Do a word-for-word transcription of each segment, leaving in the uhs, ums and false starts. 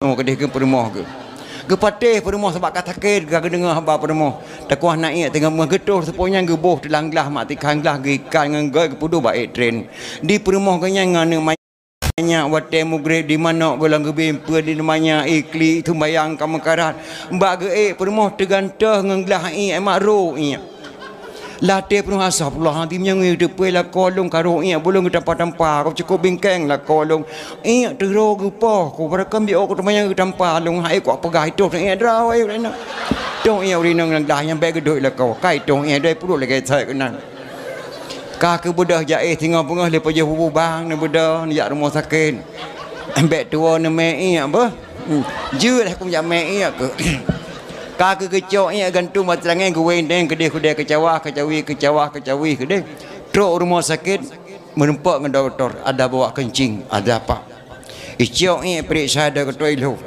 keudeh keu peurumoh geuh. Geupatéh peurumoh sabab ka sakét, ka geudeungoe haba peurumoh. Takoh na iék teungoh meugeutoh seupôt nyan geuboh teulang glah mak tikhan glah geuikan ngon goi geupeuduek bak ék tren. Di peurumoh geuh nyan ngon aneuk manyak watée mugreb di manok geuh lam geubieng peue di manyak iklik sumbayang ka meukarat. Bak geuék peurumoh teugantoh ngon glah iék mak ro iék. Latée peunoh, "Astagfirullahalazim, nyang ngieng teupeu lakoe lôn ka ro iék, bulong geutampa-tampa, ka cukôp bingkeng lakoe lôn. Iék teuro geupoh, ku barakam biôh ku teumanyang geutampa lôn, hai ku peugah itoh iék droe iék ureueng inong. Itoh iék ureueng inong nyang dah nyang bèk geuduek lakoe, ka itoh iék droe puluk lagèe sèe keunan." Ka keubeudôh jaéh singoh beungoh lé pajoh bubu bang neubeudôh neujak rumoh sakét. Bèk tuwoe neumè iék beuh. Hmm. Jeuet hai kum jak mè iék keuh. Ka keu geucok iék gantung bak teulangèe geuwendeng keudeh kudèe keucawa, keucawi, keucawa, keucawi keudeh. Trok rumoh sakét, meurumpok ngon dokto, ada bawa keuncing, ada apa. Icok iék peuriksa dokto ilheuh.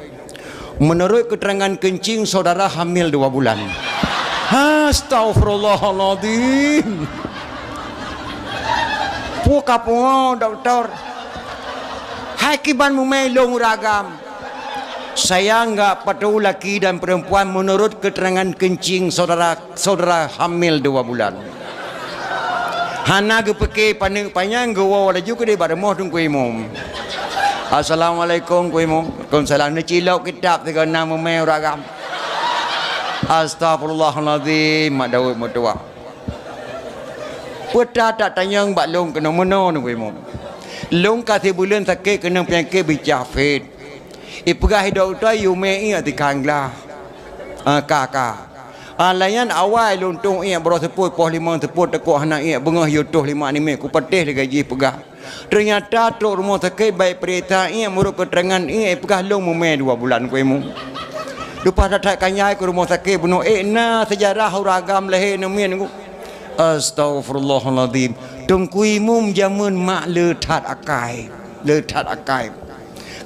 Menurut keterangan keuncing, saudara hamil dua bulan. Astagfirullahaladzim. Pue ka pungo dokto. Hai kiban mumè lôn ureueng agam. Saya enggak peduli laki dan perempuan menurut keterangan kencing saudara, saudara hamil dua bulan. Hana geupike paneuk panyang geuwoe laju keudeh bak rumoh Teungku Imum. Assalamualaikum Teungku Imum. Waalaikumsalam. Neucilok kitab sigoe na mumè ureueng agam. Astagfirullahalazim, mak Daud meutuwah. Peue that tatanyong bak lôn keunoe meunoe Teungku Imum. Lôn ka sibuleuen sakét keunong peunyakét bicah fit. Ipeugah dokto yue mè iék tikhan glah. Ah, ka, ka. Ah, layan awai lôn tueng iék baroe seupôt poh limong seupôt teukok hana iék beungoh yue tueng lima nimit kupatéh lagèe jih peugah. Teunyata trok rumoh sakét bèk peuriksa iék meunurot keuteurangan iék ipeugah lôn mumè dua bulan Teungku Imum. Leupah that-that kanyai keu rumoh sakét bunoe ék na seujarah ureueng agam lahé neumiet Teungku. Astagfirullahalazim. Teungku Imum jameun mak le that akai. Le that akai.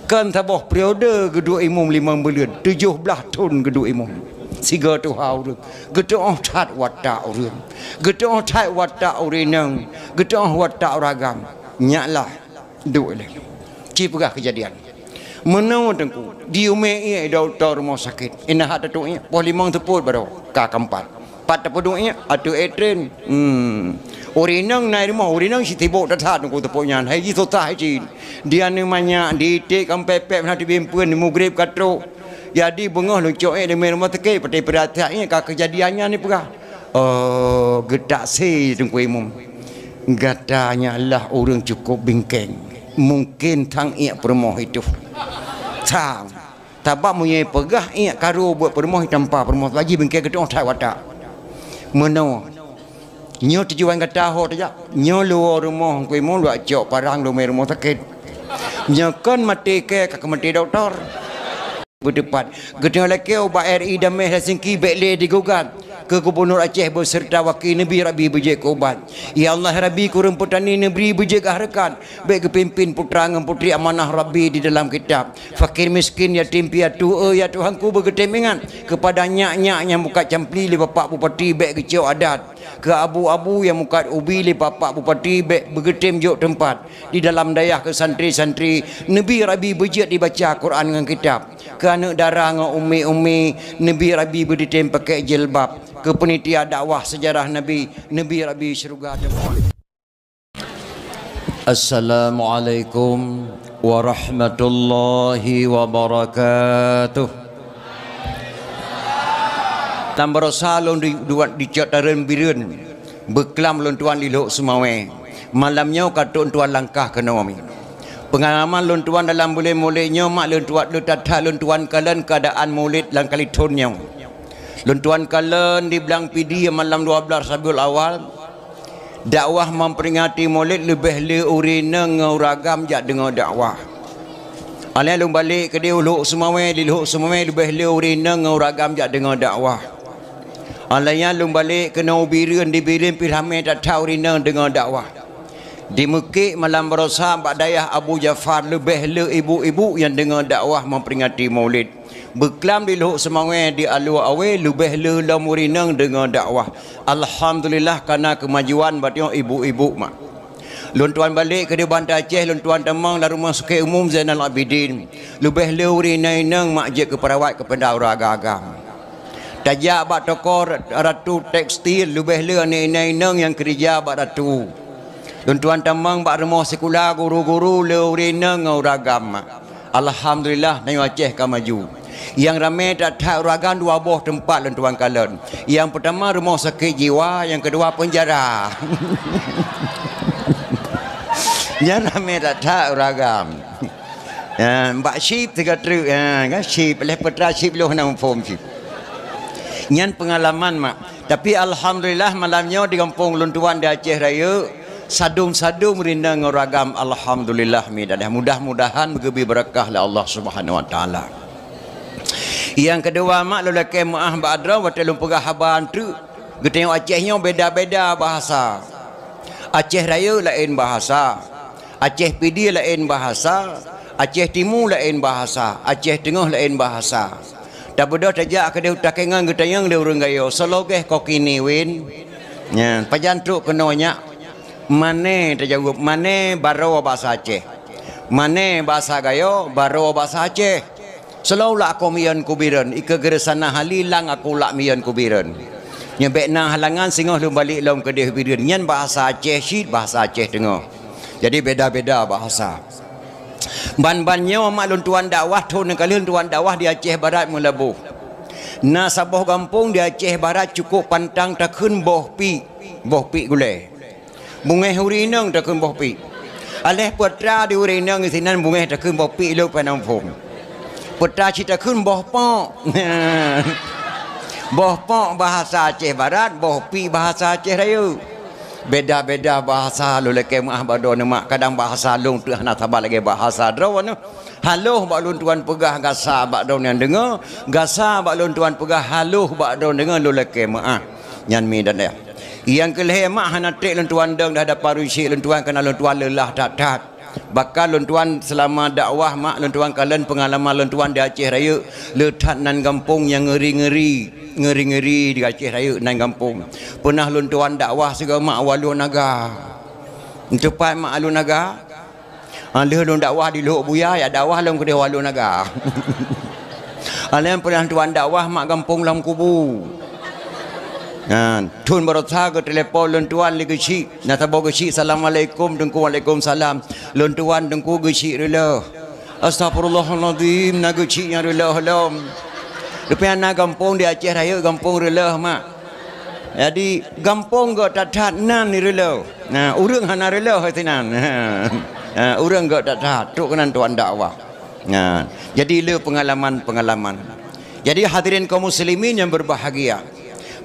Kon saboh periode geuduek imum limong buleuen, tujoh blaih thon geuduek imum. Sigoe tuha ureueng, geutu'oh that watak ureueng, geutu'oh that watak ureueng inong, geutu'oh watak ureueng agam. Nyak lah, duek lé. Ci peugah keujadian. Meunoe Teungku, di umé ié dokto rumoh sakét. Inah hat teutôk ié, poh limong teupot baroe, ka keumpat. Pat teupeuduek ié, ateueh ék tren. Hmm. Ureueng inong na i rumoh, ureueng inong sitibok that-that Teungku teupok nyan. Hai jih susah hai cit. Di aneuk manyak, di iték ka pép-pép hana teubieng peuen, mugreb ka trok. Jadi beungoh lôn cok ié di rumoh sakét, patéh peurasaan ié ka keujadian nyan ipeugah. Oh, geutak sé Teungku Imum. Gata nyan lah ureueng cukôp bingkeng. Mungken thang ié peurumoh itu. Thang. Sabab meunyoe peugah ié karu buet peurumoh, tampa peurumoh, laju bingkeng geutu'oh that watak. Meunoe. Nyoe tujuan gata ho tajak. Nyoe luwoe rumoh Teungku Imum lôn cok parang lôn mè rumoh sakét. Nyoe kon maté kèe ka keumaté dokto. Beuteupat. Geutanyoe lakèe ubak R I Dameh Helsinki bèk lé digugat. Keu Gubunur Aceh beuseurta wakil neubri Rabbi beujeuet keu ubat. Ya Allah Rabbi, kureueng peutani neubri beujeuet keu hareukat. Bèk geupimpin putra ngon putri amanah Rabbi di dalam kitab. Fakir miskin, yatim piatu, eh, ya Tuhanku, beugeutém ingat. Keupada nyak-nyak nyang mukat campli lé Bapak Bupati bèk geucok adat. Keu abu-abu nyang mukat ubi lé Bapak Bupati bèk beugeutém jok teumpat. Di dalam dayah keu santri-santri, neubri Rabbi beujeuet dibaca Quran ngon kitab. Keu aneuk dara ngon umi-umi, neubri Rabbi beugeutém pakèk jilbab. Keu peunitia dakwah seujarah Nabi, neubri Rabbi syeuruga teumpat. Assalamualaikum warahmatullahi wabarakatuh. Lam baroesa lôn di, duek di Cot Tareuen Bireuen, beuklam lôn tuan di Lhok Seumawé. Malam nyoe ka trok lôn tuan langkah keunoe. Peungalaman lôn tuan dalam buleuen Maulid nyoe mak lôn tuan, lôn that-that lôn tuan kalon keuadaan Maulid lam kali thon nyoe. Lôn tuan kalon di Blang Pidie malam dua belas Rabiul Awal, dakwah memperingati Maulid leubeh le ureueng inong ngon ureueng agam jak deungoe dakwah. Alèh lôn balek keudeh u Lhok Seumawé, di Lhok Seumawé leubeh le ureueng inong ngon ureueng agam jak deungoe dakwah. Alèh nyan lôn balek keunoe u Bireuen, di Bireuen pih ramè that-that ureueng inong deungoe dakwah. Di Meukek malam baroesa bak dayah Abu Jafar leubeh le ibu-ibu nyang deungoe dakwah memperingati Maulid. Beuklam di Lhok Seumawé di Alue Awé leubeh le lom ureueng inong deungoe dakwah. Alhamdulillah, kana keumajuan bak tanyoe ibu-ibu mak. Lôn tuan balek keudeh Banda Aceh, lôn tuan tamong lam Rumoh Sakét Umum Zainal Abidin. Leubeh le ureueng inong-inong mak jeuet keu peurawat keupada ureueng agam-agam. Tajak bak toko Ratu Tekstil, leubeh le aneuk inong-inong nyang keurija bak Ratu. Lôn tuan tamong bak rumoh sikula guru-guru le ureueng inong ngon ureueng agam mak. Alhamdulillah, tanyoe Aceh ka maju. Nyang ramé that-that ureueng agam dua boh teumpat lôn tuan kalon. Nyang peutama rumoh sakét jiwa, nyang keudua peunjara. Nyang ramé that-that ureueng agam. Ya, bak chip teuka treuk, ya, kan chip, lheuh peutara chip lôn hana muphom chip. Nyan peungalaman mak. Tapi alhamdulillah malam nyoe di gampông lôn tuan di Aceh Rayeuk, sadum-sadum rinda ngon ragam, alhamdulillah, mi dan mudah-mudahan geubri beureukah lé Allah Subhanahu Wa Taala. Nyang keudua mak, lôn lakée meuáh bak droe watée lôn peugah haba treuk, geutanyoe Aceh nyoe beda-beda bahasa. Aceh Rayeuk laén bahasa, Aceh Pidie laén bahasa, Aceh Timu laén bahasa, Aceh Teungoh laén bahasa. Tabeudôh tajak keudeh u Takengon geutanyong lé ureueng Gayo, "Soe logée kokini win?" Nyan, pajan trok keunoe nyak? Mané tajaweueb, mané baroe bahasa Aceh. Mané bahasa Gayo, baroe bahasa Aceh. Seulaweulah aku miyeuen kubireuen, ikeue geureusanah hali lang aku lak miyeuen kubireuen. Nyoe bék na halangan singoh lôn balek lom keudeh bireuen. Nyan bahasa Aceh cit, bahasa Aceh Teungoh. Jadi beda-beda bahasa. Ban-ban nyoe mak lôn tuan dakwah, thôn nyang ka lheueh lôn tuan dakwah di Aceh Barat Meulaboh. Na saboh gampông di Aceh Barat cukôp pantang takheun boh piek, boh piek gulée. Bungéh ureueng inong takheun boh piek. Aléh peutara di ureueng inong sinan bungéh takheun boh piek lôn peunoh phon. Peutara cit takheun boh pok. Boh pok bahasa Aceh Barat, boh piek bahasa Aceh Rayeuk. Beda-beda bahasa, lôn lakée meuáh bak droeneuh mak, kadang bahasa lôn teuh hana saban lagée bahasa droeneuh. Haloh bak lôn tuan peugah gasa bak droeneuh nyang deungoe, gasa bak lôn tuan peugah haloh bak droeneuh deungoe, lôn lakée meuáh. Nyan mi dan ayah. Nyang keu lhée mak hana treb lôn tuan dong dah dapat ruci lôn tuan keunan lôn tuan leulah that-that. Bahkan lôn tuan seulama dakwah mak lôn tuan kalon peungalaman lôn tuan di Aceh Rayeuk, le that nan gampông nyang ngeuri-ngeuri, ngeuri-ngeuri di Aceh Rayeuk nan gampông. Peunah lôn tuan dakwah sigoe mak Walueng Naga. Teupat mak Walueng Naga? Ah, lheueh lôn dakwah di Lhok Buya, ya dakwah lom keudeh Walueng Naga. Além peunah tuan dakwah mak gampông lam kubu. Nah, thon baroesa geutelepon lôn tuan lé geuchik. Na saboh geuchik, "Assalamualaikum Teungku." "Waalaikumsalam." "Lôn tuan Teungku geuchik reuloh." "Astagfirullahalazim, na geuchik nyang reuloh lom." Rupanya na gampông di Aceh Rayeuk gampông reuloh mak. Jadi gampông geuh that-that nan reuloh. Nah, ureueng hana reuloh sinan. Ha, ureueng geuh that-that trok keunan tuan dakwah. Nah, jadi le peungalaman-peungalaman. Jadi hadirin kaum muslimin yang berbahagia,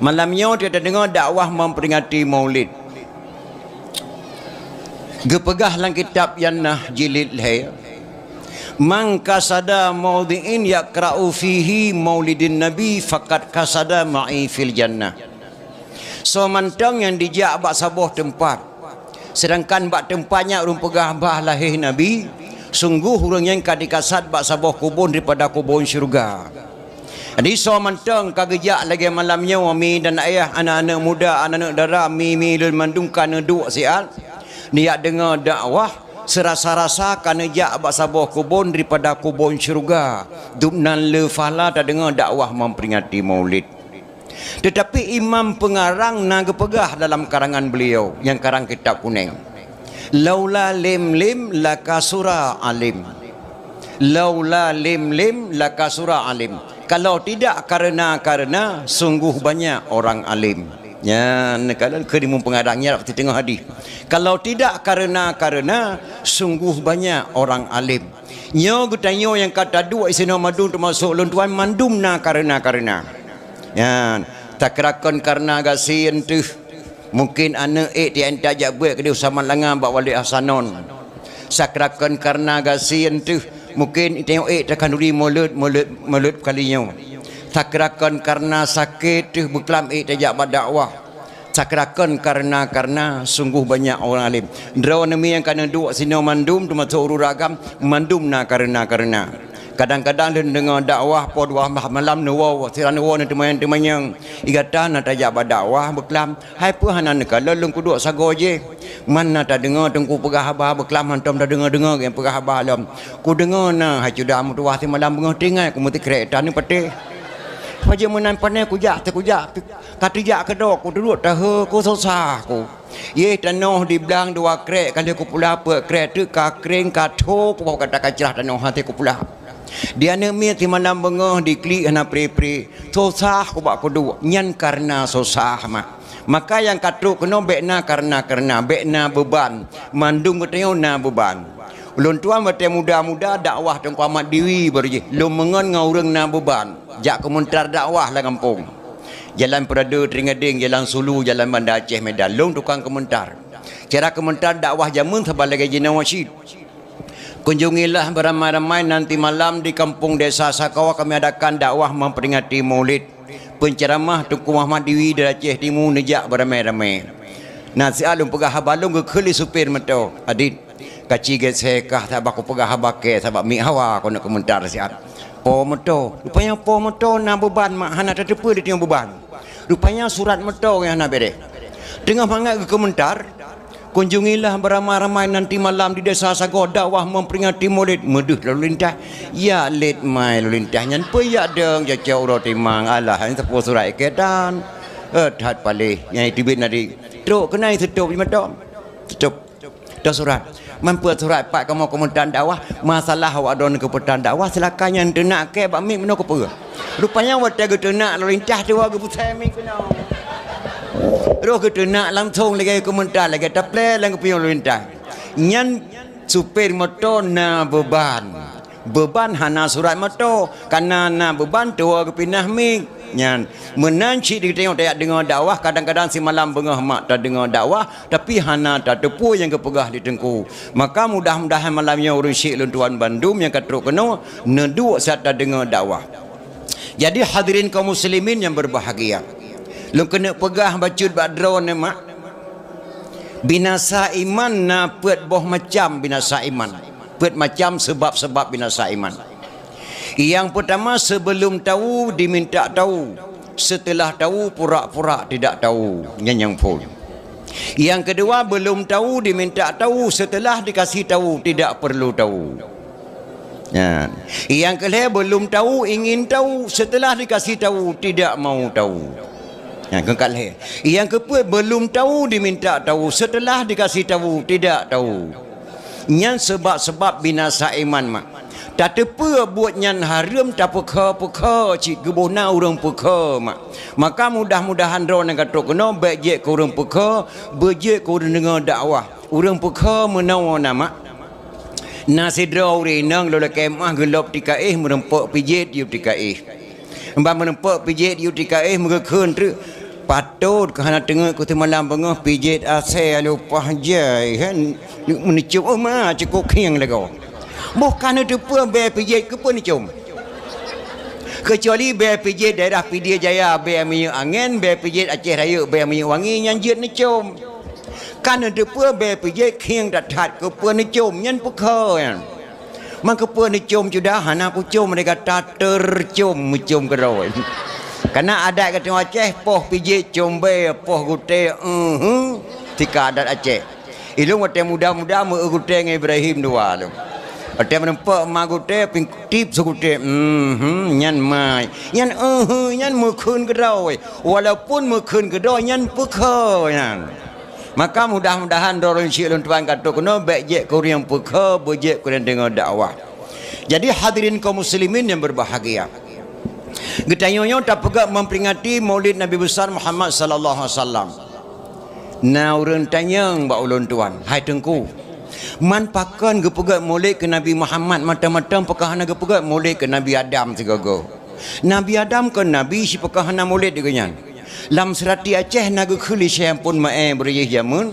malam nyoe kita dengar dakwah memperingati Maulid. Geupeugah lam kitab Jannah jilid lhée, "Man qasada maudhi'in yaqra'u fihi maulidin nabi faqad qasada ma'i fil jannah." Soe mantong nyang dijak bak saboh teumpat, seudangkan bak teumpat nyan ureueng peugah bah lahé Nabi, sunggoh ureueng nyan ka dikasad bak saboh kubon daripada kubon syeuruga. Jadi soe mantong ka geujak lagée malam nyoe, mi dan ayah, aneuk-aneuk muda, aneuk-aneuk dara, mi-mi lôn mandum ka neuduek siat, neujak deungoe dakwah, seurasa-rasa ka neujak bak saboh kubon daripada kubon syeuruga, dum nan le pahala tadeungoe dakwah memperingati Maulid. Teutapi imam peungarang na geupeugah dalam karangan beuliau nyang karang kitab kunéng, "Laula lim-lim lakasura alim." "Laula lim-lim lakasura alim." Kalau tidak karena-karena, sungguh banyak orang alim. Nyan, kalau keu imam peungarang nyan, teungoh hadih. Kalau tidak karena-karena, sungguh banyak orang alim. Nyoe geutanyoe nyang ka taduek sinoe mandum teumasok lôn tuan mandum na karena-karena. Nyan, takrakon karena gasien teuh. Mungkin aneuk ék teuintat jak beuet keudeh u Samalanga bak Walid Hasanon. Sakrakon karena gasien teuh, mungkin tanyoe ék takhanduri mulod, mulod, mulod kali nyoe. Sakrakon karena sakét teuh beuklam ék tajak bak dakwah. Sakrakon karena-karena sungguh banyak orang alim. Droeneuh mi nyang ka neuduek sinoe mandum teumasok ureueng agam, mandum na karena-karena. Kadang-kadang lôn deungoe dakwah poh dua blah malam neuwoe, siran neuwoe neuteumanyong-teumanyong. Di gata na tajak bak dakwah beuklam, hai peue hana neukalon lôn kuduek sagoe jih. Man na tadeungoe teungku peugah haba beuklam, hántom tadeungoe-deungoe nyang peugah haba lom. Kudeungoe na hai cuda meutuwah simalam beungoh tinggai kumeusikrek tan neupatéh. Pajan meunan pané kujak, teukujak, ka teujak keudroe, kuduek tahe, kususah ku. Yeh tanoh di blang dua krek, ka lheueh kupula peuet krek, teuk ka kréng, ka tho, peue kata ka crah tanoh hase kupula. Di aneuk miet simalam beungoh diklik hana pri-pri, susah kubak kuduek, nyan kareuna susah mak. Maka nyang ka trok keunoe bék na kareuna-kareuna, bék na beuban, mandum geutanyoe na beuban. Ulôn tuan watée muda-muda dakwah Teungku Ahmad Diwi baru jih, lôn meungon ngon ureuëng na beuban, jak keumeuntar dakwah lam gampông. Jalan Peurade Teuringgadeng, Jalan Sulu, Jalan Banda Aceh Medan, lôn tukang keumeuntar. Cara keumeuntar dakwah jameun saban lagée jinoe cit. Kunjungilah beramai-ramai nanti malam di kampung desa Sakoe kami adakan dakwah memperingati Maulid. Penceramah Teungku Muhammad Diwi dari Aceh Timu neujak beramai-ramai. Na siat lôn peugah haba lôn geukheun lé supir moto, "Adit, kaci gesé kah sabab kupeugah haba kée sabab miet hawa keuneuk keumeuntar siat." Po moto, rupanya po moto na beuban mak hana tateupeue di tiong beuban. Rupanya surat moto nyang hana bereh. Teungoh mangat geukeumeuntar, "Kunjungilah beramai-ramai nanti malam di Desa Sagoe dakwah memperingati Maulid." Meudeuh lalu lintas. Yak lét mai lalu lintas nyan peuyak dong cocok uroe timang. Alah, hana teupeu surat ikatan. Eh, that paléh. Nyang iteubiet nadi. Trok keunai seutop di mata. Seutop. Dah surat. Man peuet surat pat kamoe keumeuntar dakwah. Masalah awak droeneuh keupeuntar dakwah, silakan nyang teunak kée bak miet meunoe keupeue. Rupanya watée geuteunak lalu lintas tuwoe geupusai miet keunoe. Roh geuteunak langsong lagée keumeuntar lagée taplé lam geupiôh lalu lintas. Nyan supir moto na beuban. Beuban hana surat moto, kana na beuban tuwoe geupinah miet. Nyan, meunan cit di tanyoe tajak deungoe dakwah, kadang-kadang simalam beungoh mak tadeungoe dakwah, tapi hana tateupeue nyang geupeugah lé teungku. Maka mudah-mudahan malam nyoe ureuëng syik lôn tuan bandum nyang ka trok keunoe neuduek saat tadeungoe dakwah. Jadi hadirin kaum muslimin yang berbahagia, lôn keuneuk peugah bacut bak droeneuh mak, binasa iman na peuet boh macam binasa iman, peuet macam sebab-sebab binasa iman. Yang pertama, sebelum tahu diminta tahu, setelah tahu pura-pura tidak tahu. Nyan nyang phon. Yang kedua, belum tahu diminta tahu, setelah dikasih tahu tidak perlu tahu. Nyan. Yang kelhée, belum tahu ingin tahu, setelah dikasih tahu tidak mau tahu. Nyan keu kalhée. Yang keupeuet, belum tahu diminta tahu, setelah dikasih tahu tidak tahu. Nyan sebab-sebab binasa iman mak. Tateupeue buet nyan hareuem tapeukha-peukha cit geuboh na ureuëng peukha mak. Maka mudah-mudahan droeneuh ka trok keunoe bék jeuet keu ureuëng peukha, beujeuet keu ureuëng deungoe dakwah. Ureuëng peukha meunoe na mak. Na sidroe ureuëng inong lôn lakée meuah geulop tikaéh meureumpok pijet yub tikaéh. Ban meureumpok pijet yub tikaéh meugeukeuen treuk. Patot keu hana teungeut keu teumalam beungoh pijet asée lupah jai, han, meunicum, oh ma, cukôp khieng lagoe. Boh ka neuteupeue bée pijet keupeue neucom. Keucuali bée pijet daerah Pidie Jaya bée minyeuk angén, bée pijet Aceh Rayeuk bée minyeuk wangi nyang jeuet neucom. Ka neuteupeue bée pijet khieng that-that keupeue neucom nyan peukha nyan. Man keupeue neucom cuda hana kucom lé gata teucom meucom keudroe. Kana adat geutanyoe Aceh poh pijet com bée, poh gutée, ehe, tika adat Aceh. Ilôn watée muda-muda meu gutée ngon Ibrahim dua lôn. Watée meurumpok ma gutée ping tip seugutée, ehe, nyan mai. Nyan ehe, nyan meukheun keudroe. Walaupun meukheun keudroe nyan peukha nyan. Maka mudah-mudahan droe lôn syik lôn tuan ka trok keunoe bék jeuet keu ureuëng peukha, beujeuet keu ureuëng deungoe dakwah. Jadi hadirin kaum muslimin yang berbahagia. Geutanyoe nyoe tapeugah memperingati Maulid Nabi Besar Muhammad sallallahu alaihi wasallam. Na ureuëng tanyong bak ulôn tuan, "Hai Teungku, man pakon geupeugah Maulid keu Nabi Muhammad mantong-mantong peukah hana geupeugah Maulid keu Nabi Adam sigoe-goe?" Nabi Adam kon nabi sipeukah hana mulod di geuhnyan. Lam seurati Aceh na geukheun lé Syekh Ampôn Maé beureujih jameun,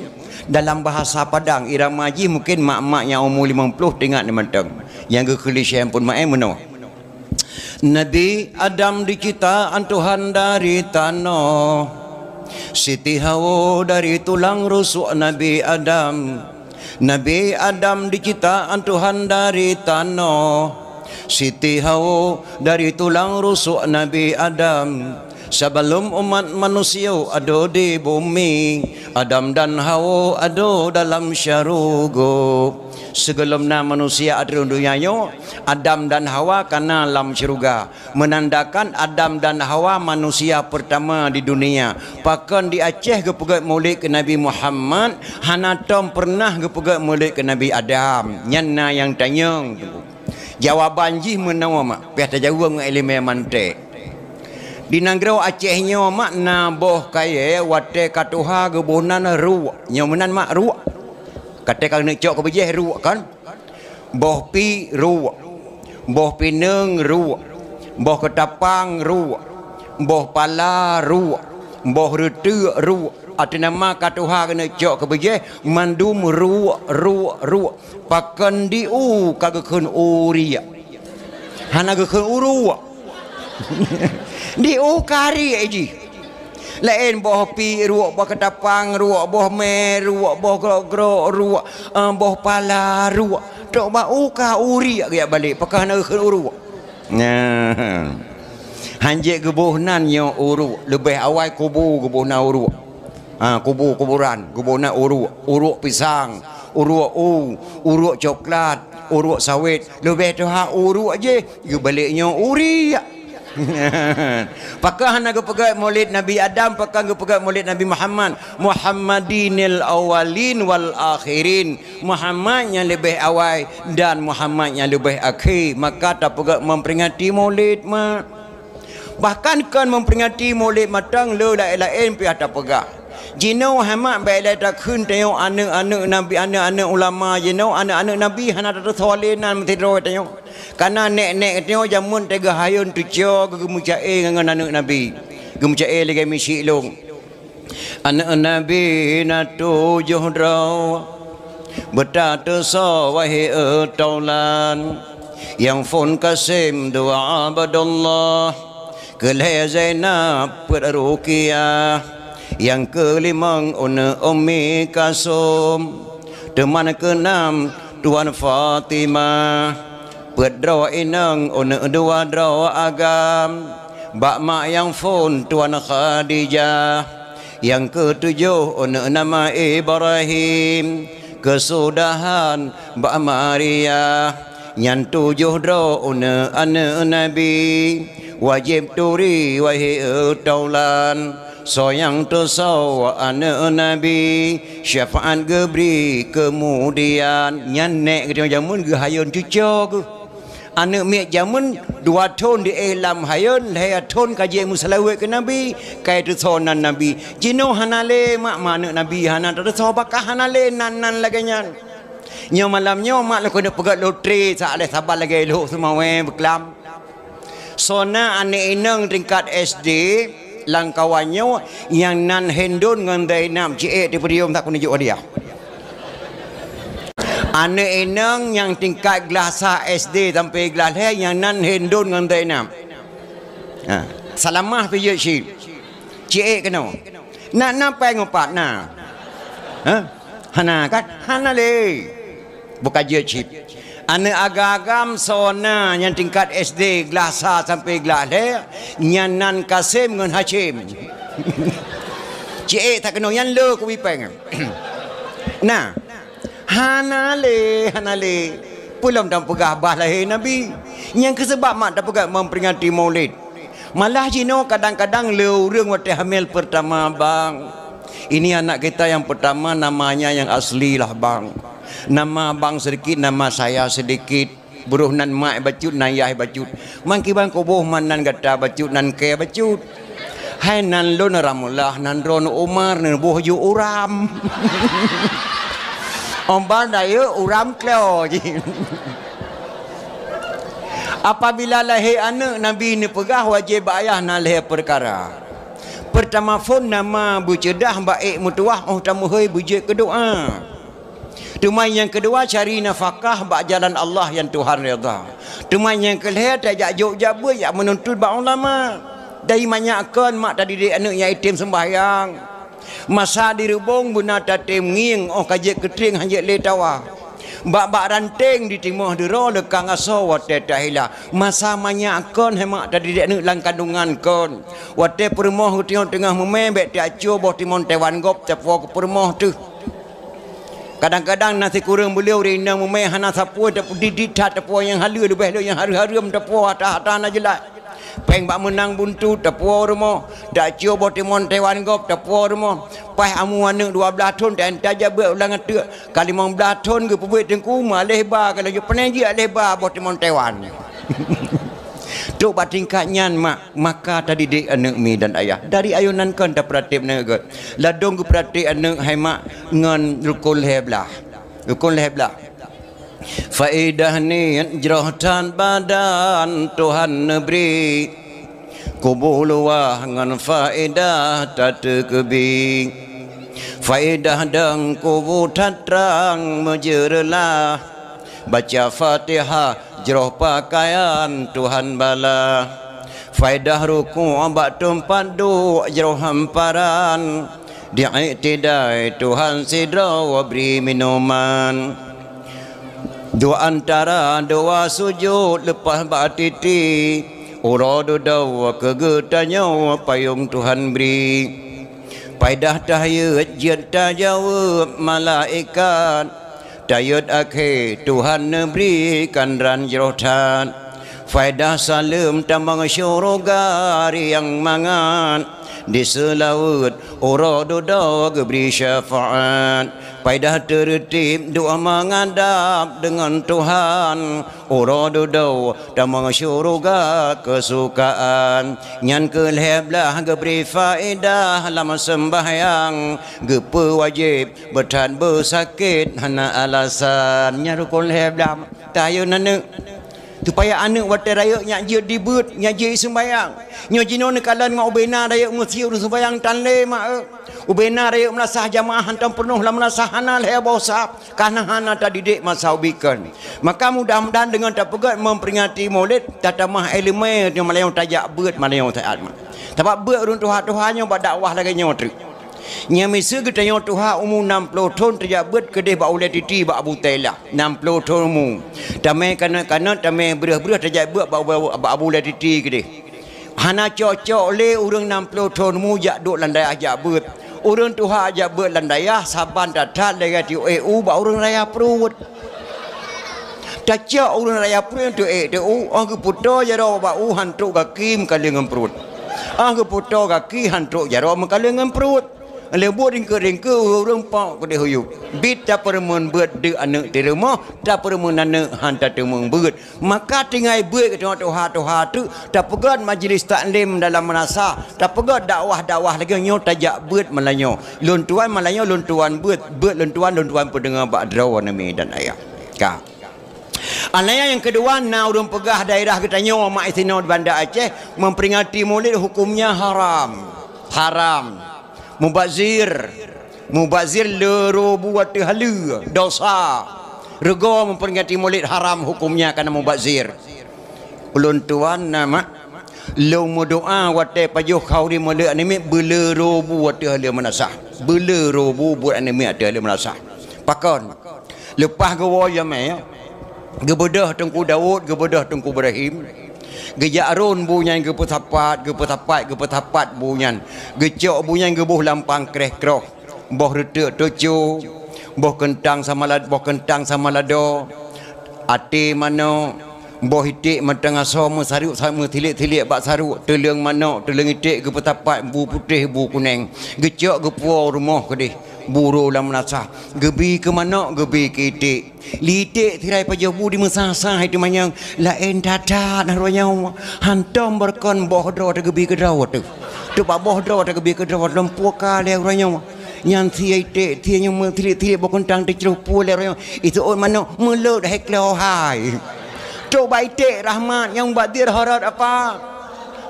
dalam bahasa Padang, irama jih mungken mak-mak nyang umu limong ploh teuingat mantong. Nyang geukheun lé Syekh Ampôn Maé meunoe. Nabi Adam diciptaan Tuhan dari tanoh. Siti Hawa dari tulang rusuk Nabi Adam. Nabi Adam diciptaan Tuhan dari tanoh. Siti Hawa dari tulang rusuk Nabi Adam. Sebelum umat manusia ada di bumi, Adam dan Hawa ada dalam syurga. Sebelum na manusia ateueh donya nyoe, Adam dan Hawa kana lam syurga. Menandakan Adam dan Hawa manusia pertama di dunia. Pakon di Aceh geupeugét mulod keu Nabi Muhammad, hana tom pernah geupeugét mulod keu Nabi Adam. Nyan na nyang tanyong. Jawaban jih meunoe mak, piah tajaweueb ngon ileumèe mantek. Di nanggroe Aceh nyoe mak na boh kayèe watèe ka tuha geuboh nan ruek. Nyoe meunan mak ruek. Ka teuka keuneuk cok keu beujèh ruek kan? Boh pi ruek, boh pineung ruek, boh keutapang ruek, boh pala ruek, boh reuteuk ruek. Ateueh nama ka tuha keuneuk cok keu beujèh, mandum ruek, ruek, ruek. Pakon di u ka geukheun u riek. Hana geukheun u ruek. Di u ka riek jih. Laén boh pi ruek, boh keutapang ruek, boh mè ruek, boh grok-grok ruek, eh, boh pala ruek. Trok bak u ka u riek geujak balek, pakon hana geukheun u ruek. Nah. Hanjeuet geuboh nan nyoe u ruek, leubeh awai kubu geuboh nan u ruek. Ha, kubu-kuburan, geuboh nan u ruek, u ruek pisang, u ruek u, u ruek coklat, u ruek sawét, leubeh tuha u ruek jih, geubalek nyoe u riek. Pakon hana geupeugét mulod Nabi Adam, pakon geupeugét mulod Nabi Muhammad? Muhammadinil awwalin wal akhirin. Muhammad nyang leubeh awai dan Muhammad nyang leubeh akhé. Maka tapeugét memperingati mulod mak. Bahkan kon memperingati mulod mantong, le laén-laén pih tapeugah. Jinoe hai mak bèk lé takheun tanyoe aneuëk-aneuëk nabi, aneuëk-aneuëk ulama jinoe, aneuëk-aneuëk nabi hana tateusoe lé nan meusidroe tanyoe. Kana nèk-nèk tanyoe jameun teuga hayôn teucok geumeuca-e ngon aneuëk nabi. Geumeuca-e lagèe miseue lôn. Aneuëk nabi na tujoh droe, beutateusoe wahé taulan. Nyang phôn Kasim dua Abdullah, keu lhèe Zainab peuet Ruqyah, nyang keulimong aneuëk Ummi Kalsum, teuma keunam Tuan Fatimah. Peuet droe inong aneuëk dua droe agam, bak mak nyang phôn Tuan Khadijah. Nyang keutujoh aneuëk nama Ibrahim, keusudahan bak Maria. Nyan tujoh droe aneuëk-aneuëk nabi, wajéb turi wahé taulan. Soe nyang teusoe aneuëk nabi, syafaat geubri keumudian. Nyan nèk geutanyoe jameun geuhayôn cuco geuh. Aneuëk miet jameun dua thon di éh lam hayôn, lhèe thon ka jeuet meuseulaweuet keu Nabi, ka teusoe nan Nabi. Jinoe hana lé mak, ma aneuëk Nabi hana tateusoe, baka hana lé nan-nan lagèe nyan. Nyoe malam nyoe mak lôn keuneuk peugöt lotre sa lhèe sabat lagèe lhok seumawé beuklam. Soe na aneuëk inong tingkat S D lam kawan nyoe nyang nan Hindun ngon Zainab, ci ék di podium, tak keuneuk jok hadiah. Aneuëk inong nyang tingkat glah sa S D sampoe glah lhèe nyang nan Hindun ngon Zainab. Ha, Salamah pih jeuet cit. Ci ék keunoe. Na, na péng upat na? Ha? Hana kan? Hana lé. Buka jeuet cit. Aneuëk agam-agam soe na nyang tingkat S D glah sa sampoe glah lhèe, nyan nan Kasim ngon Hasyim. Ci ék tak keunoe nyan le kubi péng. Na. Hana lé, hana lé. Peue lom tapeugah bah lahé Nabi. Nyang keuh seubab mak tapeugah memperingati Maulid. Malah jinoe kadang-kadang le ureuëng watèe hamil pertama, bang. Ini anak kita yang pertama, namanya yang asli lah, bang. Nama abang sedikit, nama saya sedikit. Broh nan mak bacut, nan yah bacut. Man kiban kuboh man nan gata bacut, nan kèe bacut. Hai nan lôn Ramullah, nan droeneuh Umar, neuboh ju Uram. Omban rayeuk Uram klo jih. Apabila lahé aneuëk, Nabi neupeugah wajéb bak ayah na lhèe peukara. Peurtama phon nama beuceudah bak ék meutuwah óh tameuhôi beujeuet keu doá. Teuma nyang keudua, cari nafakah bak jalan Allah nyang Tuhan redha. Teuma nyang keulhèe, tajak jok jak beuet jak meununtut bak ulama. Dari manyak kon mak tadidik aneuëk nyang item seumbahyang. Masa di reubong beuna tatem ngieng óh ka jeuet keutrieng hanjeuet lé tawa. Bak-bak ranteng ditimoh duro leukang asoe watée tahila. Masa manyak kon hemak tadidik aneuëk lam kandungan kon. Watée peurumoh geutanyoe teungoh meumé bék tacue boh timon tewan gob tapuwoe keu peurumoh teuh. Kadang-kadang na sikureueng beuleue ureuëng inong meumé hana sapeue, tapi didik that tapuwoe nyang haleue, leubeh lé nyang hareuem-hareuem tapuwoe hata-hata na jeulaih. Péng bak meunang buntu tapuwoe rumoh, tacue boh timon tewan gob tapuwoe rumoh. Paih amu aneuëk dua blaih thon ta-, tajak beuet ulang ateuëk, ka limong blaih thon geupeubuet teungku, maleh ba ka laju peuneujak leh ba boh timon tewan. Trok bak tingkat nyan mak, maka tadidik aneuëk mi dan ayah. Dari ayoe nan kon tapeuratéb aneuëk geuh. Ladôm geupeuratéb aneuëk hai mak ngon rukon lhée blaih. Rukon lhée blaih. Faedah niet jroh that badan Tuhan neubri. Kubu luwah ngon faedah tateukeubi. Faedah dong kubu that trang meujeureulah. Baca Fatihah jroh pakaian Tuhan bala. Faedah ruku' bak teumpat duek jroh hamparan. Di iktidai Tuhan sidroe bri minuman. Dua antara dua sujud leupah bak titi. Uroe dudoe keu geutanyoe payong Tuhan bri. Paedah tahiyat jeuet tajaweueb malaikat. Tayot akhé Tuhan neubri kandran jroh that. Faedah saleuem tamong syuruga riang mangat. Di seulaweuet uroe dudoe geubri syafaat. Paedah teureutib doa mangadab deungon Tuhan. Uroe dudoe tamong syuruga keusukaan. Nyan keuh lhée blaih geubri faedah lam seumbahyang. Geupeuwajéb beuthat beusakét hana alasan. Nyan rukon lhée blaih. Tayoe aneuëk. Supaya aneuëk watée rayeuk nyak jeuet dibeuet, nyak jeuet seumbahyang. Nyoe jinoe neukalon ngon ubena rayeuk meusiu ureuëng seumbahyang tan lé mak eu. Ubena rayeuk meunasah jamaah hantom peunoh lam meunasah hana lhée boh sab, karna hana tadidik masa ubikon. Maka mudah-mudahan deungon tapeugét memperingati Maulid, tatamah iéleumé nyoe malam nyoe tajak beuet malam nyoe saát mak. Sabab beuet ureuëng tuha-tuha nyoe bak dakwah lagée nyoe treuk. Nyang miseue geutanyoe tuha umu nam ploh thon tajak beuet keudeh bak ulée titi bak Abu Tailah, nam ploh thon umu. Tamé kanot-kanot, tamé breuh-breuh tajak beuet bak, bak, bak Abu ulée titi keudeh. Hana cok-cok lé ureuëng nam ploh thon umu jak duek lam dayah jak beuet. Ureuëng tuha jak beuet lam dayah saban that-that lagée tiuek u bak ureuëng raya pruet. Tacok ureuëng raya pruet tiuek tiuek u, óh geupeutoe jaroe bak u han trok gaki meukaleng ngon pruet. Óh geupeutoe gaki han trok jaroe meukaleng ngon pruet. Lé buet ringkeu-ringkeu ureuëng pok keudeh huyub. Bit tapeureumeun beuet deuk aneuëk teurumoh, tapeureumeun aneuëk han tateumeung beuet. Maka tinggai beuet keu tuha-tuha teuk, tapeugét majlis taklim dalam meunasah, tapeugét dakwah-dakwah lagée nyoe tajak beuet malam nyoe. Lôn tuan malam nyoe lôn tuan beuet, beuet lôn tuan, lôn tuan peudeungoe bak droeneuh mi dan ayah. Ka. Alaya nyang keudua na ureuëng peugah daerah geutanyoe mak isinoe di Banda Aceh memperingati Maulid hukumnya haram. Haram. Mubazir. Mubazir le robu ateueh haleue, dosa. Rego memperingati Maulid haram hukumnya karena mubazir. Ulôn tuan na mak, lôn meudoa watée pajoh khauri Maulid aneuëk miet beule robu ateueh haleue meunasah. Beule robu buet aneuëk miet ateueh haleue meunasah. Pakon? Leupah geuwoe jamé, geubeudôh Teungku Daud, geubeudôh Teungku Ibrahim, geujak rôn bu nyan geupeusapat, geupeusapat, geupeusapat bu nyan, geucok bu nyan geuboh lam pangkreh kroh, boh reuteuk tucu, boh keuntang sama lad-, boh keuntang sama lado, até manok, boh iték mantong asoe meusarok sa-, meusilik-silik bak sarok, teuleueng manok, teuleueng iték geupeusapat bu putéh, bu kuneng, geucok geupuwoe rumoh keudeh. Buro lam meunasah, geubi keu manok, geubi keu iték. Li iték sirai pajoh bu dimeusa-sa hai teumanyong, laén that-that na uroe nyoe. Hantom beureukoh boh droe teuh geubi keu droe teuh. Teuk bak boh droe teuh geubi keu droe teuh lom puka lé uroe nyoe. Nyan sie iték, sie nyang meusilik-silik boh keuntang teucroh pue lé uroe nyoe. Iseuôt manok meulot hai kloe hai. Trok bak iték rahmat nyang mubazir horot apa?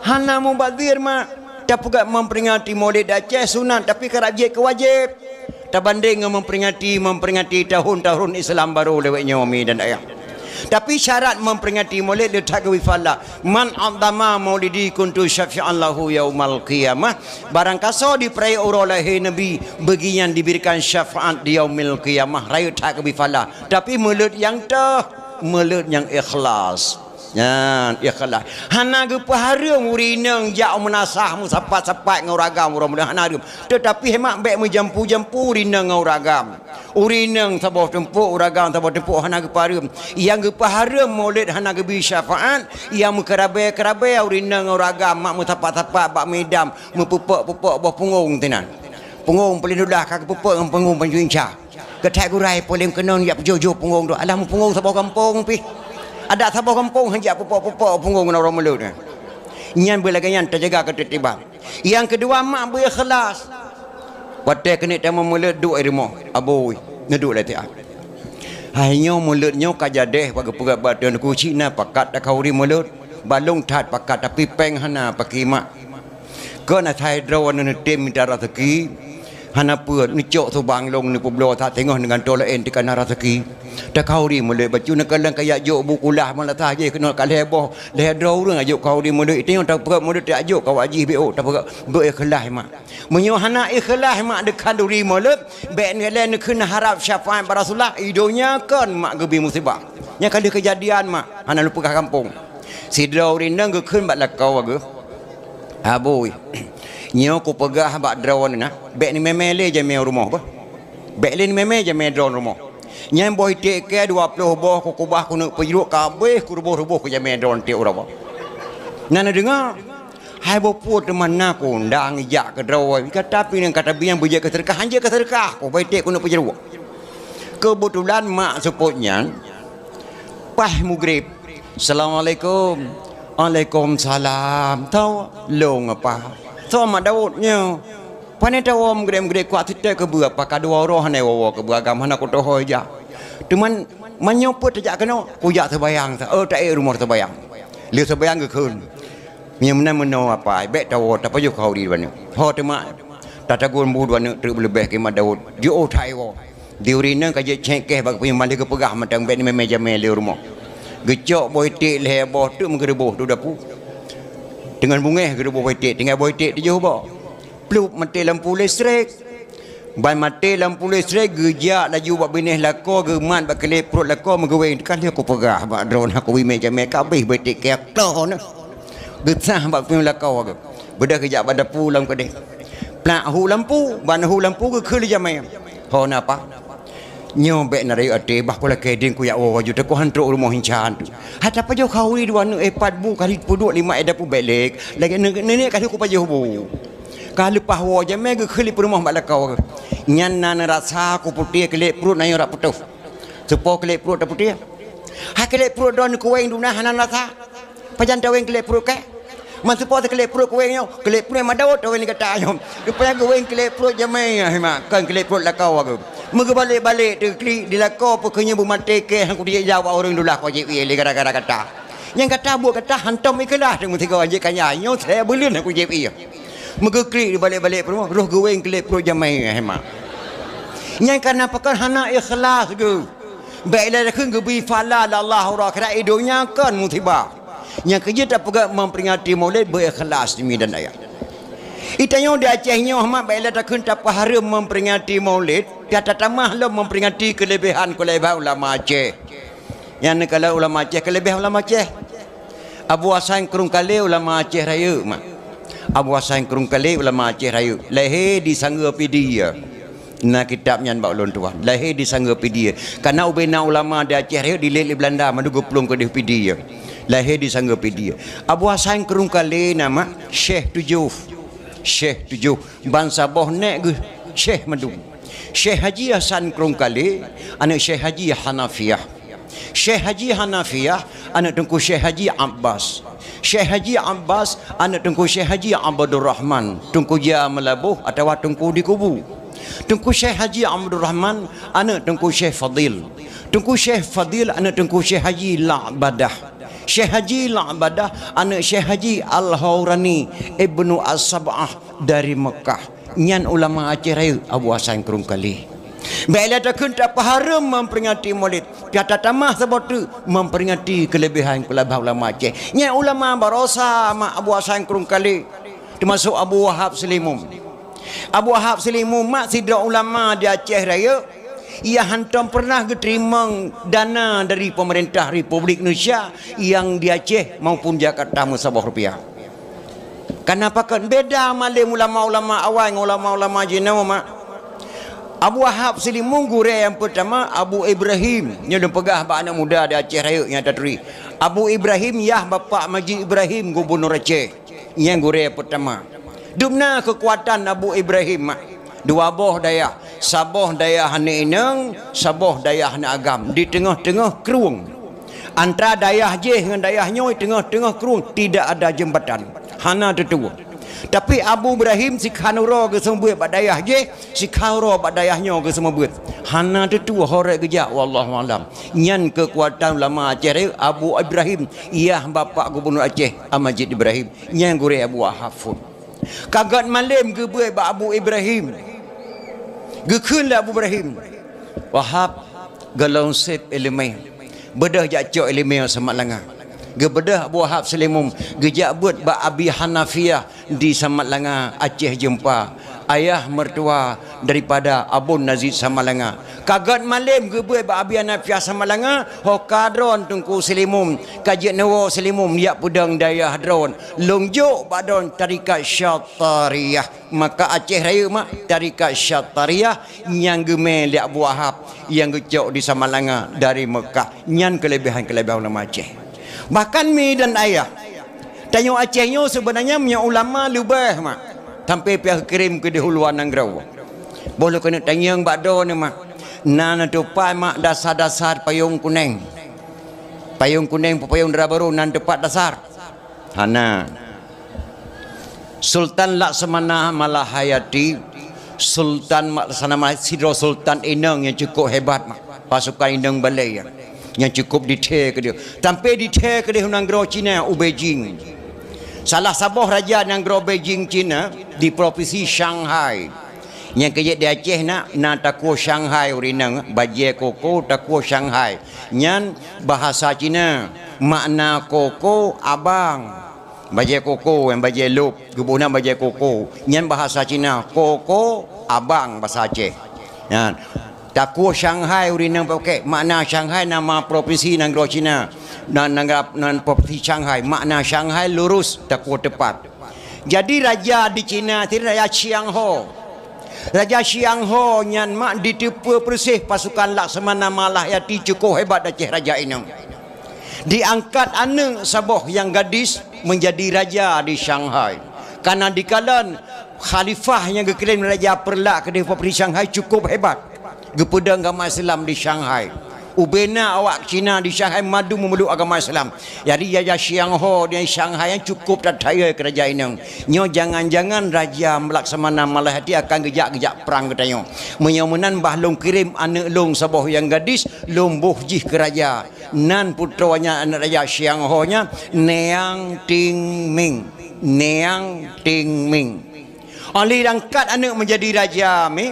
Hana mubazir mak. Tapeugah memperingati Maulid Aceh sunat, tapi karab jeuet keu wajéb. Tabandeng ngon memperingati, memperingati tahun-tahun Islam baru lewat nyoe mi dan ayah. Tapi syarat memperingati Maulid le that geubi fala. "Man 'azzama maulidi kuntu syafi'an lahu yaumal qiyamah." Barang kasoe dipeurayeuk uroe lahé Nabi, bagi nyan diberikan syafaat di yaumil qiyamah. Rayeuk that geubi fala. Tapi meuleuet nyang teuh, meuleuet nyang ikhlas. Nyan ikhlas. Hana geupeuhareuem ureueng inong jak u meunasah meusapat-sapat ngon ureueng agam uroe Maulid, hana hareuem. Teutapi hemat bèk meujampu-jampu ureueng inong ngon ureueng agam. Ureueng inong saboh tumpôk, ureueng agam saboh tumpôk, hana geupeuhareuem. Nyang geupeuhareuem Maulid hana geubi syafaat, nyang meukeurabèe-keurabèe ureueng inong ngon ureueng agam, mak meusapat-sapat bak meudam, meupeupok-peupok boh punggong sinan. Punggong paléng dulah ka geupeupok ngon punggong pancuri insa. Geuthèe geurai paléng keunong jak peujoh-joh punggong tu. Alah, meupunggong saboh gampông pih. Adak saboh gampông han jak peupok-peupok punggong ngon uroe Maulid nyan. Nyan beulagèe nyan tajaga keuteutiban. Nyang keudua, mak beu ikhlas. Watèe keuneuk tamong Maulid duek i rumoh, abui, neuduek lam tiah. Hai nyoe Maulid nyoe ka jadeh bak geupeugah bak teungku cit na pakat takhauri Maulid. Balong that pakat tapi péng hana paké mak. Kon asai droe neutem mita raseuki. Hana peue, neucok subang lôn neupeubloe that teungoh neugantoe laén teuka na raseuki. Takhauri Maulid bacut neukalon kajak jok bu kulah malasah jih keunoe ka lhèe boh, lhèe droe ureueng jok khauri Maulid. Teungoh tapeugah Maulid tajak jok kawak jih B O tapeugah beu ikhlas mak. Meunyoe hana ikhlas mak deukhanduri Maulid, bèk neukalon neukheun harab syafaat bak Rasulullah, i donya kon mak geubi musibah. Nyan ka lheueh keujadian mak, hana lôn peugah gampông. Sidroe ureueng inong geukheun bak lakoe geuh, "Abui, nyoe kupeugah bak droeneuh na, bèk neumè-mè lé jamèe u rumoh beuh. Bèk lé neumè-mè jamèe droeneuh u rumoh. Nyan boh iték kèe dua ploh boh kukubah keuneuk peujaroe ka abéh kuruboh-ruboh keu jamèe droeneuh tiep uroe." Na neudeungoe? Hai boh pue teuma na kuundang ijak keudroe, gata pih nyang ka tabi nyang beujeuet keu seudeukah, han jeuet keu seudeukah, ku boh iték keuneuk peujaroe. Keubeutulan mak seupôt nyan paih mugreb. "Assalamualaikum." "Waalaikumsalam. Tao lôn apa? Soe mak Daud nyoe? Pane tawoe mugreb-mugreb kuat siteue keubeue apa ka dua uroe hana woe-woe keubeue agam hana kutohôi jak. Teuma meunyoe peuet tajak keunoe, kujak seubayang sa, oh, taék rumoh seubayang." Lheueh seubayang geukheun. Meunyoe meunan meunoe apa, bèk tawoe tapajoh khauri dua neuk. Ho teuma tatagun bu dua neuk treuk beuleubeh keu mak Daud. Jiôh that iwoe. Di ureueng inong ka jeuet cék kèh bak geupeue, mantong geupeugah mantong bèk neumè-mè jamèe lé u rumoh. Geucok boh iték lhèe boh teuk meugeureuboh u dapu. Teungoh beungèh geureuboh boh iték, tinggai boh iték tujoh boh. Plup maté lampu listrik. Ban maté lampu listrik, geujak laju bak binéh lakoe, geumat bak kilét pruet lakoe meugeuwéng. Ka lheueh kupeugah bak droeneuh keu mè jamèe ka abéh boh iték kèe kloe nyoe. Geusah bak piôh lakoe geuh. Beudôh geujak bak dapu lam keudè. Plak hu lampu, ban hu lampu geukheun lé jamèe. Ho na apa? Nyoe bèk na rayeuk até, bah kulakèe ding kujak woe aju teuh, kuhan trok rumoh incan tu. Hai tapajoh khauri dua neuk, eh, pat bu kali peuduek lima eh dapu bèk lé. Lagèe nenek kali kupajoh bu. Ka leupah woe jamèe geukheun lé peurumoh bak lakoe geuh. Nyan na neurasa kuputéh kilét pruet na nyang rab putôh. Soe po kilét pruet taputéh? Hai kilét pruet droeneuh kuwéng duna hana neurasa. Pajan tawéng kilét pruet kèe? Man soe po kilét pruet kuwéng nyoe, kilét pruet mak Daud tawéng lé gata nyoe. Rupanya geuwéng kilét pruet jamèe nyan, hima, kon kilét pruet lakoe geuh. Meugeubalek-balek teuklik di lakoe peue keuh nyoe beumaté kèe han kujak jak bak ureueng dula kujak ié lé gara-gara gata. Nyang gata buet gata hantom ikhlaih teuma sigoe jeuet kaya nyoe saya buleuen han kujak ié. Meugeuklik di balek-balek peurumoh, roh geuwéng kilét pruet jamèe nyan, hima. Nyan kareuna pakon hana ikhlaih geuh. Bèk ilèe takheun geubi pahala lé Allah uroe akhirat, i donya kon musibah. Nyang keujeuet tapeugah memperingati Maulid beuikhlaih di midan ayat. Itanyoe di Aceh nyoe mat bèk ilèe takheun tapeuhareuem memperingati Maulid, pih tatamah lom memperingati keuleubehan-keuleubehan ulama Aceh. Nyang neukalon ulama Aceh, keuleubehan ulama Aceh. Abu Hasan Krueng Kalé ulama Aceh Rayeuk mat. Abu Hasan Krueng Kalé ulama Aceh Rayeuk, lahé di Sanggeue Pidie. Na kitab nyan bak ulôn tuan. Lahé di Sanggeue Pidie. Kareuna ubena ulama di Aceh Rayeuk dilèe lé Beulanda, mandum geuplueng keudéh Pidie. Lahé di Sanggeue Pidie. Abu Hasan Krueng Kalé nama Syekh Tujoh. Syekh Tujoh. Ban saboh nèk geuh Syekh mandum. Syekh Haji Hasan Krueng Kalé, aneuk Syekh Haji Hanafiah. Syekh Haji Hanafiah, aneuk Teungku Syekh Haji Abbas. Syekh Haji Abbas, aneuk Teungku Syekh Haji Abdurrahman, Teungku Jia Meulaboh atawa Teungku di Kubu. Teungku Syekh Haji Abdurrahman, aneuk Teungku Syekh Fadil. Teungku Syekh Fadil, aneuk Teungku Syekh Haji La'badah. Syekh Haji La'badah, aneuk Syekh Haji Al-Haurani Ibnu As-Sab'ah dari Mekah. Nyan ulama Aceh Rayeuk, Abu Hasan Krueng Kalé. Bék lé takheun tapeuhareuem memperingati Maulid, pih tatamah saboh teuk memperingati keuleubèhan-keuleubèhan ulama Aceh. Nyan ulama barosa mak Abu Hasan Krueng Kalé, teumasok Abu Wahab Seulimum. Abu Wahab Seulimum mak sidroe ulama di Aceh Rayeuk, ia hántom peureunah geuteurimong dana dari peumeurintah Republik Indonesia nyang di Aceh maupun Jakarta meusaboh rupiah. Kana pakon beda malém ulama-ulama awai ngon ulama-ulama jinoe mak. Abu Wahab Seulimum gurèe nyang peutama Abu Ibrahim, nyoe lôn peugah bak aneuk muda di Aceh Rayeuk nyang taturi. Abu Ibrahim yah bapak Majid Ibrahim gubunur Aceh, nyang gurèe peutama. Dum na keukuatan Abu Ibrahim mak. Dua boh dayah, saboh dayah aneuk inong, saboh dayah aneuk agam, di teungoh-teungoh krueng. Antara dayah jéh ngon dayah nyoe teungoh-teungoh krueng tidak ada jembatan, hana teutuwoe. Tapi Abu Ibrahim sikhan uroe geuseumeubeuet bak dayah jéh, sikhan uroe bak dayah nyoe geuseumeubeuet. Hana teutuwoe horeuet geujak, wallahu alam. Nyan keukuatan ulama Aceh Rayeuk, Abu Ibrahim, yah bapak gubunur Aceh, Majid Ibrahim. Nyan gurèe Abu Wahab phôn. Ka göt malém geubeuet bak Abu Ibrahim. Geukheun lé Abu Ibrahim, "Wahab, gohlom sép iéleumé. Beudôh jak cok iéleumé u Samalanga." Geubeudôh Abu Wahab Seulimum, geujak beuet bak Abi Hanafiah di Samalanga, Aceh Jeumpa, ayah meutuah daripada Abon Nazid Samalanga. Ka göt malém geubeuet bak Abi Hanafiah Samalanga, ho ka droen Teungku Seulimum, ka jeuet neuwoe Seulimum jak peudong dayah droen. Lôn jok bak droen tarekat Syattariyah. Maka Aceh Rayeuk mak, tarekat Syattariyah nyang geumé lé Abu Wahab nyang geucok di Samalanga dari Meukah. Nyan keuleubèhan-keuleubèhan ulama Aceh. Bahkan mi dan ayah, tanyoe Aceh nyoe seubeunanya meunyoe ulama leubeh mak, sampai pih geukirém keudéh u luwa nanggroe. Boh lôn keuneuk tanyong bak droeneuh mak, na neutupat mak dasar-dasar payong kunéng? Payong kunéng, payong dara barô na neutupat dasar? Hana. Sultan Laksamana Malahayati, Sultan Laksamana Malahayati sidroe sultan inong nyang cukup hebat mak. Pasukan inong balèe nyang cukup dithèe keudéh. Sampai dithèe keudéh u nanggroe Cina, u Beijing. Salah saboh raja nanggroe Beijing Cina di provinsi Shanghai. Nyang keujeuet di Aceh na, na takue Shanghai ureueng inong, bajèe koko takue Shanghai. Nyan bahasa Cina, makna koko abang. Bajèe koko, nyang bajèe lôb, geuboh nan bajèe koko. Nyan bahasa Cina, koko abang bahasa Aceh. Nyan. Takue Shanghai ureueng inong pakè, makna Shanghai nama provinsi nanggroe Cina. Nan, nan, nan provinsi Shanghai, makna Shanghai lurus, takue teupat. Jadi raja di Cina tadi raja Xiang Ho. Raja Xiang Ho nyan mak diteupeue peureuseh pasukan Laksamana Malahayati cukup hebat Aceh raja inong. Diangkat aneuk saboh nyang gadis menjadi raja di Shanghai. Karena dikalon khalifah nyang geukirém raja Peureulak keudéh provinsi Shanghai cukup hebat. Geupeudong agama Islam di Shanghai. Ubena awak Cina di Shanghai mandum memeluk agama Islam. Jadi raja Xiang Ho di Shanghai nyan cukup that hayeue keu raja inong. Nyoe jangan-jangan raja Laksamana Malahayati akan geujak-geujak prang geutanyoe. Meunyoe meunan bah lôn kirém aneuk lôn saboh nyang gadis, lôn boh jih keu raja. Nan putroe nyan aneuk raja Xiang Ho nyan, Niang Ting Ming. Niang Ting Ming. Óh lheueh angkat aneuk menjadi raja mi,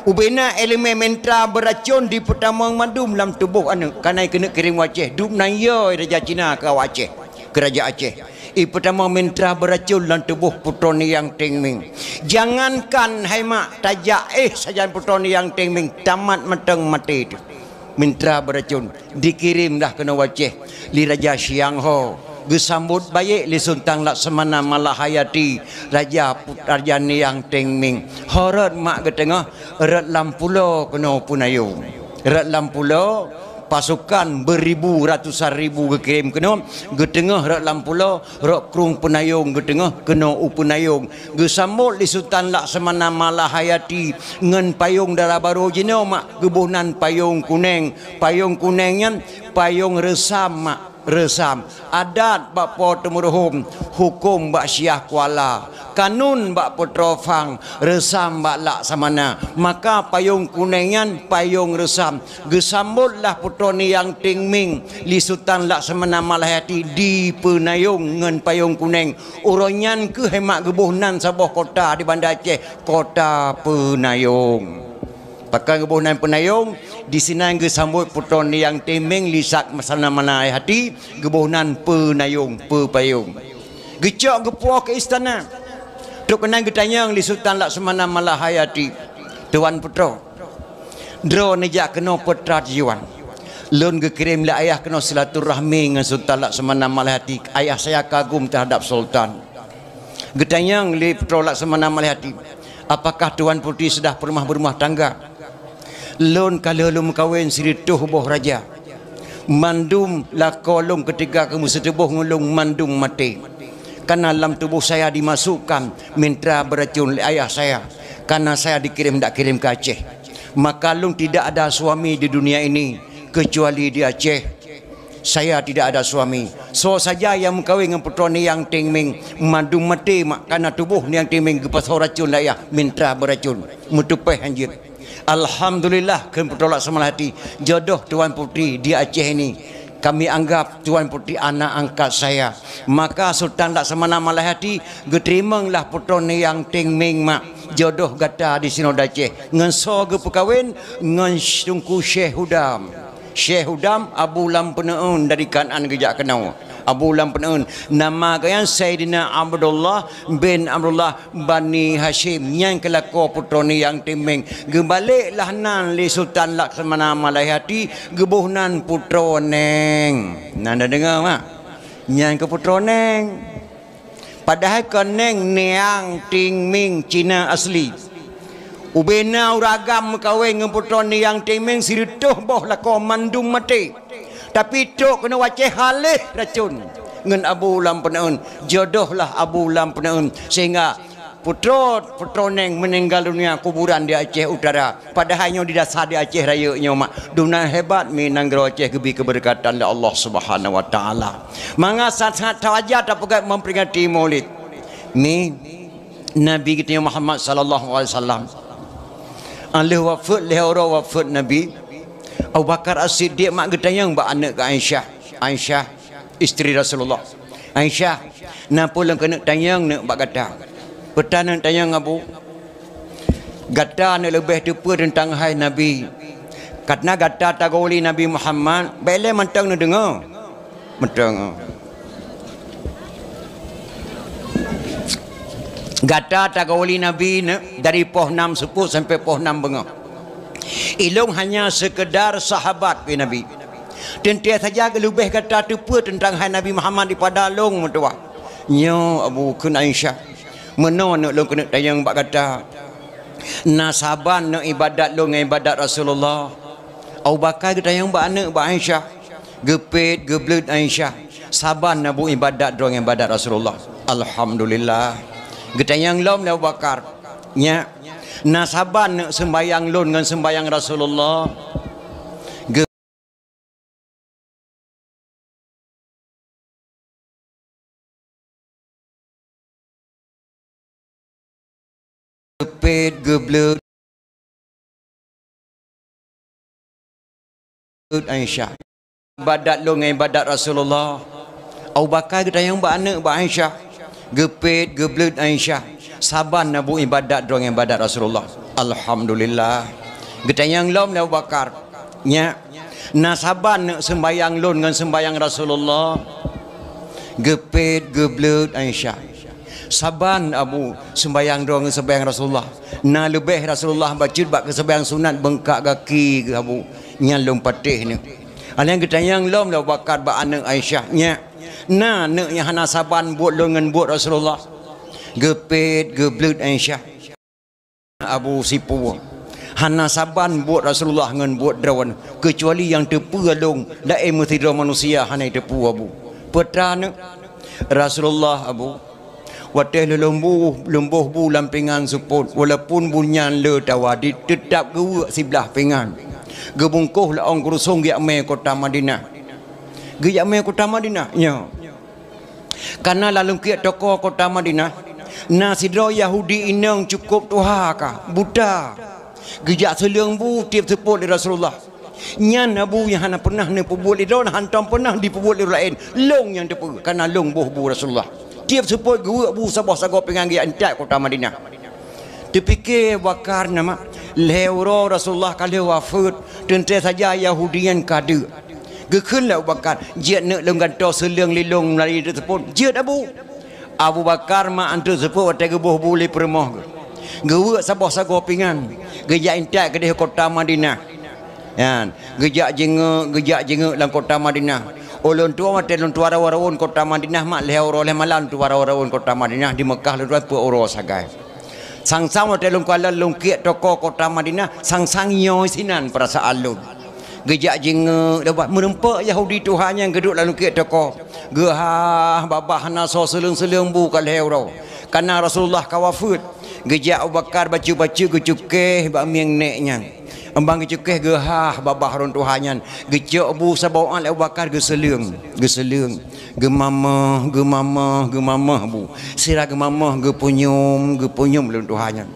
ubena elemen mantra beuracon dipeutamong mandum lam tuboh aneuk, kana keuneuk kirém u Aceh. Dum nan yo raja Cina keu awak Aceh, keu raja Aceh. Ipeutamong mantra beuracon lam tuboh putroe Niang Ting Ming. Jangankan hai mak tajak éh sajan putroe Niang Ting Ming tamat mantong maté teuh. Mantra beuracon dikirém dah keunoe u Aceh lé raja Xiang Ho. Geusambot bayeuk lé Sultan Laksamana Malahayati, raja put-, raja Niang Ting Ming. Ho rot mak geuteungoh, rot lam pulo keunoe u Peunayong. Rot lam pulo, pasukan beuribu ratusan ribu geukirém keunoe, geuteungoh rot lam pulo, rot krueng Peunayong geuteungoh keunoe u Peunayong. Geusambot lé Sultan Laksamana Malahayati ngon payong dara barô jinoe mak, geuboh nan payong kuneng. Payong kuneng nyan payong reusam mak, reusam. Adat bak Po Teumeuruhom, huköm bak Syiah Kuala, kanun bak Putroe Phang, reusam bak Laksamana. Maka payong kuneng nyan payong reusam. Geusambot lah putroe Niang Ting Ming lé Sultan Laksamana Malahayati di Peunayong ngon payong kuneng. Uroe nyan kheueh hai mak geuboh nan saboh kota di Banda Aceh, Kota Peunayong. Pakon geuboh nan peunayong, disinan geusambot putroe nyang teumieng lisak meusanan malai hati, geuboh nan peunayong, peupayong. Geucok geupuwoe keu istana. Trok keunan geutanyong lé Sultan Laksamana Malahayati, "Tuan putroe, droeneuh jak keunoe peue teuma tujuan?" "Lôn geukirém lé ayah keunoe silaturahmi ngon Sultan Laksamana Malahayati. Ayah saya kagum terhadap Sultan." Geutanyong lé putroe Laksamana Malahayati, "Apakah Tuan Putri sudah pernah berumah tangga?" "Lôn ka lheueh lôn meukawen sireutôh boh raja. Mandum lakoe lôn keutika keu meuseuteuboh ngon lôn mandum maté. Karena lam tuboh saya dimasukkan mintra beuracon lé ayah saya, karena saya dikirim, dak kirim ke Aceh. Maka lôn tidak ada suami di dunia ini kecuali di Aceh. Saya tidak ada suami. Soe saja nyang meukawen ngon putroe Niang Ting Ming, mandum maté mak, karena tuboh Niang Ting Ming geupasoe racon lé ayah, mintra beuracon, meuteupeh hanjeuet." "Alhamdulillah," kheun putroe Laksamana Malahayati, "jodoh Tuan Putri di Aceh ini. Kami anggap Tuan Putri anak angkat saya." Maka Sultan Laksamana Malahayati geuteurimonglah putroe Niang Ting Ming mak, jodoh gata di sinoe di Aceh. Ngon soe geupeukawen? Ngon Teungku Syekh Hudam. Syekh Hudam Abu Lam Peuneuen dari Kanaan geujak keunoe. Abu Lam Peuneuen. Nama geuh nyan Saidina Abdullah bin Abdullah Bani Hasyim, nyan keuh lakoe putroe Niang Ting Ming. Geubalek lah nan lé Sultan Laksamana Malahayati, geuboh nan putroe Neng. Nan na deungoe mak? Nyan keuh putroe Neng. Padahai kon Neng Niang Ting Ming Cina asli. Ubena ureueng agam meukawen ngon putroe Niang Ting Ming sireutôh boh lakoe mandum maté. Tapi trok keunoe u Aceh haleh racon ngon Abu Lam Peuneuen. Jodoh lah Abu Lam Peuneuen. Sehingga putroe, putroe Neng meuninggal dunia kuburan di Aceh Utara. Padahai nyoe di dasar di Aceh Rayeuk nyoe mak. Dum nan hebat mi nanggroe Aceh geubri keubeureukatan lé Allah Subhanahu Wa Taala. Maka that-that tawaja tapeugah memperingati Maulid. Mi Nabi geutanyoe Muhammad sallallahu alaihi wasallam. Alheuh wafeuet lhèe uroe wafeuet Nabi, Abu Bakar As-Siddiq mak geutanyong bak aneuk geuh Aisyah. Aisyah, istri Rasulullah. "Aisyah, na peue lôn keuneuk tanyong neuk bak gata." "Peue ta neuk tanyong, Abu?" "Gata neuk leubeh teupeue teuntang hai Nabi. Karena gata tagoe lé Nabi Muhammad, bèk lé mantong neudeungoe." Mantong. "Gata tagoe lé Nabi neuk dari poh nam seupôt sampoe poh nam beungoh. Ilôn hanya sekedar sahabat," kheun Nabi. "Teuntèe saja geuleubeh gata teupeue teuntang hai Nabi Muhammad daripada lôn meutuwah." "Nyoe, Abu," kheun Aisyah, "meunoe neuk lôn keuneuk tanyong bak gata. Na saban neuk ibadat lôn ngon ibadat Rasulullah?" Abu Bakar geutanyong bak aneuk bak Aisyah. Geupet, geubleuet Aisyah. "Saban, Abu, ibadat droe ngon ibadat Rasulullah." "Alhamdulillah." Geutanyong lom lé Abu Bakar. "Nyak, na saban neuk seumbahyang lôn ngon seumbahyang Rasulullah?" Geupet, geubleuet Aisyah. "Ibadat lôn ngon ibadat Rasulullah?" Abu Bakar geutanyong bak aneuk bak Aisyah. Geupet, geubleuet Aisyah. "Saban, Abu, ibadat droe ngon ibadat Rasulullah?" "Alhamdulillah." Geutanyong lom lé Abu Bakar. "Nyak, na saban neuk seumbahyang lôn ngon seumbahyang Rasulullah?" Geupet, geubleuet Aisyah. "Saban, Abu, seumbahyang droe ngon seumbahyang Rasulullah. Na leubeh Rasulullah bacut bak keu seumbahyang sunat beungkak gaki geuh, Abu. Nyan lôn patéh neuk." Alèh nyan geutanyong lom lé Abu Bakar bak aneuk Aisyah. "Nyak, na neuk nyang hana saban buet lôn ngon buet Rasulullah?" Geupet, geubleuet Aisyah. "Abu, sipu, hana saban buet Rasulullah ngon buet droeneuh, keucuali nyang teupeue lôn, laén meusidroe manusia hana teupeue, Abu." "Peue ta neuk?" "Rasulullah, Abu, watèe lôn boh, lôn boh bu lam pingan seupôt, walaupun bu nyan le tawadit, teutab geuweuek siblah pingan. Geubungkoh lam ôn kurusông geujak mè kota Madinah." "Geujak mè kota Madinah?" "Nyo." "Kana lam lungkiek toko kota Madinah, na sidroe Yahudi inong cukôp tuha ka, buta. Geujak seuleueng bu tiep seupôt lé Rasulullah. Nyan, Abu, nyang hana peunah neupeubuet lé droeneuh, hántom peunah jipeubuet lé ureueng laén. Lôn nyang teupeue, kana lôn boh bu Rasulullah. Tiep seupôt geuweuek bu saboh sagoe pingan geujak intat kota Madinah." Teupike Abu Bakar, "Nama Lhée uroe Rasulullah ka lheueh wafeuet, teuntée saja Yahudi nyan ka deuk. Geukheun lé Abu Bakar, "Jeuet neuk lôn gantoe seuleueng lé lôn meulalu teuseupôt." "Jeuet, Abu." Abu Bakar mak anteuk seupôt watée geuboh bu lé peurumoh geuh. Geuweuek saboh sagoe pingan, geujak intat keudeh kota Madinah. Nyan, geujak jingeuk, geujak jingeuk lam kota Madinah. Ulôn tuan watée lôn tuwoe rawon-rawon kota Madinah, mak lhée uroe lhée malam tuwoe rawon-rawon kota Madinah, di Meukah lôn tuan peuet uroe sagai. Sang-sang watée lôn kalon lôn kiek toko kota Madinah, sang-sang nyoe sinan peurasaan lôn. Geujak jingeuk, leubeh meurumpok Yahudi tuha nyan geuduek lam kiek toko. Geuhah babah hana soe seuleueng-seuleueng bu ka lhée uroe. Kana Rasulullah ka wafeuet. Geujak Abu Bakar bacut-bacut geucukéh bak mieng nék nyan. Ban geucukéh geuhah babah ureuëng tuha nyan. Geucok bu saboh uat lé Abu Bakar geuseuleueng, geuseuleueng. Geumamah, geumamah, geumamah bu. Sira geumamah, geupunyuem, geupunyuem lé ureuëng tuha nyan.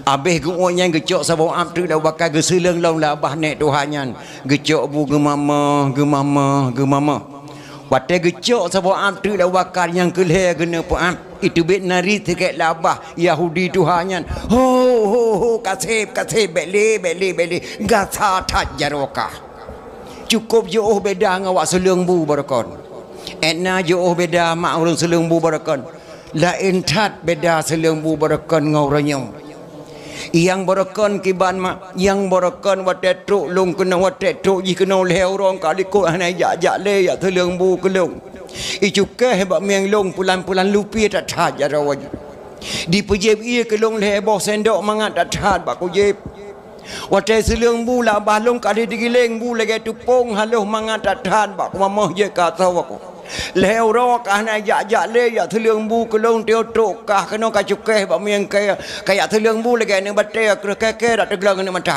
Abéh geuuet nyan geucok saboh uat treuk lé Abu Bakar geuseuleueng lom lé babah nék tuha nyan. Geucok bu geumamah, geumamah, geumamah. Watée geucok saboh uat treuk lé Abu Bakar nyang keu lhée geuneupeue uat, iteubiet nari sikét lé babah Yahudi tuha nyan. "Ho, ho, ho, kaseb, kaseb, bék lé, bék lé, bék lé. Gasa that jaroe kah. Cukôp jiôh beda ngon awak seuleueng bu barokon. Étna jiôh beda mak ureuëng seuleueng bu barokon. Laén that beda seuleueng bu barokon ngon uroe nyoe. Nyang barokon kiban mak, nyang barokon watée trok lôn keunoe, watée trok jih keunoe lhée uroe ka likot hana jak-jak lé jak seuleueng bu keu lôn. Icukéh bak mieng lôn pulan-pulan lupi that-that jaroe jih. Dipeujieb ié keu lôn lhée boh sendok mangat that-that bak kujieb. Watée seuleueng bu lé babah lôn ka lheueh digiléng bu lagée tupông haloh mangat that-that bak kumamoh jeuet ka asoe ku. Lhée uroe ka hana jak-jak lé jak seuleueng bu keu lôn, trok kah keunoe ka cukéh bak mieng kée, ka jak seuleueng bu lagée aneuëk batée kreueh kée-kée dak teugleueng aneuëk mata."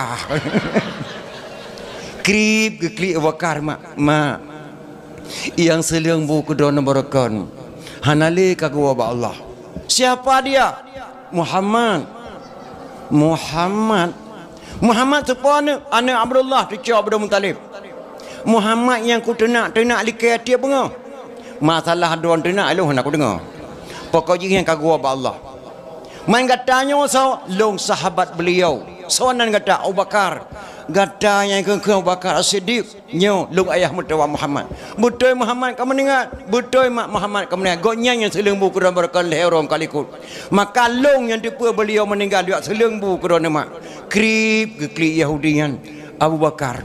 Krieb geuklik Abu Bakar, "Mak, mak, nyang seuleueng bu keu droeneuh barokon hana lé ka geuwoe bak Allah." "Siapa dia?" "Muhammad." "Muhammad? Muhammad soe po aneuëk?" "Aneuëk Abdullah, cucoe Abdul Muthalib. Muhammad nyang kuteunak-teunak likée tieb beungoh. Masalah droe teunak lôn hana kudeungoe. Pokok jih nyan ka geuwoe bak Allah." "Man gata nyoe soe?" "Lôn sahabat beliau." "Soe nan gata?" "Abu Bakar." "Gata nyang kheun-kheun Abu Bakar As-Siddiq?" "Nyoe, lôn ayah meutuwah Muhammad." "Beutôi Muhammad ka meuninggai?" "Beutôi mak, Muhammad ka meuninggai. Gobnyan nyang seuleueng bu keu droeneuh barokon lhée uroe ka likot. Maka lôn nyang teupeue beliau meuninggai jak seuleueng bu keu droeneuh mak." Krieb geuklik Yahudi nyan, "Abu Bakar,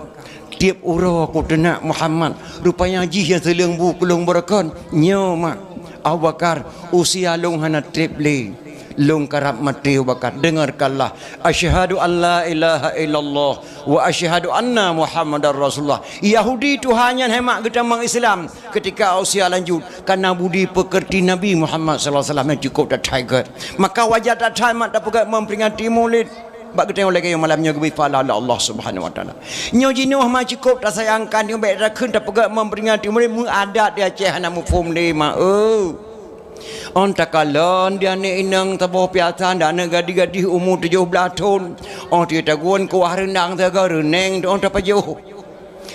tieb uroe kuteunak Muhammad, rupanya jih nyang seuleueng bu keu lôn barokon." "Nyoe mak." "Abu Bakar, usia lôn hana treb lé. Lôn karab maté Abu Bakar. Dengarkanlah. Asyhadu an la ilaha illallah wa asyhadu anna Muhammadar Rasulullah." Yahudi tuha nyan hai mak geutamong Islam ketika usia lanjut, karena budi pekerti Nabi Muhammad sallallahu alaihi wasallam nyang cukup that-that gét. Maka wajar that-that mak tapeugét memperingati Maulid. Bak geutanyoe lagée nyoe malam nyoe geubri pahala lé Allah Subhanahu wa Taala. Nyoe jinoe ma cukup tasayangkan, nyoe bék takheun tapeugét memperingati Maulid, meu adat di Aceh hana muphom lé ma, eu. Ôn takalon di aneuëk inong saboh piasan, di aneuëk gadih-gadih umu tujoh blaih thon. Ôn tatagun kuah reundang sagoe reuneng ôn tapajoh.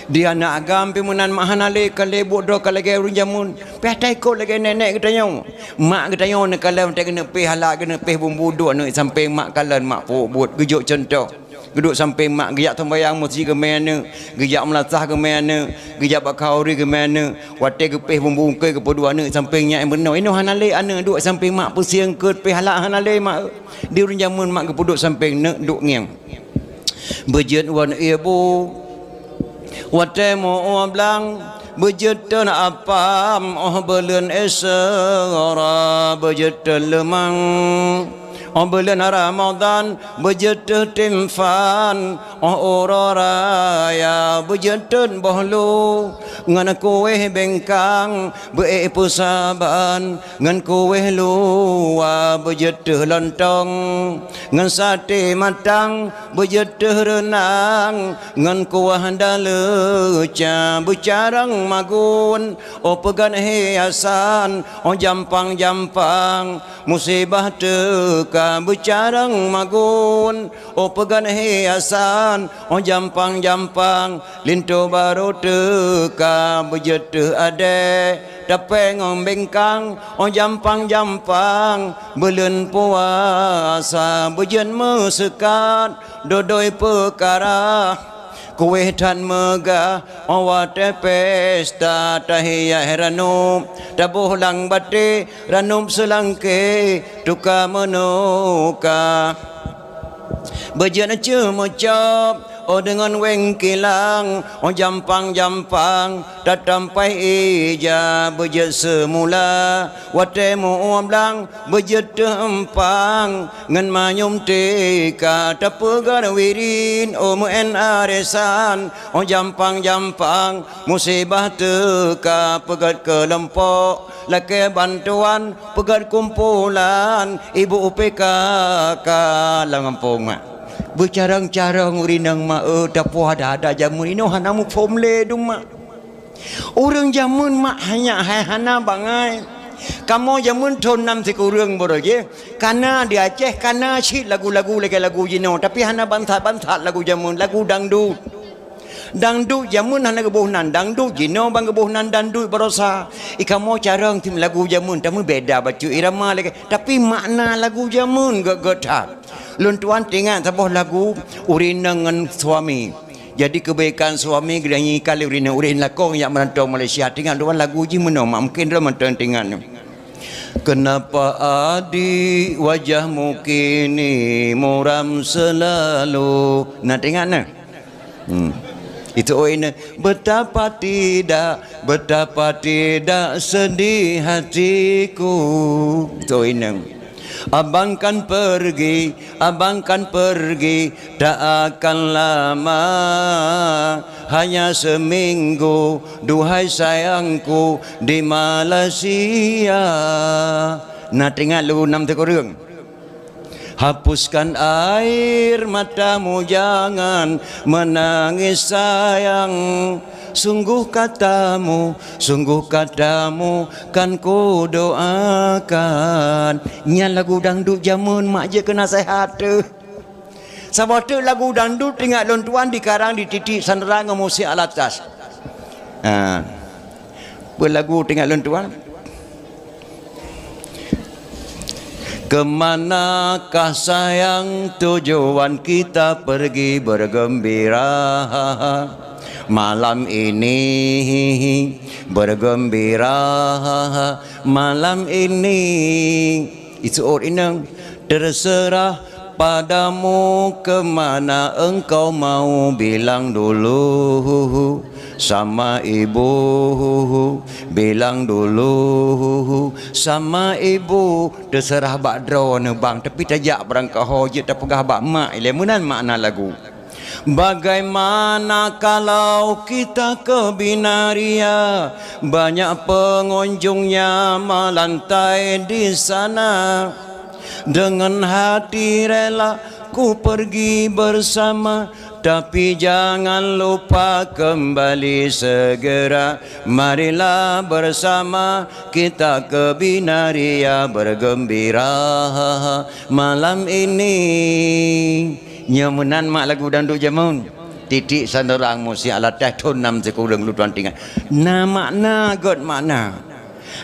Di aneuëk agam pih meunan mak hana lé, ka lé buet droe ka lagée ureuëng jameun. Pih taikot lagée nék-nék geutanyoe. Mak geutanyoe neukalon watée geuneuk péh hala, geuneuk péh bumbu duek aneuëk sampéng mak kalon mak peubuet. Geujok cuntoh. Geuduek sampéng mak, geujak sumbayang meuseujid geumé aneuëk, geujak meulasah geumé aneuëk, geujak bak khanuri geumé aneuëk. Watée geupéh bumbu ungkée geupeuduek aneuëk sampéng nyan meunoe. Inoe hana lé aneuëk duek sampéng mak peusieng keut péh hala hana lé mak. Di ureuëng jameun mak geupeuduek sampéng neuk duek ngieng. Beujeuet wan ié bu, watée meu-ueh blang, beujeuet teun apam óh buleuen Isra, beujeuet teun leumang óh buleuen Ramadhan, beujeuet teuh timphan óh uroe raya, beujeuet teun boh lu ngon kueh bengkang, beuék peusaban ngon kueh luwa, beujeuet teuh lontong ngon saté matang, beujeuet teuh reunang ngon kuah daleuca, beucarang magun óh peugan hiasan óh jampang-jampang, musibah teuka beucarang magun óh peugan hiasan óh jampang-jampang, linto barô teuka beujeuet teuh adée. tapéng ngon bengkang, oh jampang-jampang, buleuen puasa beujeuet meuseukat, dodoi peukara. Kueh that meugah, oh watée pesta, tahiyat ranup, taboh lam batée, ranup seulangké, tuka meunuka. Beujeuet ceumeucop, oh deungon wéng kilang, oh jampang-jampang, tatampai ija beujeuet seumula. Watée meu-uem blang, beujeuet teuh eumpang, ngon manyum tika tapeugét wirin, oh meu'én aresan, oh jampang-jampang, musibah teuka peugét keulompok, lakée bantuan peugét kumpulan, ibu U P K K lam gampông mak. Beucarông-carông ureuëng inong mak, eh, tapuah ada-ada jameun inoe hana muphom lé dum mak. Ureuëng jameun mak hanya hai hana bangai. Kamoe jameun thon nam sikureueng baroe jih. Kana di Aceh, kana cit lagu-lagu lagée lagu jinoe, tapi hana bansat-bansat lagu jameun, lagu dangdut. Dangdut jameun hana geuboh nan dangdut, jinoe ban geuboh nan dangdut barosa. I kamoe carông tim lagu jameun, tapi beda bacut irama lagée, tapi makna lagu jameun gét-gét that. Lôn tuan teuingat saboh lagu ureuëng inong ngon suami. Jadi keubaikan suami geutanyoe kali ureuëng inong, ureuëng lakong jak meurantau Malaysia. Teuingat tuan lagu jih meunoe mak, mungken droe mantong teuingat nyoe. Kenapa adik wajahmu kini muram selalu? Na teuingat na? Hmm. Itu oh ini. Betapa tidak, betapa tidak sedih hatiku. Itu oh ini. Abang kan pergi, abang kan pergi, tak akan lama. Hanya seminggu, duhai sayangku, di Malaysia. Na teuingat lagu nam sikureueng. Hapuskan air matamu, jangan menangis sayang. Sungguh katamu, sungguh katamu kan kudoakan. Nyan lagu dangdut jameun mak jeuet keu naseuhat teuh. Saboh teuk lagu dangdut teuingat lôn tuan dikarang di Titik Sandra ngon Musik Alatas. Ha. Peue lagu teuingat lôn tuan? Kemanakah sayang tujuan kita pergi bergembira? Malam ini bergembira, malam ini. Itu oh inong. Terserah padamu kemana engkau mau, bilang dulu sama ibu, bilang dulu sama ibu. Terserah bak droeneuh bang, tapi tajak barangkaho jeuet tapeugah bak mak ilée meunan makna lagu. Bagaimana kalau kita ke Binaria? Banyak pengunjungnya melantai di sana. Dengan hati rela ku pergi bersama, tapi jangan lupa kembali segera. Marilah bersama kita ke Binaria bergembira malam ini. Nyoe meunan mak lagu dangdut jameun. Titik Sandra ngon Musik Alatas thon nam sikureueng lôn tuan teuingat. Na makna, gét makna.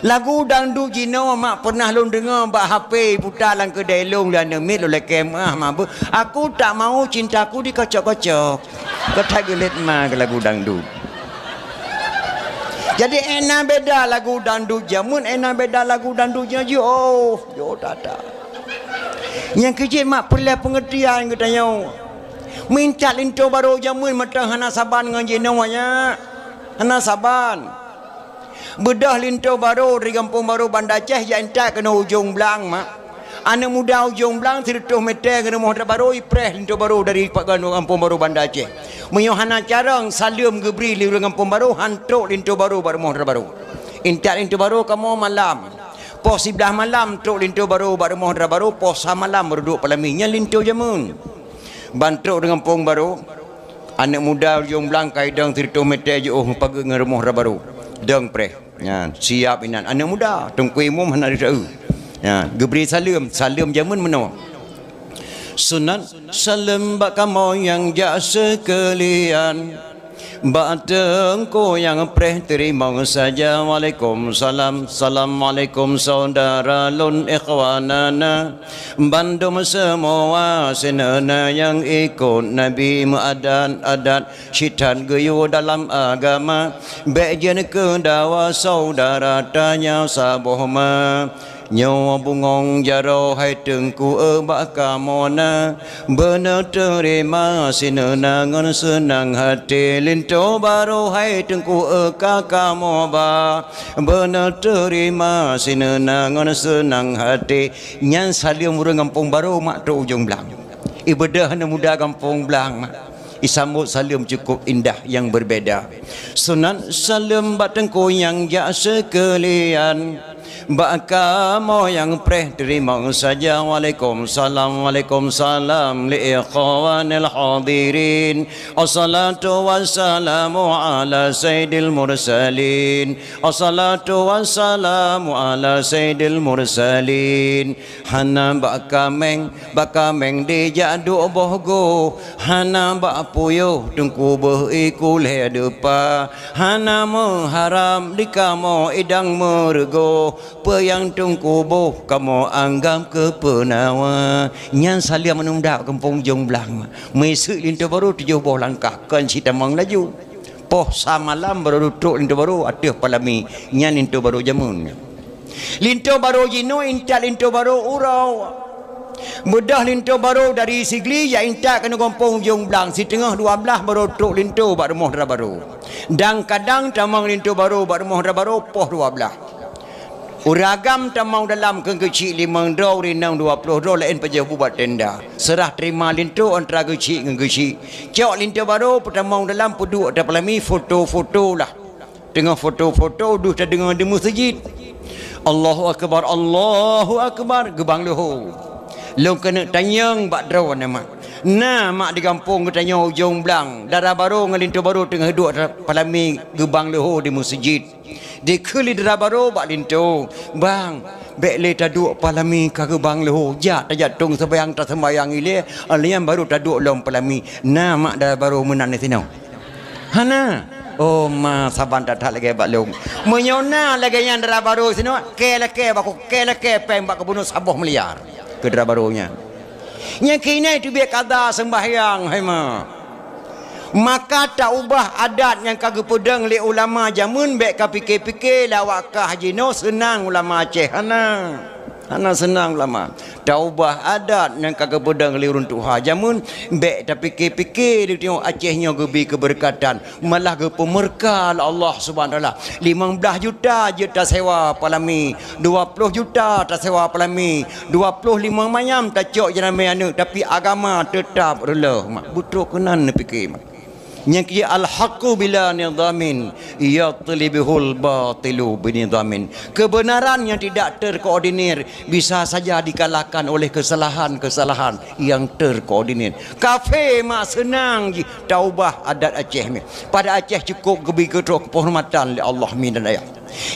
Lagu dangdut jinoe mak pernah lôn deungoe bak H P puta lam keudée lôn lé aneuk miet lôn lakée meuah mabeuet. Aku tak mau cintaku dikocok-kocok. Keu that geulet ma keu lagu dangdut. Jadi ena beda lagu dangdut jameun, ena beda lagu dangdut jinoe jih. Oh, jih that-that. Nyang keujeuet mak peureulée peungeurtian geutanyoe. Minta linto barô jameun mantong hana saban ngon jinoe nyan. Hana saban. Beudôh linto barô dari Gampông Barô Banda Aceh jak intat keunoe Ujong Blang mak. Aneuk muda Ujong Blang sireutôh meter ngon rumoh Dara Barô ipreh linto barô dari Gampông Barô Banda Aceh. Meunyoe hana carông saleuem geubri lé ureuëng Gampông Barô, han trok linto barô bak rumoh Dara Barô. Intat linto barô kamoe malam. Poh siblaih malam trok linto barô bak rumoh Dara Barô, poh sa malam baru duek peulami. Nyan linto jameun. Ban trok di Gampông Barô, aneuk muda Ujong Blang ka idong sireutôh meter jiôh meupageut ngon rumoh Dara Barô. Dong preh. Nyan, siap inan. Aneuk muda, Teungku Imum hana jiteu. Nyan, geubri saleuem, saleuem jameun meunoe. Sunat saleuem bak kamoe nyang jak seukeulian. Bak teungku nyang preh teurimong saja. Waalaikumsalam. Assalamualaikum saudara lôn ikhwanana. Bandum seumua sineuna nyang ikot Nabi meuadat-adat. Sithat geuyue dalam agama, bék jeuet keu dawa saudara tanyoe saboh ma. Nyoe bungong jaroe hai teungku eu bak kamoe na, beuneuteurima sineuna ngon seunang haté. Linto barô hai teungku eu ka kamoe ba, beuneuteurima sineuna ngon seunang haté. Nyan saleuem ureuëng gampông barô mak trok ujong blang. Ibeudôh aneuk muda gampông blang mak. Isambot saleuem cukup indah nyang berbeda. Sunat saleuem bak teungku nyang jak seukeulian. Bak kamoe nyang preh teurimong saja. Waalaikumsalam, waalaikumsalam li ikhwanil hadirin. Assalatu wassalamu ala sayyidil mursalin. Assalatu wassalamu ala sayyidil mursalin. Hana bak kaméng, bak kaméng dijak duek boh goh. Hana bak puyôh teungku beuh iku lhée deupa. Hana meuharab di kamoe idang meureugoh. Peue nyang teungku boh kamoe anggab keu peunawa. Nyan saleuem aneuk muda gampông ujong blang. Meuiseuk linto barô tujoh boh langkah kon sitamong laju. Poh samalam barô trok linto barô ateueh palami, nyan linto barô jameun. Linto barô jinoe intat linto barô uroe. Beudôh linto barô dari Sigli jak intat keunoe gampông ujong blang, siteungoh dua blaih barô trok linto bak rumoh dara barô. Dan kadang tamong linto barô bak rumoh dara barô poh dua blaih. Ureuëng agam tamong dalam keu geuchik limong droe, ureuëng inong dua ploh droe, laén pajoh buet tenda. Seurah teurima linto antara geuchik ngon geuchik. Cok linto barô peutamong dalam peuduek ateueh palami foto-foto lah. Teungoh foto-foto deuh tadeungoe di meuseujid. Allahu akbar, Allahu akbar, geubang leuho. Lôn keuneuk tanyong bak droeneuh mak. Na mak di gampông geutanyoe ujong blang, dara barô ngon linto barô teungoh duek ateueh palami geubang leuho di meuseujid. Dikheun lé dara barô bak linto, "Bang, bék lé taduek palami ka geubang leuho, jak tajak tông seumayang taseumbayang ilée, alèh nyan barô taduek lom palami." Na mak dara barô meunan disinoe? Hana. Oh ma, saban that-that lagée bak lôn. Meunyoe na lagée nyan dara barô disinoe, kée lakée bak, kée lakée péng bak geubunoe saboh miliar keu dara barô nyan. Nyang keuinai teubiet kada seumbahyang, hai ma. Maka taubah adat nyang ka geupeudong lé ulama jameun, bék ka pike-pike lé awak kah jinoe seunang ulama Aceh. Hana. Hana seunang ulama. Taubah adat nyang ka geupeudong lé ureuëng tuha jameun, bék tapike-pike lé tanyoe Aceh nyoe geubi keubeureukatan. Malah geupeumeurka lé Allah Subhanahu wa Taala. Limong blaih juta jeuet tasewa palami, dua ploh juta tasewa palami, dua ploh limong manyam tacok jeuramé aneuëk, tapi agama teutap reuloh mak. Beutrok keunan neupike mak. Nyang keu al-haqqu bila nidhamin, yatlibihul batilu binidhamin. Kebenaran yang tidak terkoordinir bisa saja dikalahkan oleh kesalahan-kesalahan yang terkoordinir. Kafé mak seunang jih taubah adat Aceh mi. Pada Aceh cukup geubi keu troh keuhormatan lé Allah mi dan ayah.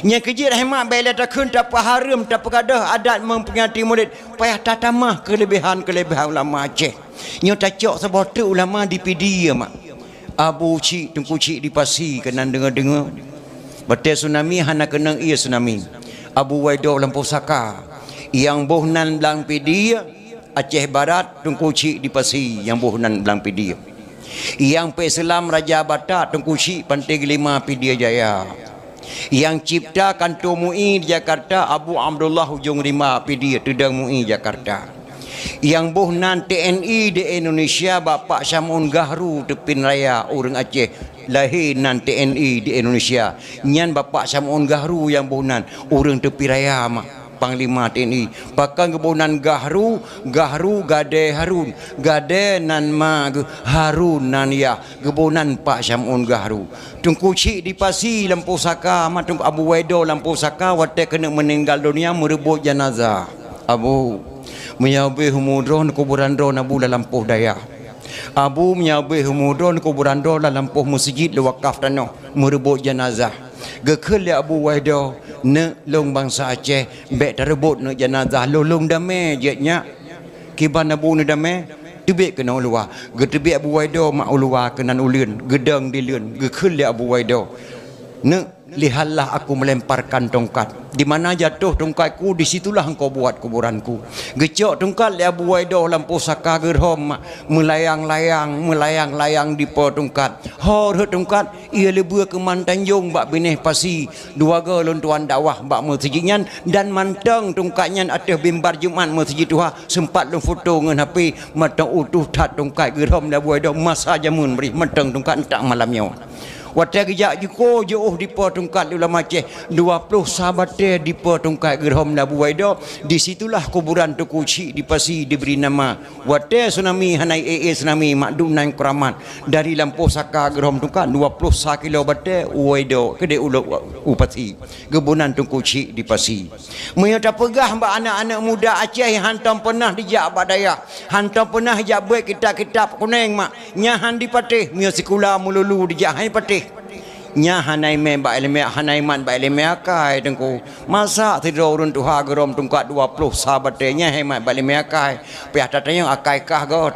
Nyang keu jih rahmat bék lé takheun tapeuhareuem tapeugadôh adat memperingati Maulid, payah tatamah keulebihan-keulebihan ulama Aceh. Nyoe tacok saboh treuk ulama di Pidie mak. Abu Chik, Teungku Chik di Pasi keunan deungoe-deungoe. Watée tsunami hana keunong ié tsunami. Abu Waido lam pusaka. Nyang boh nan blang Pidie, Aceh Barat, Teungku Chik di Pasi nyang boh nan blang Pidie. Nyang peuseulamat Raja Batak, Teungku Chik Panté Geulima Pidie Jaya. Nyang cipta kanto MUI di Jakarta, Abu Abdullah Ujong Rimba Pidie Teudong MUI Jakarta. Nyang boh nan TNI di Indonesia, Bapak Syam'un Gahru Teupin Raya, ureuëng Aceh. Lahé nan TNI di Indonesia. Nyan Bapak Syam'un Gahru nyang boh nan, ureuëng Teupin Raya mak. Panglima TNI. Pakon geuboh nan Gahru, Gahru Gadée Harun. Gadée nan ma geuh, Harun nan yah. Geuboh nan Pak Syam'un Gahru. Teungku Chik di Pasi lam pusaka, mak Teungku Abu Waido lam pusaka, watée keuneuk meuninggal donya meureubuet janazah. Abu, meunyoe beuh umu droe kuburan droe Abu lam lampôh dayah. Abu, meunyoe beuh umu droe kuburan droe lam lampôh meuseujid lé wakaf tanoh meureubuet janazah. Geukheun lé Abu Waido, neuk lôn bansa Aceh, bék tareubuet neuk janazah lôn, lôn damé jeuet nyak. Kiban Abu neudamé, Teubiet keunoe u luwa, geuteubiet Abu Waido mak u luwa keunan uleuen, geudong dileuen, geukheun lé Abu Waido, "Neuk, lihatlah aku melemparkan tongkat. Di mana jatuh tongkatku, di situlah engkau buat kuburanku." Geucok tongkat lé Abu Waido lam pusaka geurhom mak, meulayang-layang, meulayang-layang dipo tongkat. Ho rhot tongkat, ie leubue keuman tanjong bak binéh pasi, dua goe lôn tuan dakwah bak meuseujid nyan, dan mantong tongkat nyan ateueh mimbar Jumat meuseujid tuha, seumpat lôn foto ngon H P, mantong utuh that tongkat geurhom lé Abu Waido masa jameun brih mantong tongkat entak malam nyoe. Watée geujak jiko jiôh dipo tongkat lé ulama Aceh, dua ploh sa batée dipo tongkat geurhom lé Abu Waido, di situlah kuburan Teungku Chik di Pasi dibri nama. Watée tsunami hana ék-ék tsunami mak dum nan keuramat dari lampôh saka geurhom tungkat dua ploh sa kilo batée u Waido keudeh ulo u Pasi, geuboh nan Teungku Chik di Pasi. Meunyoe tapeugah bak aneuk-aneuk muda Aceh nyang hantom peunah dijak bak dayah, hantom peunah jak beuet kitab-kitab kuneng mak, nyan han dipatéh, meunyoe sikula meululu dijak han patéh. Nyan hana imé bak iéleumé, hana imat bak iéleumé akai Teungku. Masa sidroe ureuëng tuha geurhom tungkat dua ploh sa batée nyan han imat bak iéleumé akai. Piah tatanyong akai kah göt.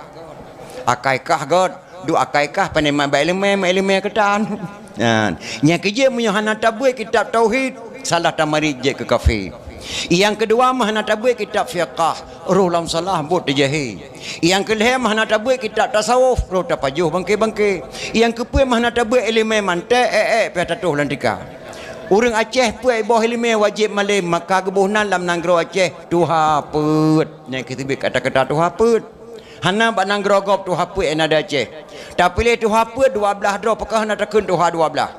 Akai kah göt, duek akai kah pane mat bak iéleumé, mat iéleumé keutan. Nyan, nyang keujeuet meunyoe hana tabeuet kitab tauhid, salah tamarit jeuet keu kafé. Nyang keudua meuh hana tabeuet kitab fiqah, roh lam salah buet teujahé. Nyang keulhée meuh hana tabeuet kitab tasawuf, roh tapajoh bangke-bangke. Nyang keupeuet meuh hana tabeuet iéleumé mantek, ék-ék piah tatoh lam tika. Ureuëng Aceh peuet boh iéleumé wajéb malém, maka geuboh nan lam nanggroe Aceh tuha peuet. Nyang keuteubiet kata-kata tuha peuet. Hana bak nanggroe gob tuha peuet nyang na di Aceh. Tapiléh tuha peuet dua blaih droe, pakon hana takheun tuha dua blaih.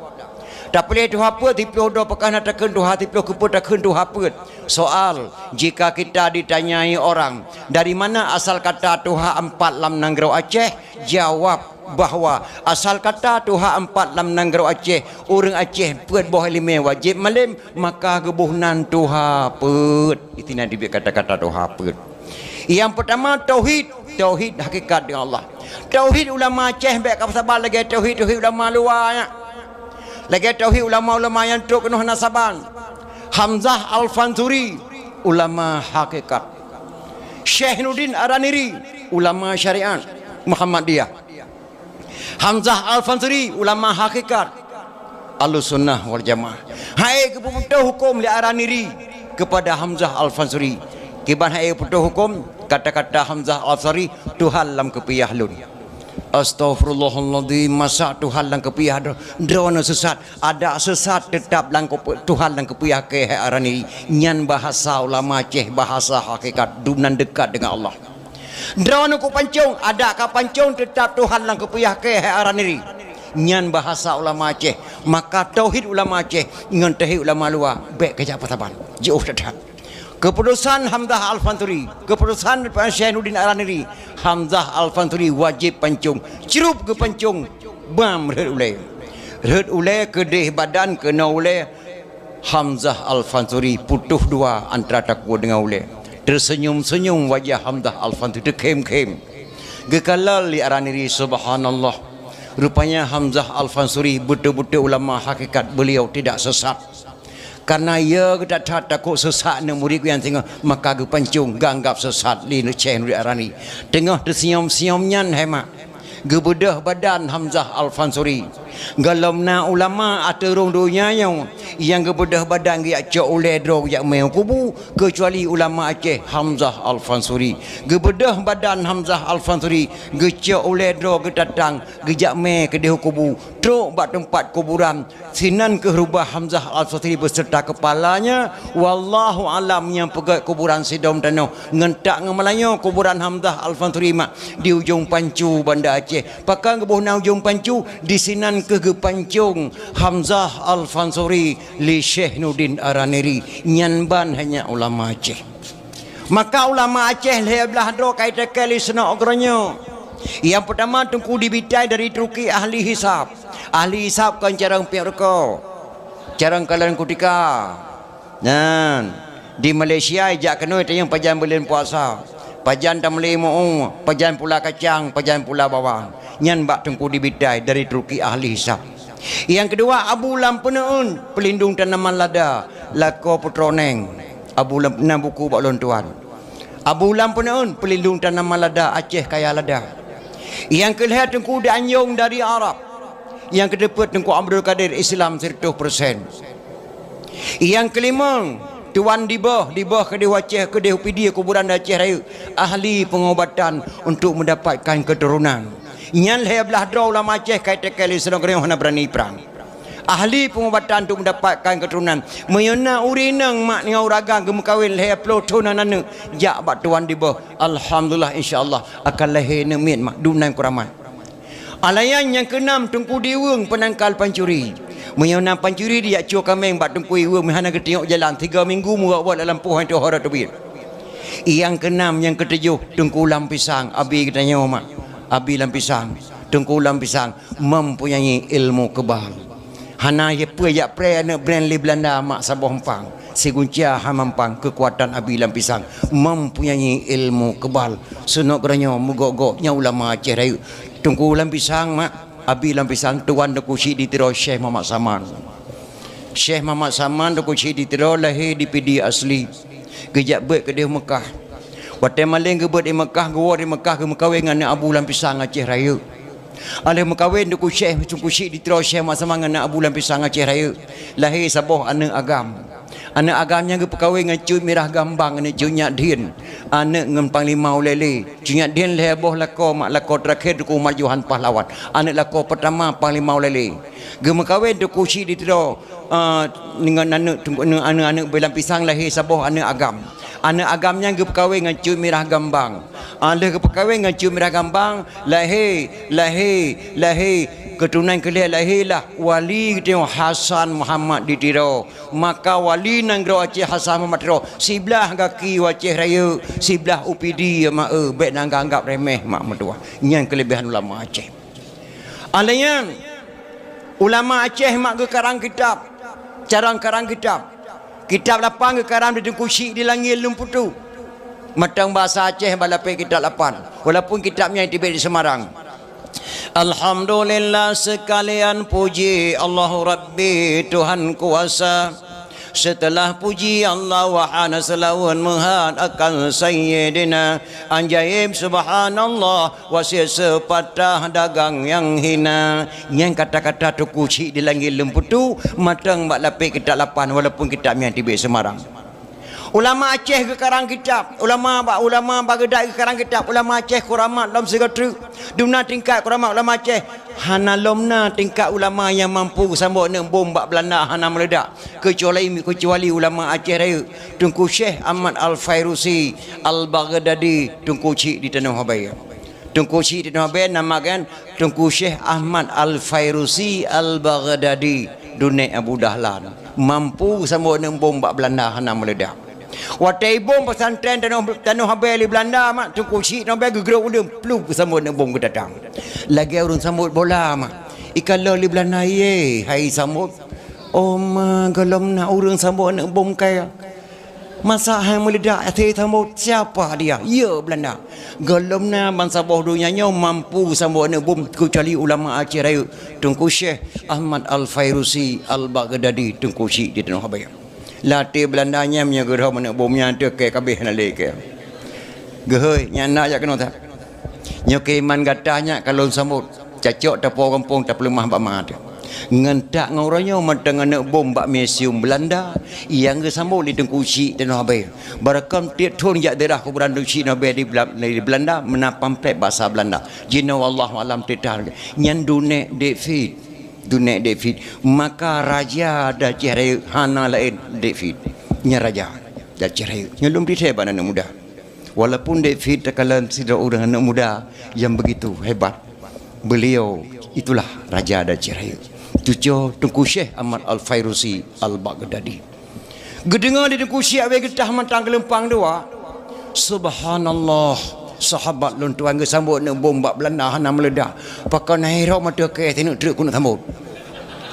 Tapiléh tuha peuet siploh droe, pakon hana takheun tuha siploh, keupeue takheun tuha peuet. Soal, jika kita ditanyai orang, "Dari mana asal kata tuha empat lam nanggroe Aceh?" Jawab bahwa asal kata tuha empat lam nanggroe Aceh, ureuëng Aceh peuet boh iéleumé wajéb malém, maka geuboh nan tuha peuet. Itu nan teubiet kata-kata tuha peuet. Nyang peurtama tauhid, tauhid hakikat deungon Allah. Tauhid ulama Aceh bék ka saban lagée tauhid-tauhid ulama luwa nyan. Lagée tauhid ulama-ulama nyang trok keunoe hana saban. Hamzah Al-Fansuri, ulama hakikat. Syekh Nurdin Araniri, ulama syariat Muhammadiyah. Hamzah Al-Fansuri, ulama hakikat Ahlussunnah wal Jamaah. Hai geupeutoh huköm lé Araniri keupada Hamzah Al-Fansuri. Kiban hai geupeutoh huköm, kata-kata Hamzah Al-Fansuri, "Tuhan lam keupiah lôn." Astaghfirullahaladzim, masa Tuhan lam keupiah droe, droeneuh sesat. Adak sesat teutab lam keup-, Tuhan lam keupiah keu hai Araniri. Nyan bahasa ulama Aceh, bahasa hakikat, dum nan deukat deungon Allah. Droeneuh keu pancong, adak ka pancong teutab Tuhan lam keupiah keu hai Araniri. Nyan bahasa ulama Aceh. Maka tauhid ulama Aceh ngon tauhid ulama luwa bék keujak peusaban. Jiôh that-that. Keuputusan Hamzah Al-Fansuri, keuputusan Syekh Nurdin Araniri, Hamzah Al-Fansuri wajéb pancong. Crup geupancong, bam rhot ulée. Rhot ulée keudeh badan keunoe ulée, Hamzah Al-Fansuri putôh dua antara takue deungon ulée. Teuseunyum-seunyum wajah Hamzah Al-Fansuri, teukhém-khém. Geukalon lé Araniri, subhanallah. Rupanya Hamzah Al-Fansuri beutôi-beutôi ulama hakikat, beliau tidak sesat. Karena ia geutat-that takot sesat aneuk murit geuh nyang singoh, maka geupancong geuanggap sesat lé Syekh Nurdin Araniri. Teungoh teusiom-siom nyan hai mak, geubeudôh badan Hamzah Al-Fansuri. Gohlom na ulama ateueh rhueng donya nyoe nyang geubeudôh badan geujak cok ulée droe geujak mé u kubu, keucuali ulama Aceh Hamzah Al-Fansuri. Geubeudôh badan Hamzah Al-Fansuri, geucok ulée droe geutatang, geujak mé keudeh u kubu, trok bak teumpat kuburan. Sinan kheueh rubah Hamzah Al-Fansuri beuseurta keupalanya. Wallahu alam nyang peugét kuburan sidom tanoh. Ngon that ngon meulayeue kuburan Hamzah Al-Fansuri mak di Ujong Pancu, Banda Aceh. Pakon geuboh na Ujong Pancu, disinan kheueh geupancong Hamzah Al-Fansuri lé Syekh Nurdin Araniri. Nyan ban hanya ulama Aceh. Maka ulama Aceh lhée blaih droe ka itakée lé sinok uroe nyoe. Nyang peurtama Teungku Dibitai dari Turki, ahli hisab. Ahli hisab kon carông piep ruko, carông kalon kutika. Nyan, di Malaysia ijak keunoe tanyong pajan buleuen puasa, pajan tameuli mu'u, pajan pula kacang, pajan pula bawang. Nyan bak Teungku Dibitai dari Turki, ahli hisab. Nyang keudua Abu Lam Peuneu'eun, peulindong tanaman lada, lakoe putroe neng. Abu Lam, na buku bak lôn tuan. Abu Lam Peuneuen, peulindong tanaman lada, Aceh kaya lada. Nyang keulhèe Teungku Danjong dari Arab. Nyang keudeupeut Teungku Abdul Kadir, Islam siratoh persen. Nyang keulimong, Tuan Dibôh, Dibôh keudéh Aceh, keudéh Pidie, kuburan di Aceh Rayeuk, ahli pengobatan untuk mendapatkan keturunan. Nyan lhèe blaih droe ulama Aceh ka itékèe lé sidroe geutanyoe hana beurani prang. Ahli pengobatan untuk mendapatkan keturunan. Meunyoe na ureueng inong mak ngon ureueng agam geumeukawen lhèe ploh thôn hana aneuk, jak bak Tuan Dibôh. Alhamdulillah, insya Allah akan lahé aneuk miet mak, dumnan keuramat. Alayan nyang keunam Teungku Diweueng Peunangkal Pancuri. Meunyoe na pancuri dijak cue kaméng bak Teungku Diweueng, meuhana geuteungoh jalan, tiga minggu meuwot-wot lam lampôh han teuhôi rot teubiet. Nyang keunam, nyang keutujoh Teungku Lam Pisang, abi geutanyoe mak, abi Lam Pisang. Teungku Lam Pisang mempunyai ilmu kebal. Hana peue jak preh aneuk brand lé Belanda mak saboh empang. Sigunca hana mampang keukuatan abi Lam Pisang. Mempunyai ilmu kebal. Sunok geutanyoe meugok-gok nyan ulama Aceh Rayeuk. Teungku Lam Pisang mak, abi Lam Pisang, tuan Teungku Chik di Tiro Syekh Muhammad Saman. Syekh Muhammad Saman Teungku Chik di Tiro lahé di Pidie asli. Geujak beuet keudéh Meukah. Watèe maleng geubeuet di Meukah, geuwoe di Meukah geumeukawen ngon aneuk Abu Lam Pisang Aceh Rayeuk. Alheuh meukawen Teungku Syekh, Teungku Chik di Tiro Syekh Muhammad Saman ngon aneuk Abu Lam Pisang Aceh Rayeuk, lahé saboh aneuk agam. Aneuk agam nyan geupeukawen ngon Cut Mirah Gambang, aneuk Cut Nyak Dhien, aneuk ngon Panglima Ulèe Lheue. Cut Nyak Dhien lhèe boh lakoe mak, lakoe teurakhé Teungku Umar Johan Pahlawan. Aneuk lakoe peutama Panglima Ulèe Lheue. Geumeukawen Teungku Chik di Tiro, eh, ngon aneuk, aneuk, aneuk Abi Lam Pisang lahé saboh aneuk agam. Aneuk agam nyan geupeukawen ngon Cut Mirah Gambang. Ah, lheuh geupeukawen ngon Cut Mirah Gambang, lahé, lahé, lahé, keuturonan keulhèe lahé lah wali geutanyoe Hasan Muhammad di Tiro. Maka wali nanggroe Aceh Hasan Muhammad Tiro, siblah gaki u Aceh Rayeuk, siblah u Pidie mak, eh, bèk neuanggap remeh mak meutuah. Nyan keuleubehan ulama Aceh. Alèh nyan, ulama Aceh mak geukarang kitab, carông karang kitab. Kitab lapan geukarang di Teungku Chik di Langèt Lôn Putu. Mantong bahasa Aceh bak lapéh kitab lapan, walaupun kitab nyan teubiet di Semarang. Alhamdulillah, seukalian puji Allahu Rabbi Tuhan kuasa. Seuteulah puji Allah, wahana seulawan meuhat akan Sayyidina. Ajaéb subhanallah, wasiet seupatah dagang nyang hina. Nyan kata-kata Teungku Chik di Langèt Lôn Putu, mantong bak lapéh kitab lapan, walaupun kitab nyan teubiet Semarang. Ulama Aceh geukarang kitab, ulama ba-, ulama Baghdad geukarang kitab, ulama Aceh kuramat lom sigoe treuk. Dumna tingkat kuramat ulama Aceh, hana lom na tingkat ulama nyang mampu geusambot aneuk bom bak Belanda hana meuleudak, keucuali, keucuali ulama Aceh Rayeuk, Teungku Syekh Ahmad Al-Fairusi Al-Baghdadi, Teungku Chik di Tanoh Abee. Teungku Chik di Tanoh Abee nama kan Teungku Syekh Ahmad Al-Fairusi Al-Baghdadi, dunek Abu Dahlan. Mampu geusambot aneuk bom bak Belanda hana meuleudak. Watèe ibom pesantren Tanoh, Tanoh Abee lé Belanda mak, Teungku Chik Tanoh Abee geugrôp ulèe plup geusambot aneuk bom geutatang. Lagèe ureueng sambot bola mak. Ikalon lé Belanda, "Ye, hai sambot." "Oh ma, gohlom na ureueng sambot aneuk bom kaya." "Masa hai meuleudak até sambot, siapa dia?" "Ye, Belanda." Gohlom na bansaboh donya nyoe mampu sambot aneuk bom keucuali ulama Aceh Rayeuk, Teungku Syekh Ahmad Al-Fairusi Al-Baghdadi, Teungku Chik di Tanoh Abee. Lam até Belanda nyan meunyoe geudhom aneuk bom nyan teuh kèe kabeh hana lé kèe. Geuhôi, nyan na jak keunoe that. Nyoe keuiman gata nyak ka lôn sambot. Cacok tapuwoe gampông tapeuleumah bak ma teuh. Ngon that ngon uroe nyoe mantong aneuk bom bak museum Belanda nyang geusambot lé Teungku Chik Tanoh Abee. Barokon tiep thon jak daerah kuburan Teungku Chik Tanoh Abee di Bela-, di Belanda meunan pamflet bahasa Belanda. Jinoe wallahu alam teuh that. Nyan dunek David. Dunek David. Maka raja di Aceh Rayeuk hana laén David. Nyan raja di Aceh Rayeuk. Nyan lom titèe bak aneuk muda. Walaupun David takalon sidroe ureueng aneuk muda nyang begitu hebat, beliau itulah raja di Aceh Rayeuk. Cuco Teungku Syekh Ahmad Al-Fairusi Al-Baghdadi. Geudeungoe lé Teungku Chik Abee geutah mantong geulumpang dua. "Subhanallah, sahabat lôn tuan geusambot aneuk bom bak Belanda hana meuleudak. Pakon hai rhot meuteukèe sineuk treuk keuneuk sambot."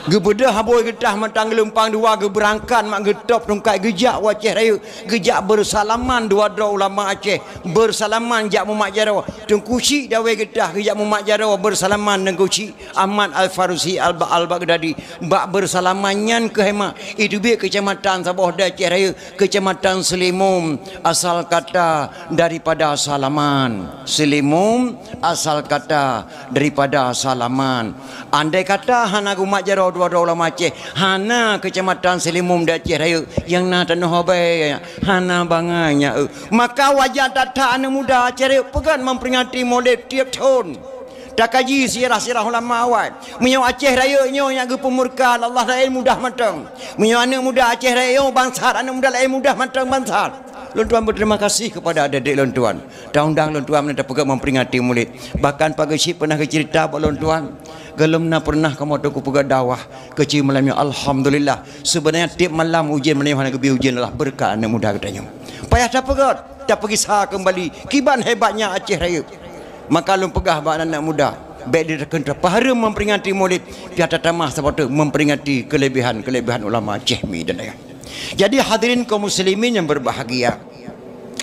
Geubeudôh abui geutah mantong geulumpang dua, geubeurangkat mak geutôb tungkat geujak u Aceh Rayeuk, geujak beusalaman dua droe ulama Aceh, beusalaman jak mumat jaroe. Teungku Chik dawé geutah geujak mumat jaroe beusalaman Teungku Chik Ahmad Al-Farusi Al-Ba-, Al-Baghdadi. Bak beusalaman nyan keuh hema, iteubiet keucamatan saboh di Aceh Rayeuk, Keucamatan Seulimum, asal kata daripada salaman. Seulimum asal kata daripada salaman. Andai kata hana geumat jaroe dua droe ulama Aceh, hana Keucamatan Seulimum di Aceh Rayeuk, nyang na tanoh Abee, hana bangai nyan, eu. Maka wajar that-that aneuk muda Aceh Rayeuk peugah memperingati Maulid tiep thon. Takaji sirah-sirah ulama awai. Meunyoe Aceh Rayeuk nyoe nyang geupeumurka Allah laén mudah mantong. Meunyoe aneuk muda Aceh Rayeuk nyoe bangsat, aneuk muda laén mudah mantong bangsat. Lôn tuan berterima kasih kepada adik-adik lôn tuan. Taundang lôn tuan meunan tapeugah memperingati Maulid. Bahkan Pak Geuchik pernah geucerita bak lôn tuan, gohlom na pernah kamoe teungku peugah dakwah keuchik malam nyoe. Alhamdulillah. Sebenarnya tiep malam ujeuen, malam nyoe hana geubri ujeuen adalah beureukat aneuk muda geutanyoe. Payah tapeugah, tapeugisa keumbali kiban hebatnya Aceh Rayeuk. Maka lôn peugah bak aneuk muda, bék diteukheun tapahareuem memperingati Maulid, pih tatamah saboh teuk memperingati keulebihan-keulebihan ulama Aceh mi dan ayah. Jadi hadirin kaum muslimin yang berbahagia,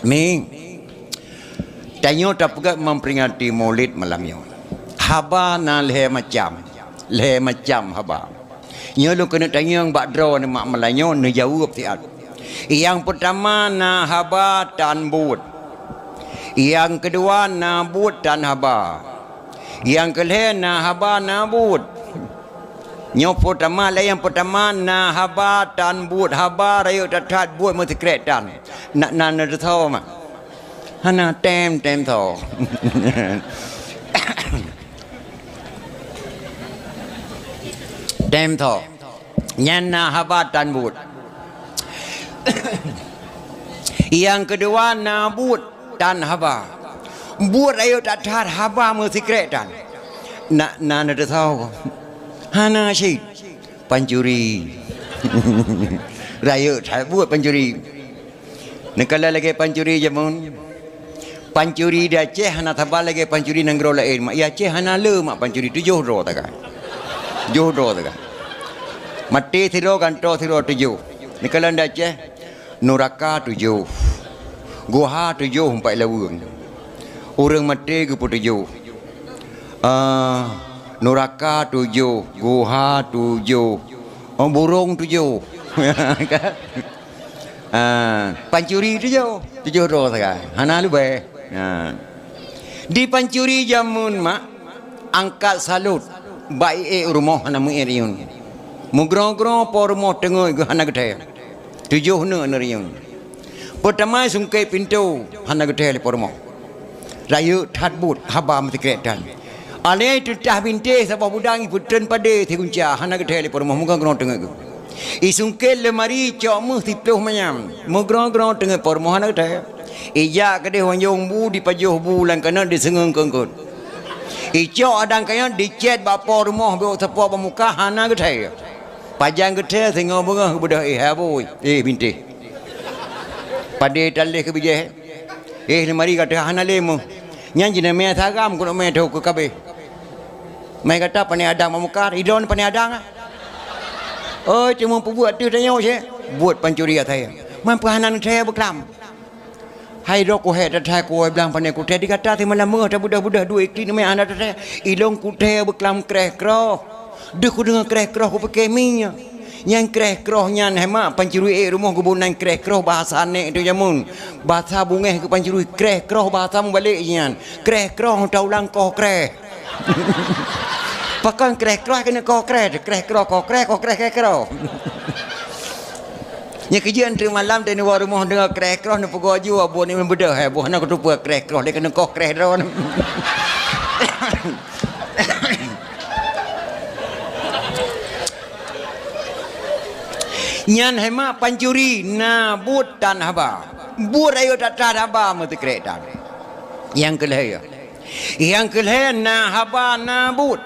mi, tanyoe tapeugah memperingati Maulid malam nyoe. Haba na lhée macam, lhée macam haba. Nyoe lôn keuneuk tanyong bak droeneuh mak malam nyoe neujaweueb siat. Nyang peutama na haba tan buet. Nyang keudua na buet tan haba. Nyang keulhée na haba na buet. Nyoe peutama lé nyang peutama na haba tan buet, haba rayeuk that-that buet meusikrek tan. Na, na, na teusoe ma? Hana tem, tem soe. Tem soe. Nyan na haba tan buet. Nyang keudua na buet tan haba. Buet rayeuk that-that, haba meusikrek tan. Na, na, na teusoe. Hana cit. Pancuri. Rayeuk that buet pancuri. Neukalon lagée pancuri jameun. Pancuri di Aceh hana saban lagée pancuri nanggroe laén. Mak, di Aceh hana le mak pancuri, tujoh droe sagai. Tujoh droe sagai. Maté sidroe, gantoe sidroe, tujoh. Neukalon di Aceh, nuraka tujoh. Guha tujoh, empat laweueng. Ureuëng maté geupeutujoh. Ah, nuraka tujoh, guha tujoh, oh, burong tujoh. Ah, pancuri tujoh, tujoh droe sagai. Hana leubeh. Ah. Di pancuri jameun mak, angkat salot bak ié rumoh hana meuié riyeun. Meugroe-groe po rumoh teungeut geuh hana geuthée. Tujoh neuk neuriyeun. Peutama sungkét pintoe hana geuthée lé po rumoh. Rayeuk that buet haba meusikrek tan. Alée teutah bintéh saboh budang ipeutreun padé sigunca hana geuthée lé po rumoh meugroe-groe teungeut geuh. Isungkét leumari cok méuh siplôh manyam meugroe-groe teungeut po rumoh hana geuthée. Ijak keudeh wanjong bu dipajoh bu lam keuneuk diseungeung keungkot. Icok adang kayong dicet bak po rumoh bak sapo bak muka hana geuthée. Pajan geuthée singoh beungoh geubeudôh, eh, abui, eh, bintéh. Padé taléh keu bijéh. Eh, leumari ka teuhah hana lé méuh. Nyan jinamé saram keuneuk mé teuh keu kabéh. Mé gata pané adang bak muka, idon pané adang ah. Oh, cuma peubuet teuh tanyoe cit. Buet pancuri asai. Man peuhana neuthée beuklam. Hai droe kuhée that-that kuwoe blang pané kuthée di gata simalam meungoh tabeudôh-beudôh dua iklih neumé hana that-that. Ilong kuthée beuklam kreh-kroh. Deuh kudeungoe kreh-kroh kupike mi nyoe. Nyang kreh-kroh nyan hema pancuri ék rumoh geuboh nan kreh-kroh bahasa nek tu jameun. Bahasa bungéh keu pancuri kreh-kroh bahasa mubalek nyan. Kreh-kroh taulang koh kreh. Pakon kreh-kroh keuneuk koh kreh, kreh-kroh koh kreh, koh kreh kreh-kroh. Nyan keujeuet teuk malam teuh nibak rumoh deungoe kreh-kroh neupeugoe ju, buet ni beudôh hai, boh na kuteupeu kreh-kroh lé keuneuk koh kreh droe. Nyan hai mak pancuri na buet tan haba. Buet rayeuk that-that haba meusikrek tan. Nyang keulhée. Nyang keulhée na haba na buet.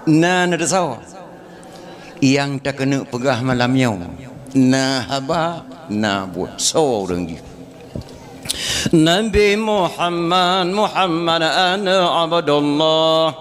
Na neuteusoe. Nyang takeuneuk peugah malam nyoe, na haba, na buet. Soe ureuëng jih? Nabi Muhammad, Muhammad ana Abdullah.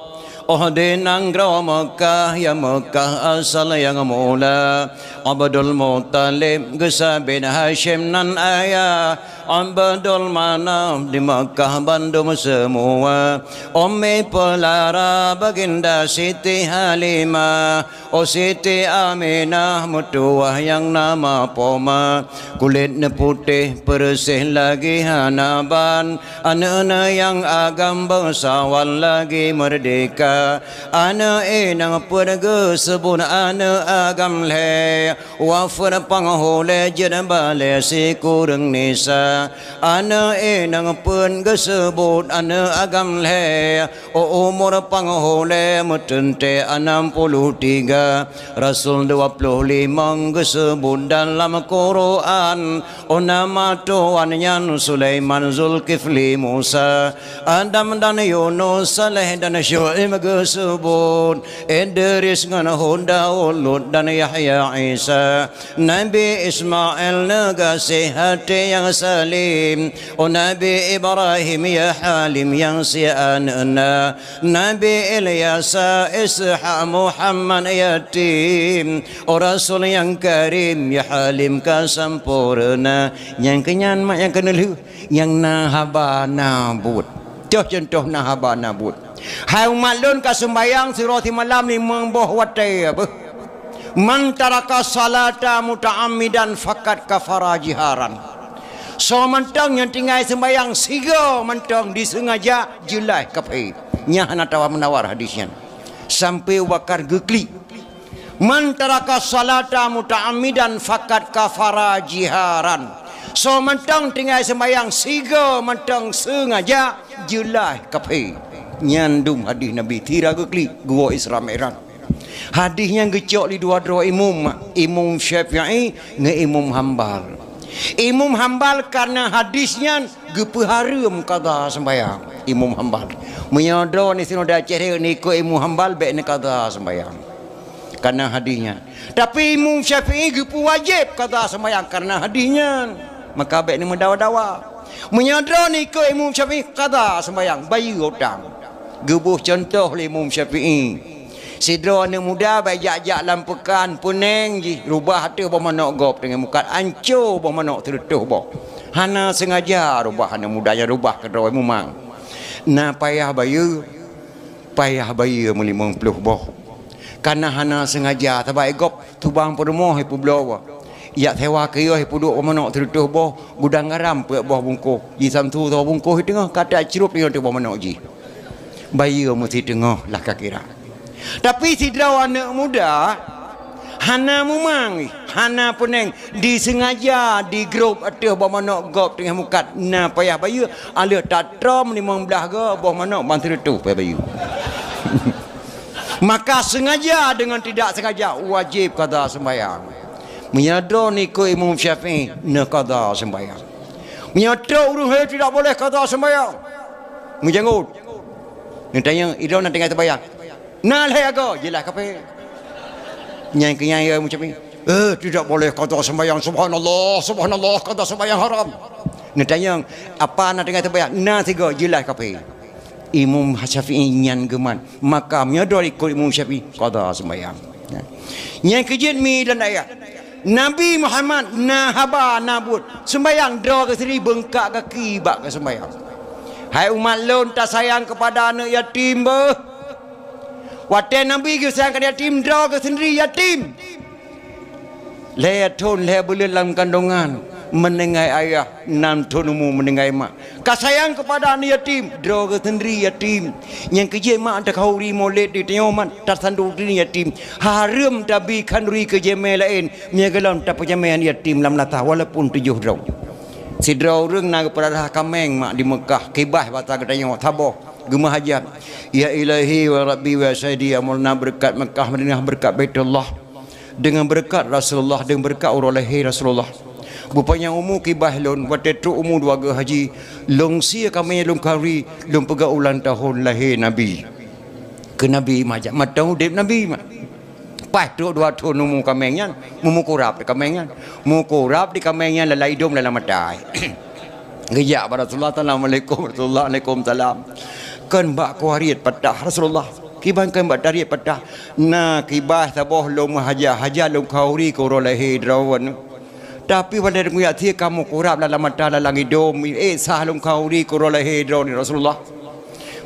Oh di nanggroe Meukah, ya Meukah asal nyang mula. Abdul Muthalib geusa bin Hasyim nan ayah. Abdul Manaf di Meukah bandum seumua. Ummi Peulara, Baginda Siti Halimah. Oh Siti Aminah meutuwah nyang nama Poma. Kulét neuputéh peureuseh lagée hana ban. Aneuëk-aneuëk nyang agam beusawan lagée meurdéhka. Aneuëk inong peuet geuseubut aneuëk agam lhée. Wafeuet panghulée jeuet balée sikureueng nisa. Aneuëk inong peuet geuseubut aneuëk agam lhée. Oh umur panghulée meuteuntée anam puluh tiga. Rasul dua puluh limong geuseubut dalam Quran. Oh nama tuan nyan Sulaiman, Zulkifli, Musa, Adam dan Yunus, Saleh dan Syu'aib geuseubut, Idris ngon Hud, Daud, Lut dan Yahya, Isa, Nabi Ismail neugaséh até nyang salim, oh Nabi Ibrahim ya Halim nyang sie aneuëk na, Nabi Ilyasa, Ishak, Muhammad yatim, oh Rasul nyang karim ya Halim ka sampoereuna. Nyang keunyan mak nyang keuneulheueh, nyang na haba na buet. Toh cuntoh na haba na buet. Hai umat lôn ka seumbahyang sidroe simalam limong boh watée beuh. Man taraka salata muta'ammidan faqad kafara jiharan. Soe mantong nyang tinggai seumbahyang sigoe mantong diseungaja jeulaih kafé. Nyan hana tawar-menawar hadis nyan. Sampai Abu Bakar geuklik. Man taraka salata muta'ammidan faqad kafara jiharan. Soe mantong tinggai seumbahyang sigoe mantong seungaja jeulaih kafé. Nyan dum hadis Nabi sira geuklik geuwoe Isra Mi'raj. Hadis nyan geucok lé dua droe imum, Imum Syafi'i ngon Imum Hambal. Imum Hambal karena hadis nyan geupeuhareuem qadha seumbahyang Imum Hambal. Meunyoe droeneuh singoh di Aceh Rayeuk neuikot Imum Hambal, bék neuqadha seumbahyang karena hadis nyan. Tapi Imum Syafi'i geupeuwajéb qadha seumbahyang karena hadis nyan. Maka bék neumeudawa-dawa. Meunyoe droeneuh ikot Imum Syafi'i, qadha seumbahyang, bayeue utang. Geuboh cuntoh lé Imum Syafi'i. Sidroe aneuëk muda bak jak-jak lam peukan, peuneng jih, rubah ateueh boh manök gob teungoh mukat, anco boh manök sireutôh boh. Hana seungaja rubah aneuëk muda nyan, rubah keudroe mumang. Na payah bayeue, payah bayeue meulimong ploh boh. Kana hana seungaja, sabab gob tubang peurumoh ipubloe. Jak sewa kios ipeuduek boh manök sireutôh boh, gudang garam peuet boh bungkôh. Jisansu saboh bungkôh di teungoh, ka tacrôb di teungoh boh manök jih. Bayeue meusiteungoh lah ka kira. Tapi sidroe aneuëk muda hana mumang, hana peuneng, diseungaja digrob ateueh boh manök gob teungoh mukat, na payah bayeue, aleueh tatrom limong blaih goe boh manök ban sireutôh payah bayeue. Maka sengaja dengan tidak sengaja wajéb qadha seumbahyang. Meunyoe droeneuh ikot Imum Syafi'i, neuqadha seumbahyang. Meunyoe trok ureuëng hai tidak boleh qadha seumbahyang, meujangôt. Neutanyong, "Idroeneuh na tinggai seumbahyang?" "Na lhée agoe." "Jeulaih kafé." Nyang keunyan ya Imum Syafi'i, "Eh, tidak boleh qadha seumbahyang. Subhanallah, subhanallah, qadha seumbahyang haram." Neutanyong, "Apa na tinggai seumbahyang?" "Na sigoe." "Jeulaih kafé." Imum Syafi'i nyan geuman. Maka meunyoe droe ikot Imum Syafi'i, qadha seumbahyang. Nyang keujeuet mi dan ayah, Nabi Muhammad na haba na buet. Seumbahyang droe geuh sendiri beungkak gaki bak geuseumbahyang. Hai umat lôn, tasayang keupada aneuëk yatim beuh. Watée Nabi geusayang keu yatim, droe geuh sendiri yatim. Lhée thon lhée buleuen lam kandongan, meuninggai ayah, nam thon umu meuninggai mak. Ka sayang keupada aneuëk yatim, droe geuh sendiri yatim. Nyang keujeuet mak takhanduri mulod di tanyoe mat, tasanduri yatim. Hareuem tabi khanduri keu jeumaé laén, meunyoe gohlom tapeujamé aneuëk yatim lam lata walaupun tujoh droe. Sidroe ureuëng na geupeurara kaméng mak di Meukah, kibaih basa geutanyoe saboh, geumeuhajat, "Ya Ilahi wa Rabbi wa Sayyidi, ya Maulana, beureukat Meukah Madinah, beureukat Baitullah." Deungon beureukat Rasulullah, deungon beureukat uroe lahé Rasulullah. Beupanyang umu kibaih lôn, watée trok umu dua geuh haji, lôn sie kaméng lôn khanduri, lôn peugah ulang tahun lahé Nabi. Keu Nabi meuhajat, mantong udeb Nabi mak. Paih trok dua thon umu kaméng nyan, meumukurab di kaméng nyan. Mukurab di kaméng nyan lalai idong lalai mata. Geujak bak Rasulullah, "Assalamualaikum." Rasulullah, "Waalaikumsalam." Kon bak kuariet patah Rasulullah. Kiban kan bak tarék patah. Na kiban saboh lôn meuhajat-hajat lôn khauri keu uroe lahé droeneuh. Tapi watèe teungoh jak sie ka meukurab lam mata lam idông, ék sah lôn khauri keu uroe lahé droeneuh Rasulullah.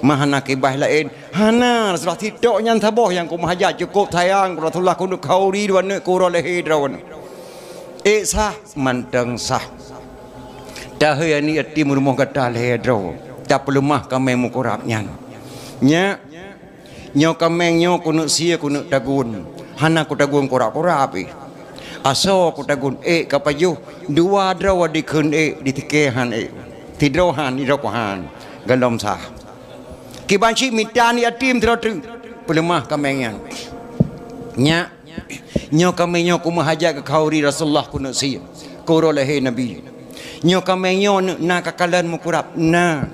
Mah hana kiban laén. Hana, Rasulullah, sitok nyan saboh nyang kumeuhajat, cukôp sayang Rasulullah keuneuk khauri droeneuh keu uroe lahé droeneuh. Ék sah, mantong sah. Tahôi aneuk yatim rumoh gata lhèe droe, tapeuleumah kaméng meukurab nyan. Nyak, nyoe kaméng nyoe keuneuk sie keuneuk tagun, hana kutagun kurab-kurab pih. Asoe kutagun ék ka pajoh, dua droe dikheun ék, ditikée han ék. Sidroe han, sidroe han, gohlom sah. Kiban cit mita aneuk yatim sidroe teuk, peuleumah kaméng nyan. Nyak, nyoe kaméng nyoe kumeuhajat keu khauri Rasulullah keuneuk sie, keu uroe lahé Nabi. Nyoe kaméng nyoe na kakalon meukurab, na.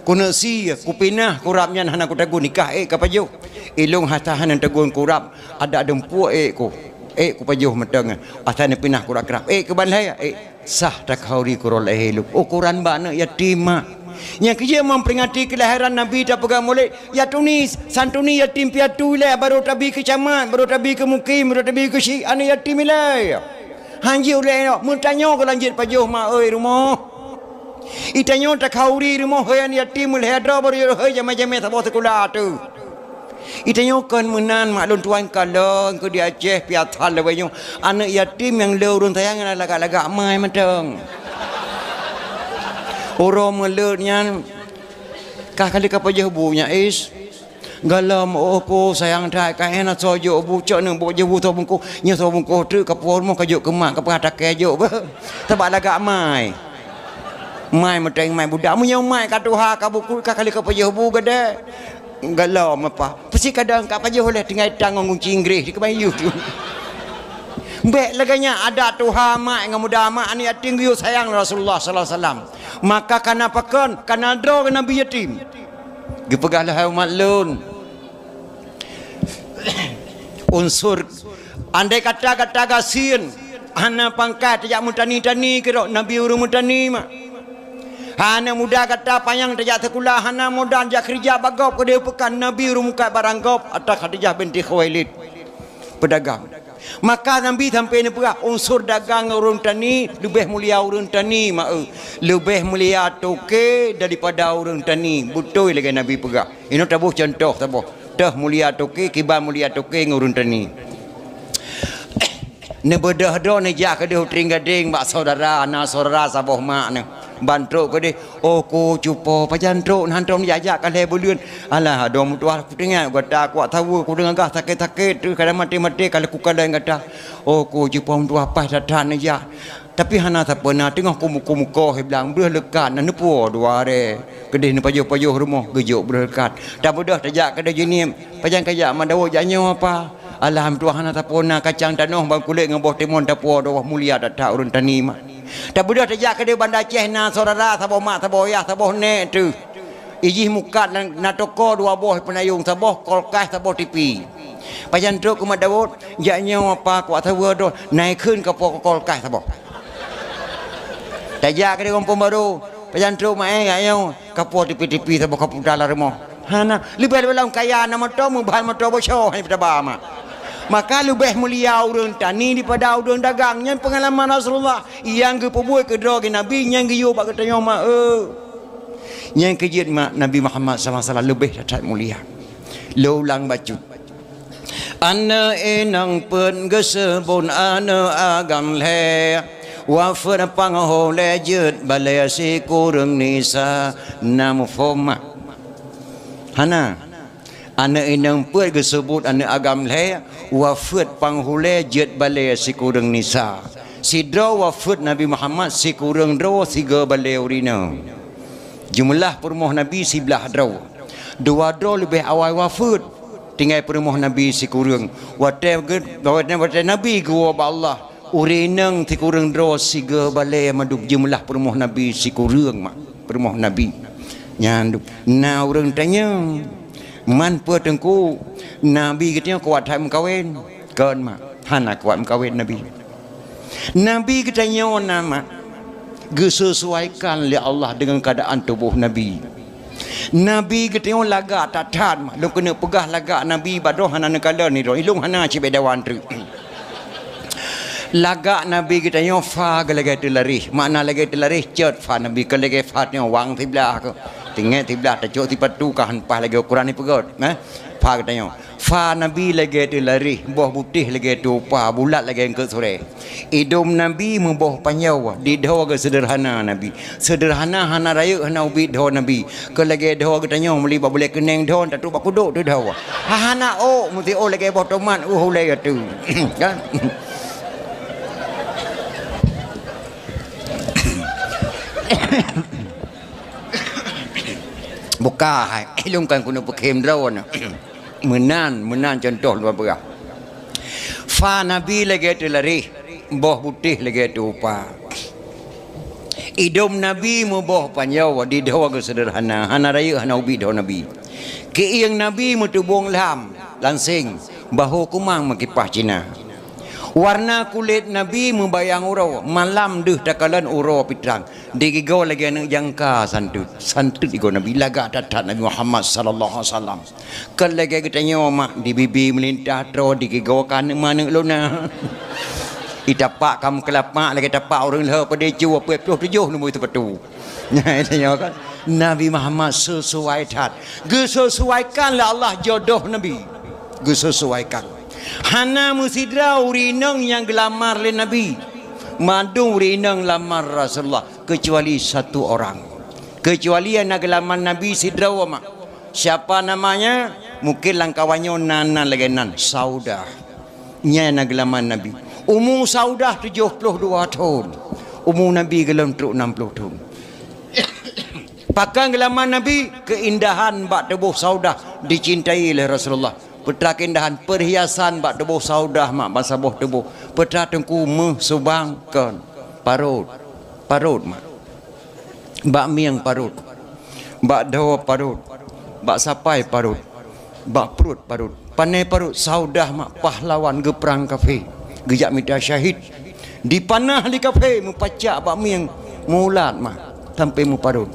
Keuneuk sie, kupinah kurab nyan hana kutagun nikah ék ka pajoh. Ilôn hata hana tagun kurab, adak deumpuk ék ku. Ék kupajoh mantong, asai neupinah kurab-kurab. Ék keuban lhèe, ék. Sah takhauri keu uroe lahé lôn. Ukoran bak aneuk yatim, mak. Nyang keujeuet meuperingati keulahiran Nabi tapeugah mulod, ya tuni, santuni yatim piatu ilèe, barô tabi keu camat, barô tabi keu mukim, barô tabi keu syik, aneuk yatim ilèe. Han jeuet ulèe nyoe, meutanyoe keu lanjut pajoh mak oi rumoh. Itanyoe takhauri rumoh hôi aneuk yatim meulhèe droe barô jeuet hôi jamé-jamé saboh sikula teuh. Itanyoe kon meunan mak lôn tuan kalon keu di Aceh piasan lawét nyoe. Aneuk yatim nyang le ureueng sayang nyang lagak-lagak mai mantong. Uroe mulod nyan ka kali ka pajoh bu nyak is. Gohlom oh ko sayang that ka hana soe jok bu cok neuk bu jok bu soe bungkôh. Nyoe soe bungkôh teuk ka puwoe rumoh ka jok keu mak ka peugah takée jok beuh. Sabab lagak mai. Mai meuteng mai budak. Meunyoe mai ka tuha ka bukut ka kali ka pajoh bu geude. Gohlom apa? Peusi kadang ka pajoh lé tinggai tang ngon gunci Inggréh di keubayu tu. Bèk lagèe nyan adat tuha mak ngon muda mak aneuk yatim geuyue sayang Rasulullah sallallahu alaihi wasallam. Maka kana pakon, kana droe Nabi yatim. Geupeugah lé hai umat lôn. Unsur, andai kata gata gasien, hana pangkat tajak meutani-tani keudroe, Nabi ureueng meutani mak. Hana muda gata panyang tajak sikula, hana modal jak keurija bak gob keudéh peukan, Nabi ureueng mukat barang gob, ata Khadijah binti Khuwailid. Peudagang. Maka Nabi sampai neupeugah, unsur dagang ngon ureueng tani leubeh mulia ureueng tani mak eu. Leubeh mulia toke daripada ureueng tani. Beutôi lagèe Nabi peugah. Inoe taboh contoh saboh. Teuh mulia toke, kiban mulia toke ngon ureueng tani. Neubeudôh droe neujak keudéh u trieng gadeng bak syedara, na syedara saboh mak nyoe. Ban trok keudéh, "Oh ko cupo, pajan trok, han tom jak-jak ka lhèe buleuen." "Alah, adoe meutuah, kuteungoh gata kuat saweue, kudeungoh gah sakét-sakét, teuh kadang maté-maté ka lheueh kukalon gata." "Oh ko cupo meutuah, paih that-that neujak." Tapi hana sapeue na, teungoh kumukoh-mukoh i blang, breuh leukat na neupuwoe dua aré. Keudéh neupajoh-pajoh rumoh, geujok breuh leukat. Tabeudôh tajak keudéh jeuet nyan, "Pajan kajak mak Daud jak nyoe apa?" "Alah meutuah, hana sapeue na, kacang tanoh ban kulét ngon boh timon tapuwoe dua, mulia that-that ureueng tani mak." Tabeudôh tajak keudéh Banda Aceh na syedara saboh mak, saboh yah, saboh nèk teuh. Ijih mukat na, na toko dua boh peunayong, saboh kulkas, saboh tipi. "Pajan trok keu mak Daud?" "Jak nyoe apa, kuat saweue droe." "Na ikheun kapuwoe kulkas saboh." Tajak keudéh Gampông Barô, "Pajan trok mak eh?" "Jak nyoe." Kapuwoe tipi-tipi saboh kaputa lam rumoh. Hana, leubeh-leubeh lom kaya na moto, meuban moto boh syoh hana peutaba mak. Maka leubeh mulia ureueng tani daripada ureueng dagang. Nyan peungalaman Rasulullah nyang geupeubuet keudroe geuh Nabi, nyang geuyue bak geutanyoe mak eu. Nyang keujeuet mak Nabi Muhammad sallallahu alaihi wasallam leubeh that-that mulia. Lôn ulang bacut. Aneuk inong peuet geuseubut aneuk agam lhèe, wafeuet panghulèe jeuet balèe sikureueng nisa. Na muphom mak? Hana. Aneuk inong peuet geuseubut aneuk agam lhèe, wafeuet panghulèe jeuet balèe sikureueng nisa. Sidroe wafeuet Nabi Muhammad, sikureueng droe sigoe balèe ureueng inong. Jeumeulah peurumoh Nabi siblaih droe. Dua droe leubeh awai wafeuet. Tinggai peurumoh Nabi sikureueng. Watèe geu-, watèe, watèe Nabi geuwoe bak Allah, ureueng inong sikureueng droe sigoe balèe mandum jeumeulah peurumoh Nabi sikureueng mak, peurumoh Nabi. Nyan du-, na ureueng tanyong, "Man peue Teungku, Nabi geutanyoe kuat that meukawen?" Kon mak, hana kuat meukawen Nabi. Nabi geutanyoe na mak, geusesuaikan lé Allah deungon keuadaan tuboh Nabi. Nabi geutanyoe lagak that-that, lôn keuneuk peugah lagak Nabi bak droe hana neukalon nibak droe, ilôn hana cit bak dawan treuk. Lagak Nabi geutanyoe fa geulagée teularéh, makna lagée teularéh cot fa Nabi, kon lagée fa tanyoe wang siblah keu. Tinggai siblah tacok sipatu ka han paih lagée ukuran ipeugét, eh? Fa geutanyoe. Fa Nabi lagée teularéh, boh butéh lagée tupa, bulat lagée eungkôt surée. Idôm Nabi meuboh panjoe, di dhoe geuh seudeurhana Nabi. Seudeurhana hana rayeuk hana ubit dhoe Nabi. Kon lagée dhoe geutanyoe meuli bak bulée keuneng dhoe, tatrok bak kudok teuh dhoe. Ha, hana ôk, meusti ôk lagée boh tomat, uh, ulée ateueh. Kan? Buka hai, ilôn kan keuneuk peukhém droeneuh. Meunan, meunan cuntoh lôn peugah. Fa Nabi lagée teularéh, boh butéh lagée tupa. Idôm Nabi meuboh panjoe, di dhoe geuh seudeurhana, hana rayeuk hana ubit dhoe Nabi. Keuieng Nabi meutubông lam, lanseng, bahô kumang meukipah Cina. Warna kulét Nabi meubayang uroe, malam deuh takalon uroe pitrang. Digigoe lagée aneuëk jangka santot. Santot igoe Nabi, lagak that-that Nabi Muhammad sallallahu alaihi wasallam. Kon lagée geutanyoe mak, di bibi meulintah troe, digigoe ka aneuëk maneuëk lôn na. Itapak ka meukeulapak lagée tapak ureuëng lheueh padé cu, peuet ploh tujoh lumbôi teupatu. Nyan tanyoe kan. Nabi Muhammad sesuai that. Geusesuaikan lé Allah jodoh Nabi. Geusesuaikan. Hana meusidroe ureuëng inong nyang geulamar lé Nabi. Mandum ureuëng inong lamar Rasulullah, keucuali satu orang. Keucuali nyang na geulamar Nabi sidroe mak. Siapa namanya? Mungkin lam kawan nyoe na nan lagée nan, Saudah. Nyan na geulamar Nabi. Umu Saudah tujoh ploh dua thon. Umu Nabi gohlom trok nam ploh thon. Pakon geulamar Nabi? Keuindahan bak tuboh Saudah dicintai lé Rasulullah. Peue teuma keuindahan? Perhiasan bak tuboh Saudah mak, bak saboh tuboh. Peue teuma teungku? Méuh, subang, kon. Parot. Parot mak. Bak mieng parot. Bak dhoe parot. Bak sapai parot. Bak pruet parot. Pané parot? Saudah mak pahlawan geuprang kafé. Geujak mita syahid. Dipanah lé kafé, meupacak bak mieng, meuulat mak, sampai meuparot.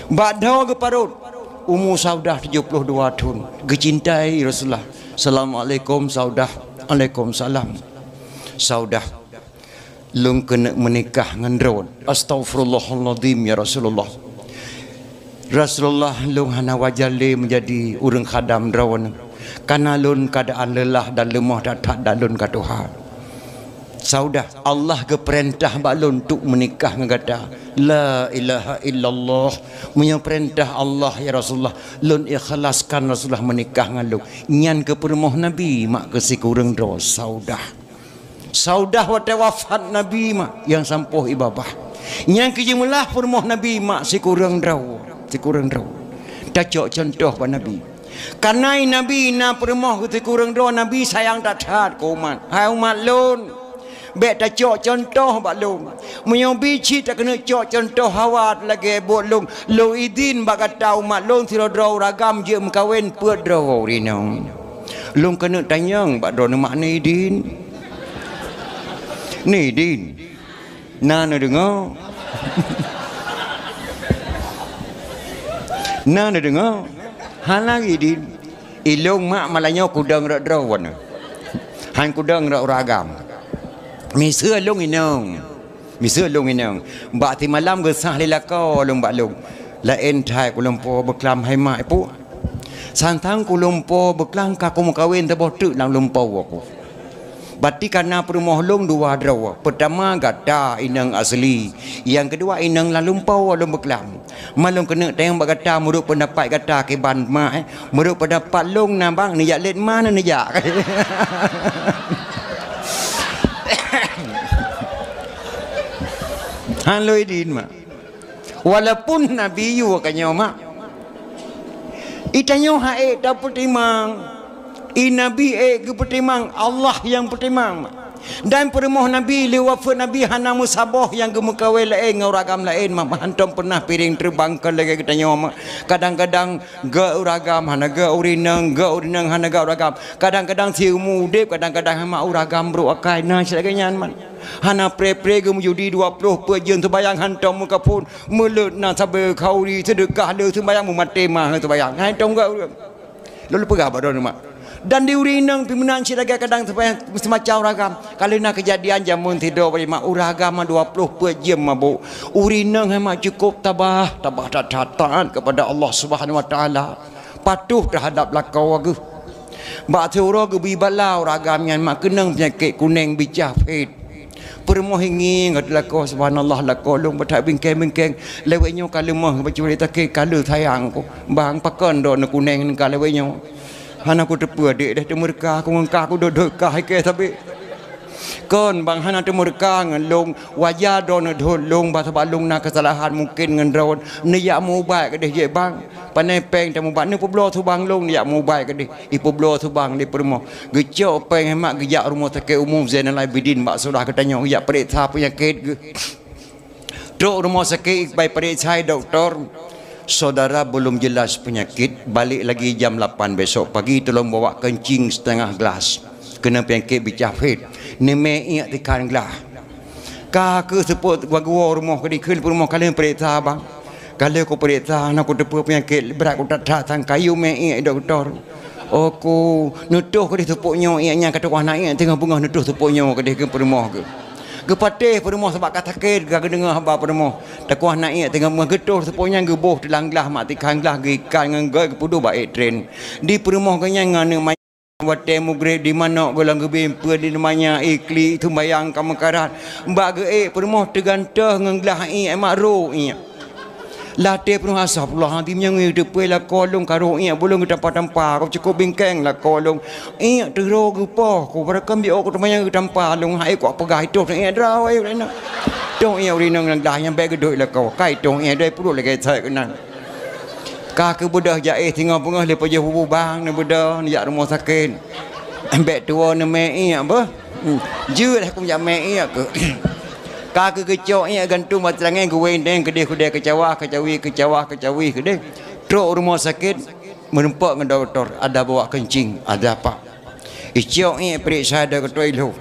Bak dhoe geuparot. Umu Saudah tujoh ploh dua thon. Geucintai Rasulullah. Assalamualaikum Saudah. Waalaikumsalam. Saudah, lôn keuneuk meunikah ngon droe. Astaghfirullahalazim ya Rasulullah. Rasulullah, lôn hana wajar lé meujadi ureuëng khadam droe. Kareuna lôn keuadaan leulah dan leumoh that-that dan lôn ka tuha. Saudah, Allah geupeurintah bak lôn untuk meunikah ngon gata. La ilaha illallah. Meunyoe peurintah Allah ya Rasulullah, lôn ikhlaskan Rasulullah meunikah ngon lôn. Nyan keuh peurumoh Nabi mak keu sikureueng droe Saudah. Saudah watée wafat Nabi mak nyang sampoe i babah. Nyang keujeumeulah peurumoh Nabi mak sikureueng droe, sikureueng droe. Tacok cuntoh bak Nabi. Kareuna Nabi na peurumoh sikureueng droe, Nabi sayang that-that keu umat. Hai umat lôn, bék tacok cuntoh bak lôn. Meunyoe bi cit takeuneuk cok cuntoh hawa lagée buet lôn, lôn idin bak gata umat lôn sidroe-droe ureuëng agam jeuet meukawen peuet droe ureuëng inong. Lôn keuneuk tanyong bak droeneuh mak, ni idin? Ni idin? Na neudeungoe? Na neudeungoe? Hana idin. Ilôn mak malam nyoe kudong rot droe. Han kudong rot ureuëng agam. Miseue lôn inong. Miseue lôn inong. Bak simalam geusah lé lakoe lôn bak lôn. Laén that kulumpo beuklam hai mak, pu. Sang-sang kulumpo beuklam ka kumeukawen saboh teuk lam lumpo ku. Berarti ka na peurumoh lôn dua droe. Peutama gata inong asli. Nyang keudua inong lam lumpo lôn beuklam. Ma lôn keuneuk tanyong bak gata, meunurot peundapat gata kiban mak, eh? Meunurot peundapat lôn na bang neujak lét ma na neujak. Han lôn idin mak. Walaupun Nabi yue ka nyoe mak. Itanyoe han ék tapeutimang. I Nabi ék geupeutimang, Allah nyang peutimang mak. Dan peurumoh Nabi lheueh wafeuet Nabi hana meusaboh nyang geumeukawen laén ngon ureuëng agam laén mak. Hantom peunah piréng teubang kon lagée geutanyoe mak. Kadang-kadang gét ureuëng agam hana gét ureuëng inong, gét ureuëng inong hana gét ureuëng agam. Kadang-kadang siumu udeb, kadang-kadang mak ureuëng agam brok akai, na cit lagée nyan mak. Hana pre-pre geumeujudi dua ploh peuet jeuem seumayang hantom meukaphon, meuleut na sabe khauri seudeukah le seumayang meumaté mah seumayang. Hantom gak ureueng. Lalu peugah bak droeneuh mak. Dan di ureueng inong pih meunan cit lagèe kadang seumayang seumacam ureueng agam. Ka lheueh na keujadian jameun sidroe bak mak ureueng agam dua ploh peuet jeuem mabök. Ureueng inong hai mak cukup tabah, tabah that-that taat kepada Allah Subhanahu Wa Taala. Patuh teuhadap lakoe geuh. Bak siuroe geubri bala ureueng agam nyan mak keunong peunyakét kuneng bicah phet. Peurumoh ingieng gata lakoe, subhanallah, lakoe lôn beutak bingkeng-bingkeng. Lewat nyoe ka leumoh bacut lé takét ka lheueh sayang ku. Bang, pakon droeneuh kuneng ka lewat nyoe. Hana kuteupeue dek deh teumeureuka ku ngon kah kudot-dot kah ikei sabé. Kon bang hana teumeureuka ngon lôn, wajar droeneuh dot lôn bah sabab lôn na keusalahan mungken ngon droeneuh. Neujak meuubat keudeh jek bang. Panai péng tamubat, neupeubloe subang lôn neujak meuubat keudeh. Ipeubloe subang lé peurumoh. Geucok péng hemat geujak rumoh sakét umum Zainal Abidin bak syedara geutanyoe geujak peuriksa peunyakét geuh. Trok rumoh sakét ibai peuriksa dokto. Saudara belum jelas penyakit, balik lagi jam lapan besok pagi tolong bawa kencing setengah gelas. Kena penyakit bicah phet. Neumè iék tikhan glah. Ka keuh seupôt geuwoe rumoh keudeh kheun peurumoh ka lheueh peuriksa bang. Ka lheueh kupeuriksa, hana kuteupeue peunyakét, brat kuthat-that sang kayu mè iék dokto. Oh ku, neutoh keudeh seupôt nyoe iék nyan ka tukoh na iék teungoh beungoh neutoh seupôt nyoe keudeh keu peurumoh geuh. Geupatéh peurumoh sabab ka sakét, ka geudeungoe haba peurumoh. Tukoh na iék teungoh beungoh geutoh seupôt nyan geuboh teulang glah mak tikhan glah geuikat ngon goi geupeuduek bak ék tren. Di peurumoh geuhnyan ngon aneuk Watèe mugreb di manok gohlom geubri peue di teumanyang ié klik teumbayang ka meukarat. Bak geuék peurumoh teugantoh ngon glah iék mak rôk iék. Latèe peurumoh, "Astagfirullahalazim, nyang ngieng teupeue lakoe lôn ka rôk iék, bulong geutampa-tampa, ka cukup bingkeng lakoe lôn. Iék teuro geupoh, ku barakam biôh ku teumanyang geutampa lôn, hai ku peugah itoh iék droe iék ureueng inong. Toh iék ureueng inong nyang glah nyan bèk geudok lakoe, kai toh iék doi peuruet lagèe sait keunan." Ka keubeudôh jaéh singoh beungoh lé pajoh bubu bang neubeudôh neujak rumoh sakét. Bèk tuwoe neumè iék beuh. Hmm. Jeuet lah kum jak mè iék keuh. Ka keuh geucok iék gantung bak teulangèe geuwéndeng keudeh keudeh keucawah keucawi keucawah keucawi keudeh. Trok rumoh sakét meurumpok ngon dokto, ada bawa kencing, ada apa. Icok iék peuriksa dokto ilheuh.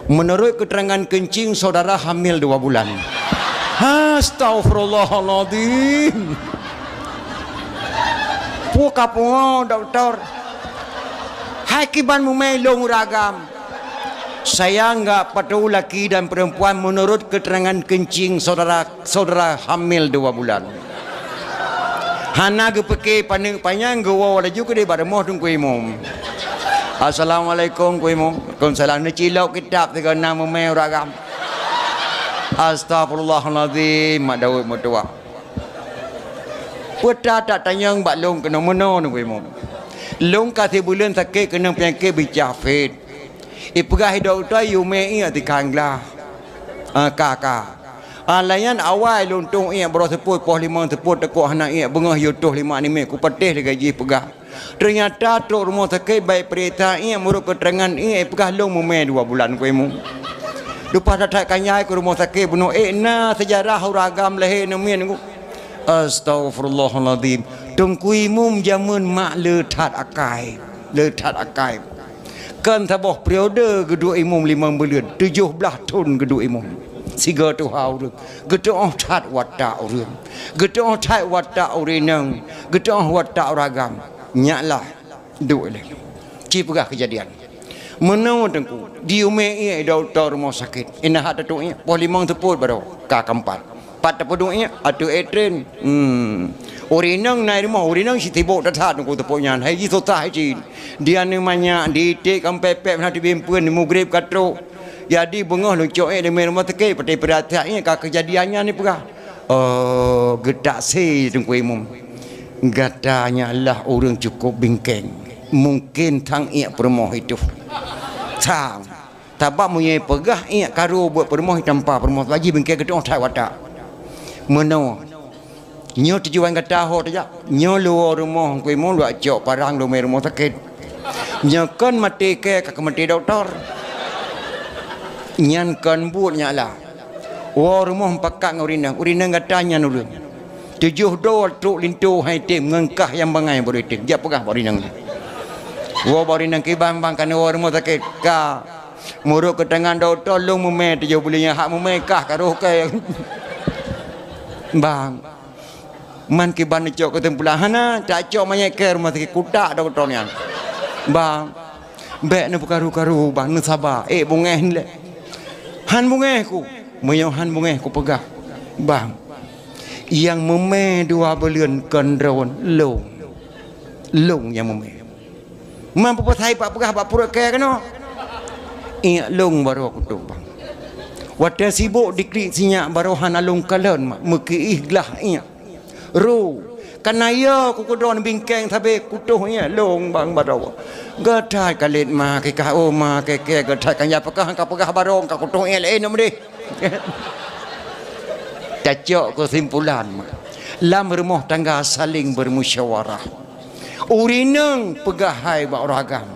Menurut keterangan kencing saudara hamil dua bulan. Astagfirullahaladzim. Peue ka pungo dokto. Hai kiban mumè lôn ureueng agam. Saya enggak peduli laki dan perempuan menurut keterangan kencing saudara saudara hamil dua bulan. Hana geupike paneuk panyang geuwoe laju keudeh bak rumoh Teungku Imum. Assalamualaikum Teungku Imum. Waalaikumsalam. Neucilok kitab sigoe na mumè ureueng agam. Astagfirullahalazim mak Daud meutuwah. Peue that tanyong bak lôn keunoe meunoe Teungku Imum. Lôn ka sibuleuen sakét keunoe peunyakét bicah phet. Ipeugah dokto yue mè iék tikhan glah. Ah, ka ka. Ah, lagèe nyan awai lôn tueng iék baroe seupôt, poh limong seupôt teukok hana iék beungoh yue toh lima nimèk kupatéh lagèe jih peugah. Teunyata trok rumoh sakét bèk peuriksa iék meunurot keuteurangan iék peugah lôn mumè dua bulan Teungku Imum. Leupah that-that kanyai keu rumoh sakét bunoe ék na seujarah ureueng agam lahé neumiet Teungku. Astagfirullahalazim. Teungku Imum jameun mak le that akai. Le that akai. Kon saboh periode geuduek imum limong buleuen, tujoh blaih thon geuduek imum. Sigoe tuha ureueng, geutuoh that watak ureueng. Geutuoh that watak ureueng inong, geutuoh watak ureueng agam. Nyak lah, duek lé. Ci peugah keujadian. Meunoe Teungku, diumé ié dokto rumoh sakét. Ina hat tatuek ié, poh limong teupot baroe, ka keumpat. Pat teupeuduek ié, ateueh ék tren. Hmm. Ureueng inong na i rumoh, ureueng inong sitibok that-that Teungku teupot nyan. Hai jih susah hai cit. Di aneuk manyak, di iték ka meupék-pék hana teubieng peuet, mugreb ka trok. Jadi beungoh lôn cok ié deungon rumoh sakét, patéh peuratian ié ka keujadian nyan ipeugah. Oh, geutak sé Teungku Imum. Gata nyan lah ureueng cukôp bingkeng. Mungken thang ié peurumoh itu. Thang. Sabab meunyoe peugah ié karu buet peurumoh, itampa peurumoh, laju bingkeng geutuoh that watak. Meunoe. Nyoe tujuan gata ho tajak. Nyoe luwoe rumoh Teungku Imum, luwat cok parang lumé rumoh sakét. Nyoe kon maté kèe ka keumaté dokto. Nyan kon buet nyak lah. Woe rumoh mupakat ngon ureueng inong. Ureueng inong gata nyan ureueng. Tujoh droe trok linto hai tem ngon kah nyang bangai baroe tem. Jak peugah bak ureueng inong. Woe bak ureueng inong kiban bang ka neuwoe rumoh sakét. Ka. Meurok keu tangan dokto lôn meumè tujoh buleuen nyan, hak meumè kah ka roh kèe. Bang. Man kiban neucok keusimpulan hana, tacok manyét kèe rumoh sakét kutak dokto nyan. Bang. Bèk neupeukaru-karu, bang, neusaba. Eh, beungèh lé. Han beungèh ku. Meunyoe han beungèh kupeugah. Bang. Nyang meumè dua buleuen kon droen lôn. Lôn nyang meumè. Man peue pasai bak peugah bak pruet kèe keunoe? Iék lôn baroe kutoh, bang. Watèe sibok diklik sinyak baroe hana lôn kalon, mak, meukiih glah iék. Ru, kana yo ku keudroe bingkeng sabé kutoh iék lôn, bang, baroe. Geuthai kalét ma kikah, oh, ma kèe-kèe geuthai kan ya peugah ka peugah baroe ka kutoh iék lé nyoe deh. Tacok keusimpulan, mak. Lam rumoh tangga saléng beumusyawarah. Ureueng inong peugah hai bak ureueng agam.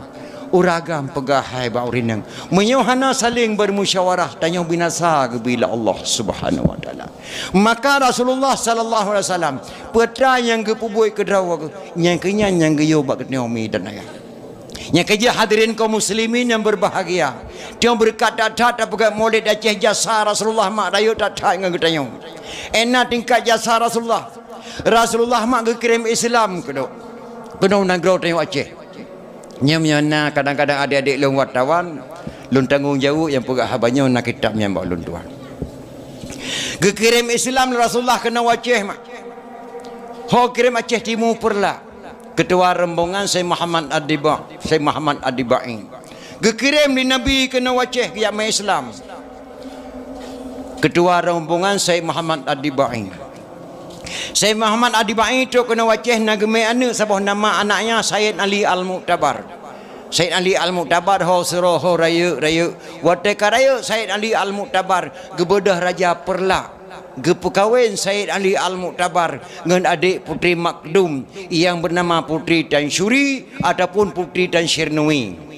Ureueng agam peugah hai bak ureueng inong. Meunyoe hana saléng beumusyawarah, tanyoe binasa geubri lé Allah Subhanahu wa Taala. Maka Rasulullah sallallahu alaihi wasallam, peue atra nyang geupeubuet keu droe geuh, nyang keu nyan nyang geuyue bak geutanyoe mi dan ayah. Nyang keujeuet hadirin kaum muslimin nyang berbahagia, tanyoe beureukat that-that tapeugah Maulid Aceh, jasa Rasulullah mak rayeuk that-that ngon geutanyoe. Ena tingkat jasa Rasulullah. Rasulullah mak geukirém Islam keunoe, keunoe nanggroe tanyoe Aceh. Nyan meunyoe na kadang-kadang adék-adék lôn wartawan, lôn tanggong jaweueb nyang peugah haba nyoe na kitab nyang bak lôn tuan. Geukirém Islam lé Rasulullah keunoe Aceh mak. Ho kirém Aceh Timu Peureulak. Keutua rombongan Syekh Muhammad Ad-Diba-, Syekh Muhammad Ad-Dibai. Geukirém lé Nabi keunoe Aceh geujak mé Islam. Keutua rombongan Syekh Muhammad Ad-Dibai. Syekh Muhammad Ad-Dibai trok keunoe Aceh na geumé aneuk saboh nama anaknya Sayyid Ali Al-Mu'tabar. Sayyid Ali Al-Mu'tabar ho sidroe ho rayeuk-rayeuk. Watèe ka rayeuk Sayyid Ali Al-Mu'tabar geubeudôh Raja Peureulak. Geupeukawen Sayyid Ali Al-Mu'tabar ngon adék Putri Makdum nyang beunama Putri Tansyuri ataupun Putri Tansyirnui.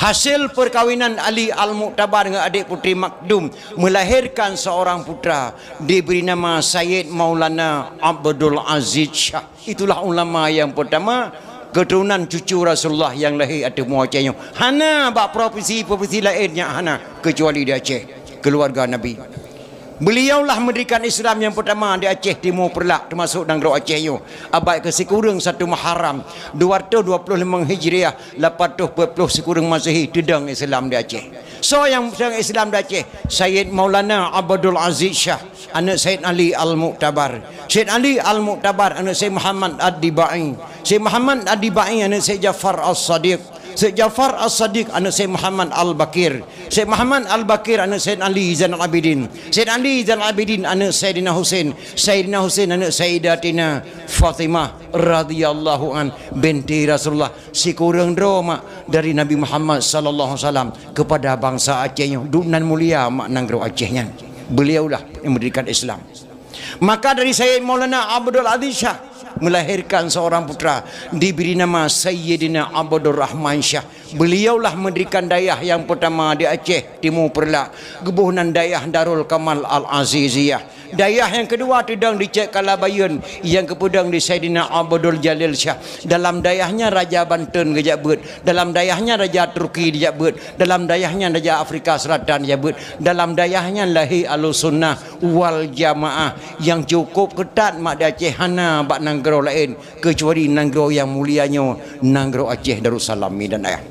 Hasil peukawinan Ali Al-Mu'tabar ngon adék Putri Makdum meulahérkan seorang putra dibri nama Sayyid Maulana Abdul Aziz Syah. Itulah ulama nyang peurtama keuturonan cucu Rasulullah nyang lahé ateueh muka Aceh nyoe. Hana bak propinsi-propinsi laén nyan hana, keucuali di Aceh, keuluwarga Nabi. Beuliaulah meundirikan Islam nyang peurtama di Aceh Timu Peureulak, teumasok nanggroe Aceh nyoe, abad keusikureueng satu Muharram, dua ratus dua puluh lima Hijriah, lapan ratus empat puluh sikureueng Masehi, teudong Islam di Aceh. Soe nyang teudong Islam di Aceh? Sayyid Maulana Abdul Aziz Syah, aneuk Sayyid Ali Al-Mu'tabar. Sayyid Ali Al-Mu'tabar, aneuk Sayyid Muhammad Ad-Dibai. Sayyid Muhammad Ad-Dibai, aneuk Sayyid Ja'far As-Shadiq. Sayyid Ja'far As-Shadiq, aneuk Sayyid Muhammad Al-Baqir. Sayyid Muhammad Al-Baqir, aneuk Sayyid Ali Zainal Abidin. Sayyid Ali Zainal Abidin, aneuk Sayyidina Husain. Sayyidina Husain, aneuk Sayyidatina Fatimah radhiyallahu an, binti Rasulullah. Sikureueng droe mak dari Nabi Muhammad sallallahu alaihi wasallam kepada bangsa Aceh nyoe. Duek nan mulia mak nanggroe Aceh nyan. Beliaulah yang mendirikan Islam. Maka dari Sayyid Maulana Abdul Aziz Syah melahirkan seorang putra, diberi nama Sayyidina Abdul Rahman Syah. Beliaulah mendirikan dayah yang pertama di Aceh Timu Peureulak, geuboh nan dayah Darul Kamal Al-Aziziyah. Dayah nyang keudua teudong di Cek Kalabayeuen, nyang geupeudong di Saidina Abdul Jalil Syah. Dalam dayah nyan Raja Banten geujak beuet, dalam dayah nyan Raja Turki dijak beuet, dalam dayah nyan Raja Afrika Selatan dijak beuet, dalam dayah nyan lahé Ahlussunnah wal Jamaah nyang cukup keutat mak di Aceh, hana bak nanggroe laén keucuali nanggroe nyang mulia nyoe, nanggroe Aceh Darussalam, mi dan ayah.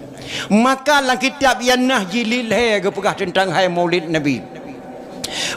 Maka lam kitab nyang na jilid lhèe geupeugah teuntang hai Maulid Nabi.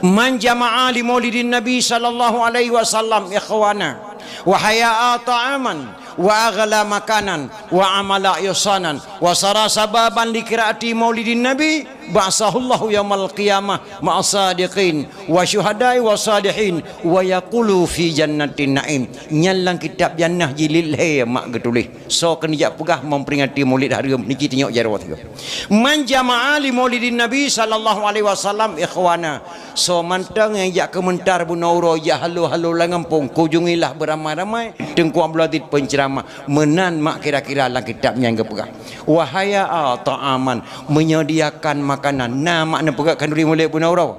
Man jama'a li maulidin Nabi sallallahu alaihi wasallam ikhwana, wa hayya'a ta'aman, wa aghla makanan, wa amala ihsanan, wa sara sababan li qiraati maulidin Nabi, ba'atsahullahu yaumal qiyamah ma'as sadiqin, wa syuhada'i wa salihin, wa yaqulu fi jannatin na'im. Nyan lam kitab nyang na jilid lhèe mak geutuléh. Soe keuneuk jak peugah memperingati Maulid hareuem niki tinyok jaroe tiga. Man jama'a li maulidin Nabi sallallahu alaihi wasallam ikhwana. Soe mantong nyang jak keumeuntar bunoe uroe jak halo-halo lam gampông, kunjungilah beramai-ramai Teungku Abdul Aziz penceramah. Meunan mak kira-kira lam kitab nyan geupeugah. Wa hayya'a ta'aman, menyediakan makanan. Na mak neupeugah khanduri Maulid bunoe uroe.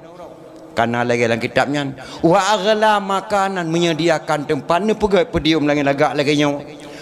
Kana lagèe lam kitab nyan, wa aghla makanan, menyediakan teumpat, neupeugèt podium lagèe lagak lagèe nyoe.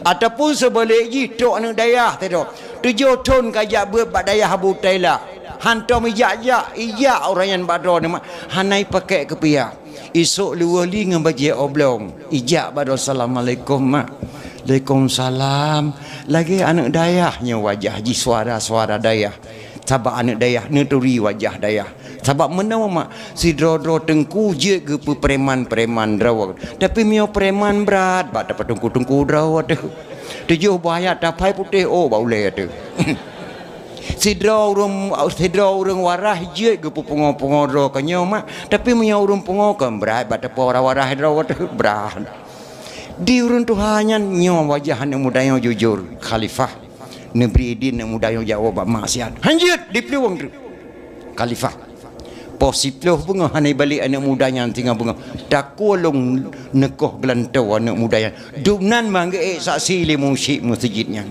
Ataupun seubalek jih, trok aneuk dayah sidroe, tujoh thon ka jak beuet bak dayah Abu Taila. Hantom ijak-jak, ijak ureueng nyan bak droeneuh mak, hana ipakék keupiah. Isok luwah li ngon bajée oblong, ijak bak droe, "Assalamualaikum, Mak." "Waalaikumsalam." Lagée aneuk dayah nyoe wajah jih, suara-suara dayah. Sabab aneuk dayah neuturi wajah dayah. Sabab meunoe mak, sidroe-droe teungku jeuet geupeu preman-preman droe. Tapi meunyoe preman brat, bak tapeuteungku-teungku droe teuh. Tujoh boh ayat taphai putéh, oh, bak ulée teuh. Sidroe ureueng, sidroe ureueng waras jeuet geupeu pungo-pungo droe keunyoe mak. Tapi meunyoe ureueng pungo kon brat, bak tapeu waras-waras droe teuh brat. Di ureueng tuha nyan nyoe wajah aneuk muda nyoe jujur, khalifah. Neubri idin aneuk muda nyoe jak woe bak mak siat. "Hanjeuet!" Diplueng treuk. Khalifah. Poh siplôh beungoh hana ibalek aneuk muda nyan, singoh beungoh. Takue lôn neukoh geulantoe aneuk muda nyan. Dumnan manggeuék saksi lé musyik meuseujid nyan.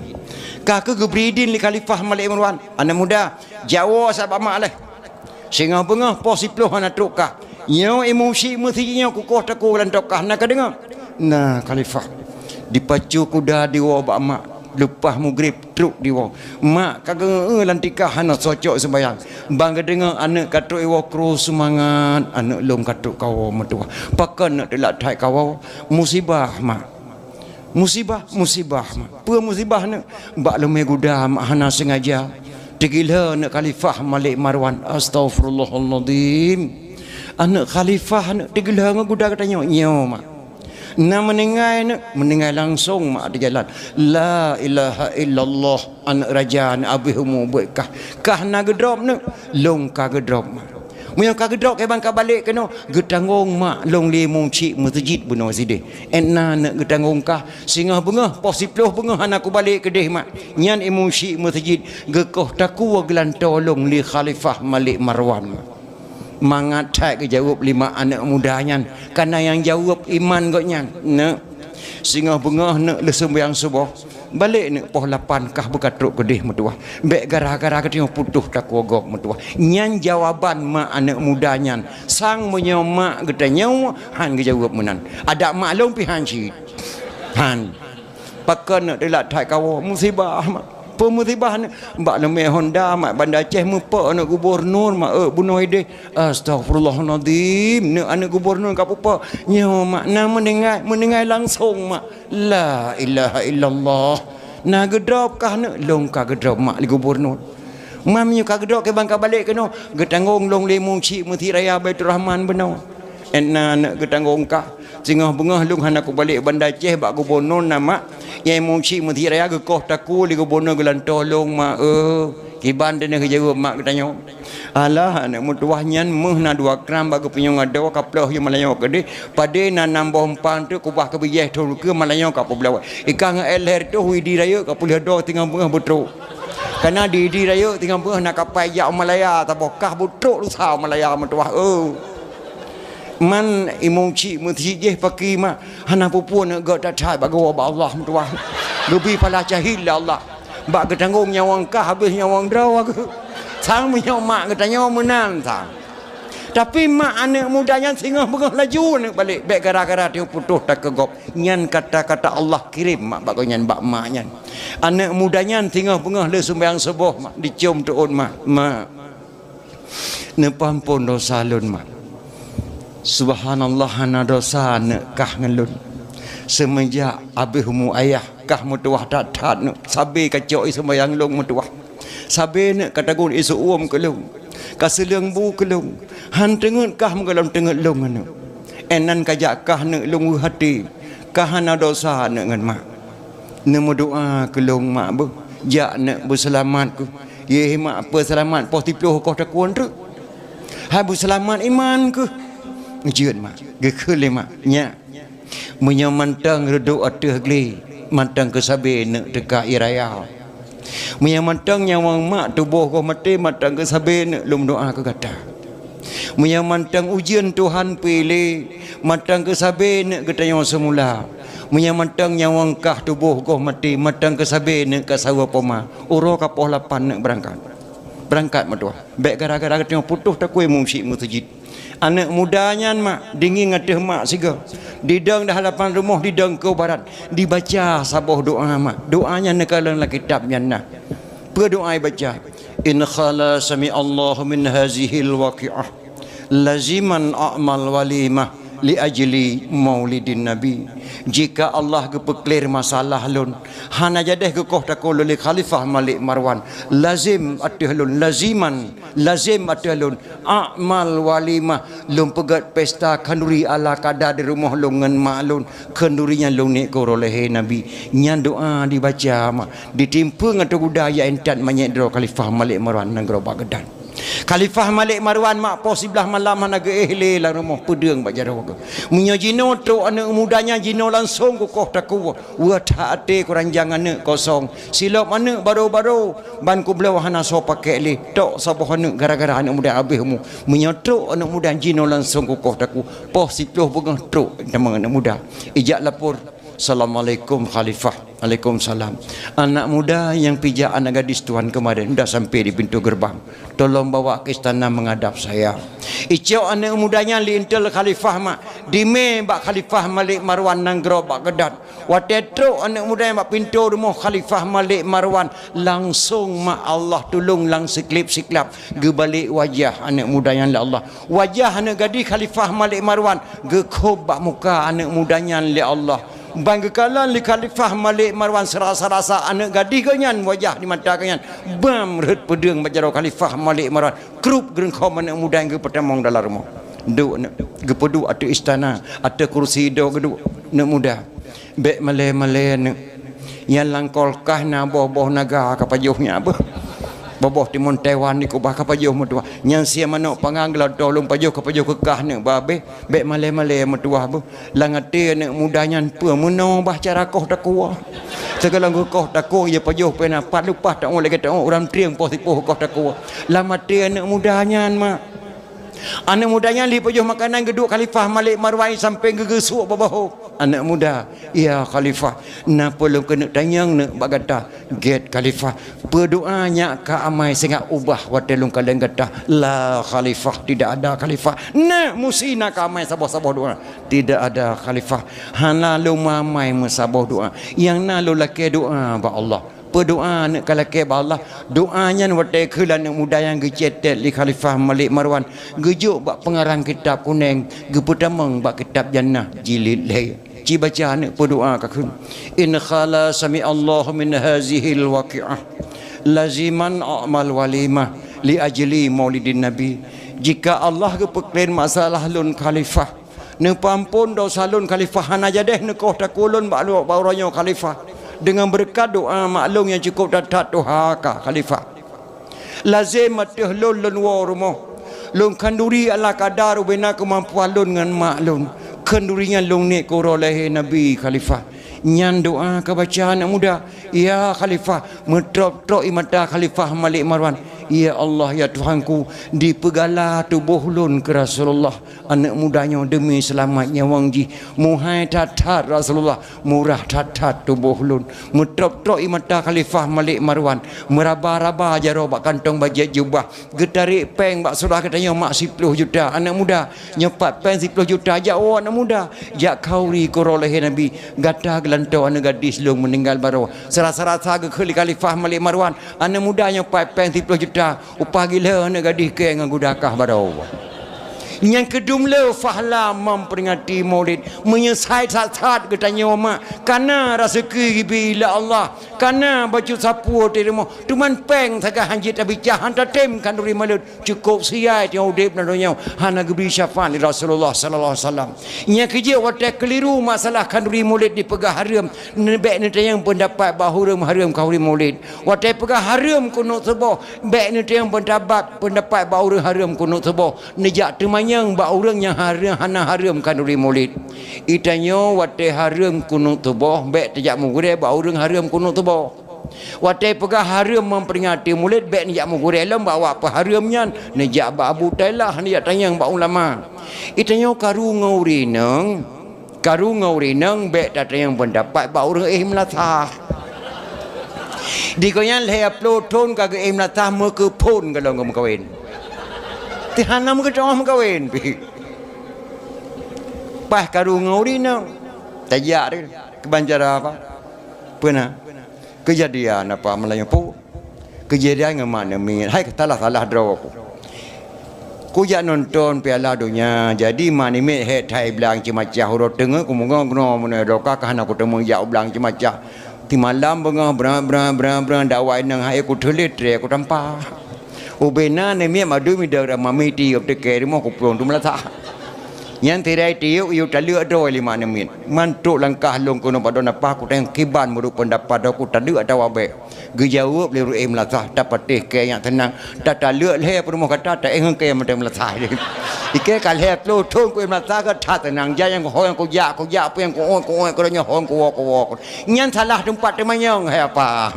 Ka kheueh geubri idin lé Khalifah Malik Marwan, "Aneuk muda, jak woe sa bak mak lé." Singoh beungoh poh siplôh hana trok kah. Nyoe imeum syik meuseujid nyoe kukoh takue lam tokah, na kadeungoe? Na, Khalifah. Dipacu kuda diwoe bak mak, leupah mugrib trok diwoe. Mak ka geungeue lam tikah hana socok seumayang. Ban geudeungoe aneuk ka trok iwoe, krue seumangat, "Aneuk lôn ka trok kawoe meutuwah." "Pakon neuk teulak that kawoe?" "Musibah, Mak." "Musibah, musibah, Mak." "Peue musibah neuk?" "Bak leumé guda, Mak, hana sengaja teugiloe aneuk Khalifah Malik Marwan." Astaghfirullahalazim. Aneuk Khalifah neuk teugiloe ngon guda geutanyoe? "Nyoe, Mak." "Na meuninggai neuk?" "Meuninggai langsong, Mak, di jalan." "La ilaha illallah, aneuk raja, aneuk abéh umu buet kah. Kah na geudrob neuk?" "Lôn ka geudrob, Mak." "Meunyoe ka geudrob, kiban ka balek keunoe?" "Geutanggong, Mak, lôn lé musyik meuseujid bunoe sideh." "Ét na neuk geutanggong kah?" Singoh beungoh, poh siplôh beungoh hana kubalek keudeh, Mak. Nyan imeum syik meuseujid geukoh takue geulantoe lôn lé Khalifah Malik Marwan. Mangat that geujaweueb lé mak aneuk muda nyan, kana nyang jaweueb iman gobnyan. Neuk, singoh beungoh neuk lheueh seumayang suboh, balek neuk poh lapan kah beuka trok keudeh meutuwah. Bék gara-gara geutanyoe putôh takue gob meutuwah. Nyan jawaban mak aneuk muda nyan. Sang meunyoe mak geutanyoe han geujaweueb meunan. Adak mak lôn pih han cit. Han. Pakon neuk teulak that kawoe? Musibah, Mak. Peue musibah neuk? Bak leumé honda, Mak, Banda Aceh meupok aneuk gubunur, Mak, eh, bunoe ideh. Astaghfirullahalazim. Neuk aneuk gubunur ka peupo. Nyoe, Mak, na meuninggai, meuninggai langsong, Mak. La ilaha illallah. Na geudrob kah neuk? Lôn ka geudrob, Mak, lé gubunur. Mak, meunyoe ka geudrob, kiban ka balek keunoe? Geutanggong lôn lé musyik Meuseujid Raya Baiturrahman bunoe. Ét na neuk geutanggong kah. Singoh beungoh lôn hana kubalek Banda Aceh bak gubunur na, Mak. Nyang imeum syik Meuseujid Raya geukoh takue lé gubunur geulantoe lôn, Mak, eh. Kiban teuneuh geujaweueb mak geutanyoe. Alah, aneuk meutuwah nyan meuh na dua kram bak geupunyueng adoe, ka ploh yoh malanyoe keudeh. Padé na nam boh umpang teuk kubah keu bijéh thon keue malanyoe ka peubeulawai. Ikan ngon éh lhèe reutôh Idi Rayeuk ka peuleudôh singoh beungoh beutrok. Kana di Idi Rayeuk singoh beungoh na kapai jak u Malaya saboh kah beutrok lusa u Malaya meutuwah, eh. Man imeum syik Meuseujid jih paki mak, hana peue-peue neuk gèt that-that bak geuwoe bak Allah meutuwah. Geubri pahala syahid lé Allah. Bak geutanggong nyawöng kah habéh nyawöng droe geuh. Sang meunyoe mak geutanyoe meunan sang. Tapi mak aneuk muda nyan singoh beungoh laju aneuk balek, bèk gara-gara teungoh putôh takue gob. Nyan kata-kata Allah kirém mak bak gobnyan, bak mak nyan. Aneuk muda nyan singoh beungoh lheueh seumayang suboh mak, dicôm teuôt mak, "Mak, neupeuampôn dosa lôn, Mak. Subhanallah, hana dosa neuk kah ngon lôn. Seumeujak abéh umu ayah kah meutuwah that-that neuk, sabé ka cok ie seumayang lôn meutuwah. Sabé neuk ka tagun ie seu-uem keu lôn, ka seuleueng bu keu lôn. Han teungeut kah meugohlom teungeut lôn aneuk. Ét nan ka jak kah neuk lôn weueh até, ka hana dosa neuk ngon mak. Neumeudoa keu lôn mak beuh, jak neuk beuseulamat keuh. Yeh mak peuseulamat poh siploh koh takue treuk. Hai beuseulamat iman keuh." Jeuet mak, geukheun lé mak, "Nyak, meunyoe mantong reudôk ateueh glé, mantong keu sabé neuk teuka ie raya. Meunyoe mantong nyawöng mak tuboh goh maté, mantong keu sabé neuk lôn meudoa keu gata. Meunyoe mantong ujeuen Tuhan piléh, mantong keu sabé neuk geutanyoe seumula. Meunyoe mantong nyawöng kah tuboh goh maté, mantong keu sabé neuk ka saweue poma. Uroe ka poh lapan neuk beurangkat." Beurangkat meutuwah. Bèk gara-gara geutanyoe putôh takue imeum syik Meuseujid. Aneuk muda nyan mak, dingin ateueh mak sigoe. Didong di hadapan rumoh, didong keu barat. Dibaca saboh doa mak. Doa nyan neukalon lam kitab nyan na. Peue doa ibaca? "In khala sami Allahu min hazihil waqi'ah, laziman a'mal walimah li ajli maulidin nabi." Jika Allah geupeuklir masalah lôn, hana jadeh geukoh takue lôn lé Khalifah Malik Marwan, lazim ateueh lôn, laziman, lazim ateueh lôn, a'mal walimah, lôn peugét pesta khanduri ala kada di rumoh lôn ngon mak lôn, khanduri nyan lôn niet keu uroe lahé Nabi. Nyan doa dibaca mak, ditimpeue ngon teuguda jak intat manyét droe Khalifah Malik Marwan nanggroe Baghdad. Khalifah Malik Marwan mak poh siblaih malam hana geuéh lé lam rumoh, peudeueng bak jaroe geuh. Meunyoe jinoe trok aneuk muda nyan, jinoe langsong kukoh takue, weueh that até kuranjang aneuk kosong. Silop aneuk baro-baro, ban kubloe hana soe pakék lé. Tok saboh aneuk gara-gara aneuk muda habéh umu. Meunyoe trok aneuk muda jinoe langsong kukoh takue. Poh siplôh beungoh trok teuma aneuk muda. Ijak lapor, "Assalamualaikum Khalifah." "Waalaikumsalam." "Anak muda nyang pijak anak gadis tuan kemarin udah sampai di pintu gerbang. Tolong bawa ke istana menghadap saya." Icok aneuk muda nyan lé intel Khalifah mak. Dimé bak Khalifah Malik Marwan nanggroe Baghdad. Watée trok aneuk muda nyan bak pintoe rumoh Khalifah Malik Marwan, langsong mak Allah tulông lam siklab-siklab geubalek wajah aneuk muda nyan lé Allah. Wajah aneuk gadis Khalifah Malik Marwan geukhôb bak muka aneuk muda nyan lé Allah. Ban geukalon lé Khalifah Malik Marwan seurasa-rasa aneuk gadis geuh nyan wajah di mata geuh nyan. Bam rhot peudeueng bak jaroe Khalifah Malik Marwan. Krup geureukhom aneuk muda nyang geupeutamong dalam rumoh. Duek aneuk, geupeuduek ateueh istana, ateueh kursi do geuduek aneuk muda. Bék malée-malée aneuk. Nyang lam kulkas na boh-boh naga ka pajoh nyan beuh. Boh-boh timun Taiwan dikeubah ka pajoh meutuwah. Nyang sie manok panggang geulantoe lôn pajoh ka pajoh keu kah aneuk babeh. Bék malée-malée meutuwah beuh. Lam até aneuk muda nyan peue meunoe bah cara koh takue. Teugalong geukoh takue, ia pajoh pena pat leupah taun lagée taun ureuëng trieng poh sipoh koh takue. Lam até aneuk muda nyan mak. Aneuk muda nyan lheueh pajoh makanan geuduek Khalifah Malik Marwan sampai geugeusuk bak bahô. Aneuk muda, "Ya Khalifah, na peue lôn keuneuk tanyong neuk bak gata?" "Gét Khalifah." "Peue doa nyak ka amai singoh ubah watée lôn kalon gata?" "La Khalifah, tidak ada Khalifah." "Na musi na ka amai saboh-saboh doa?" "Tidak ada Khalifah." "Hana lôn mamai meusaboh doa. Nyang na lôn lakée doa bak Allah." "Peue doa neuk ka lakée bak Allah?" Doa nyan watée kheun aneuk muda nyang geucetet lé Khalifah Malik Marwan, geujok bak peungarang kitab kunéng, geupeutamong bak kitab Jannah jilid lhée. Ci baca aneuk peue doa ka kheun. "In khala sami Allahu min hazihil waqi'ah, laziman a'mal walimah li ajli maulidin nabi." Jika Allah geupeukleuen masalah lôn Khalifah, neupeuamphon dosa lôn Khalifah, hana jadeh neukoh takue lôn bak, bak uroe nyoe Khalifah. Deungon beureukat doa mak lôn nyang cukôp that-that tuha ka Khalifah. Lazem ateueh lôn, lôn woe rumoh. Lôn khanduri ala kadar ubena keumampuan lôn ngon mak lôn. Khanduri nyan lôn niet keu uroe lahé Nabi Khalifah. Nyan doa ka baca aneuk muda. Ya Khalifah, meutrok-trok ie mata Khalifah Malik Marwan. Ya Allah, ya Tuhanku, dipeugala tuboh lôn keu Rasulullah. Aneuk muda nyoe deumi seulamat nyawöng jih. Muhai that-that Rasulullah, murah that-that tuboh lôn. Meutrok-trok ie mata Khalifah Malik Marwan, meuraba-raba jaroe bak kantong bajét jubah. Geutarek péng bak syedara geutanyoe mak siploh juta. Aneuk muda, nyoe pat péng siploh juta, jak woe aneuk muda, jak khanduri keu uroe lahé Nabi. Gata geulantoe aneuk gadis lôn meuninggai baroe. Seurasa-rasa geukheun lé Khalifah Malik Marwan, aneuk muda nyoe pat péng siploh juta, upah gila aneuk gadis keu ngon guda kah baroe. Nyang keudum le fahla memperingati Maulid, meunyeusai that-that geutanyoe mak, kana raseuki geubri lé Allah, kana bacut sapeue teurimong, teuma péng sagai han jeuet tabicah, han tatem khanduri Maulid. Cukôp siai teungoh udeb lam donya, hana geubri syafaat lé Rasulullah sallallahu alaihi wasallam. Nyang keujeuet watée keuliru masalah khanduri Maulid dipeugah hareuem, neubék neutanyong peundapat bak ureuëng hareuem khanduri Maulid. Watée peugah hareuem keuneuk suboh, bék neutanyong peundapat, peundapat bak ureuëng hareuem keuneuk suboh. Neujak teumanyong bak ureuëng nyang hareuem, hana hareuem khanduri Maulid. Geutanyoe watée hareuem keuneuk suboh, bék tajak meugurée bak ureuëng hareuem keuneuk suboh. Watée peugah hareuem memperingati Maulid, bék neujak meugurée lom bak awak peuhareuem nyan, neujak bak Abu Tailah, neujak tanyong bak ulama. Geutanyoe karu ngon ureuëng inong, karu ngon ureuëng inong bék tatanyong peundapat bak ureuëng éh meulasah. Di gobnyan lhée ploh thon ka geuéh meulasah meukeuphon gohlom geumeukawen. Hana meukeudroe meukawen pih. Paih karu ngon ureueng inong. Tajak deh. Keuban cara apa? Peue na? Keujadian apa malam nyoe, Pu? Keujadian ngon mak neu miet. Hai, salah-salah droe, Pu. Kujak nonton Piala Donya. Jadi mak neu miet hék that i blang ceumacah, uroe teungeut kumeungoe-ngoe meunoe, doka ka hana kuteumé jak u blang ceumacah. Simalam beungoh brat, brat, brat, brat, dak awai nang hai kuteulét tré kutampa. Ubena neu miet madum idong ram mami tiep teuke rumoh kuplueng tu meulasah. Nyan tirai tiep yue taleuek droe lé mak neu miet. Mantok langkah lôn keunoe bak droeneuh, apa kutanyong kiban meunurot peundapat droe, kutaleuek atawa bék? Geujaweueb lé ureueng meulasah, tapatéh kée nyang teunang. Tataleuek lhée peurumoh gata, taéh ngon kée mantong meulasah. Ikée ka lhée ploh thon ku meulasah ka that teunang. Jai nyang ho nyang kujak, kujak, peue nyang kuôt, kuôt, keudroe nyoe ho kuwoe, kuwoe. Nyan salah teumpat teumanyong, hai apa?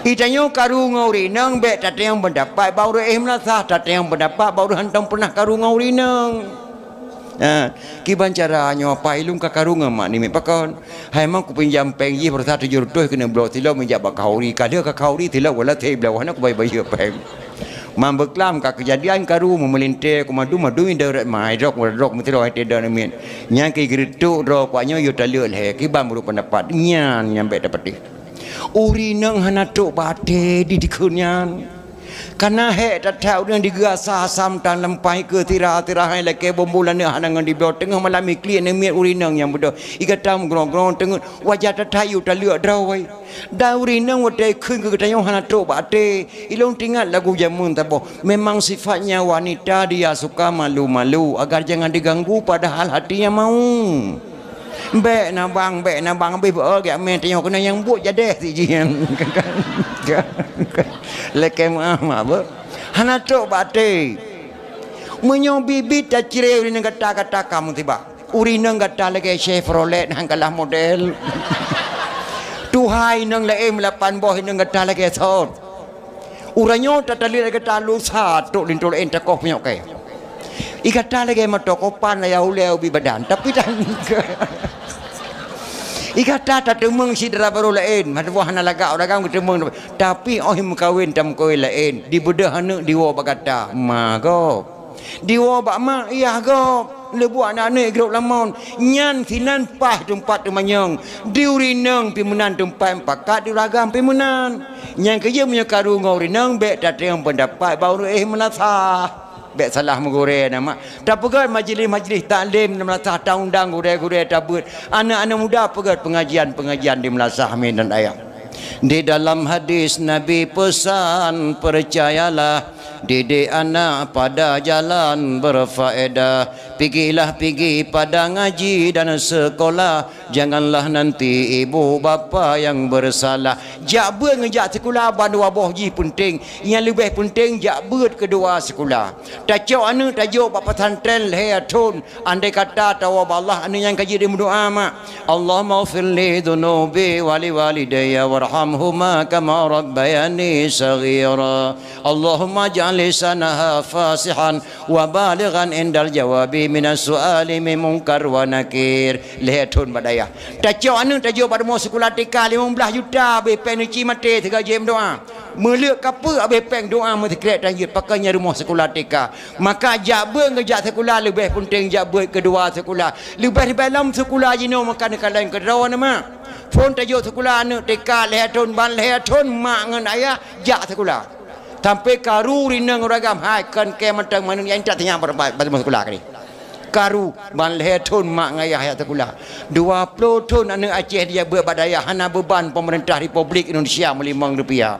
Itanyoe karu ngon ureueng inong bék tatanyong peundapat bak ureueng éh meulasah, tatanyong peundapat bak ureueng hantom peunah karu ngon ureueng inong. Ha, kiban cara nyoe apa ilôn ka karu ngon mak neu miet pakon? Hai mang kupinjam péng jih baroesa tujoh reutôh keuneuk bloe silop meujak bak khauri. Ka lheueh ka khauri silop wala thé bloe hana kubayeue-bayeue péng. Mang beuklam ka keujadian karu meumeulintée kumadu-madu idong ram mai drok, drok meusidroe hai teuh idong neu miet. Nyan keuh geureutok droe kuat nyoe yue taleuek lhée kiban meunurot peundapat. Nyan nyang bék tapatéh. Ureueng inong hana trok bak até di dikeue nyan. Kana hék that-that ureueng digeurasa asam tan lam paih keu sira-sira hai lakée bumbong laneuk hana ngon dibloe teungoh malam iklik neu miet ureueng inong nyang beudôh. I gata meugrong-grong teungeut wajah that-that yue taleuek droe. Dan ureueng inong watée kheun keu geutanyoe hana trok bak até. Ilôn teuingat lagu jameun saboh, memang sifatnya wanita dia suka malu-malu agar jangan diganggu padahal hatinya mau. Bék na bang, bék na bang, abéh beu geumé tanyoe keunan nyang buet jadéh si jih. Lakée meuah mak beuh. Hana trok bak até. Meunyoe biet-biet tacre ureueng inong gata, gata ka musibah. Ureueng inong gata lagée Chevrolet nyang kalah model. Tuha inong laén meulapan boh inong gata lagée sot. Uroe nyoe tataleuek gata lusa trok linto laén takoh punyok kée. I gata lagée moto kopan layah ulée ubit badan, tapi tan. I gata tateumeung syedara barô laén, meutuwah hana lagak ureueng agam geuteumeung, tapi óh meukawen tameukawen laén, dibeudôh aneuëk diwoe bak gata, ma gob. Diwoe bak mak yah gob, leubuak aneuëk-aneuëk grob lamon, nyan sinan paih teumpat teumanyong, di ureueng inong pih meunan teumpat pakat di ureueng agam pih meunan. Nyang keujeuet meunyoe karu ngon ureueng inong bék tateueng peundapat bak ureueng éh meulasah. Bék salah meugurée na mak. Tapeugét majlis-majlis taklim meulasah, taundang gurée-gurée tabeuet. Aneuëk-aneuëk muda peugét pengajian-pengajian di meulasah minan ayah. Di dalam hadis Nabi pesan, percayalah, didik anak pada jalan berfaedah. Pigilah pigi pada ngaji dan sekolah. Janganlah nanti ibu bapa yang bersalah. Jak beuet ngon jak sikula ban dua boh jih peunteng. Nyang leubeh peunteng jak beuet keudua sikula. Tacok aneuëk tajok bak pesantren lhée thon. Andai kata tawoe bak Allah, aneuëk nyan ka jeuet dimeudoá mak. Allahumma ighfir li dzunubi wa li walidayya warhamhuma kama rabbayani shaghira. Allahumma ij'al lisanaha fasihan wa balighan indal jawabi minas su'ali min munkar wa nakir. Lhée thon bak dayah. Tacok aneuëk tajok bak rumoh sikula T K limong blaih juta abéh péng neuci maté sigoe jeuet meudoá. Meuleuek kapeue abéh péng doá meusikrek tan jeuet pakon nyang rumoh sikula T K. Maka jak beuet ngon jak sikula leubeh peunteng jak beuet keudua sikula. Leubeh-leubeh lom sikula jinoe maka neukalon keudroe na mak. Phon tajok sikula aneuëk T K lhée thon ban lhée thon mak ngon ayah jak sikula. Sampoe karu rineueng ureueng agam hai kon kée mantong manök nyang intat sinyak bak, bak, bak sikula kali. Karu ban lhée thon mak ngon ayah jak sikula. Dua ploh thon aneuëk Aceh dijak beuet bak dayah hana beuban peumeurintah Republik Indonesia meulimong rupiah.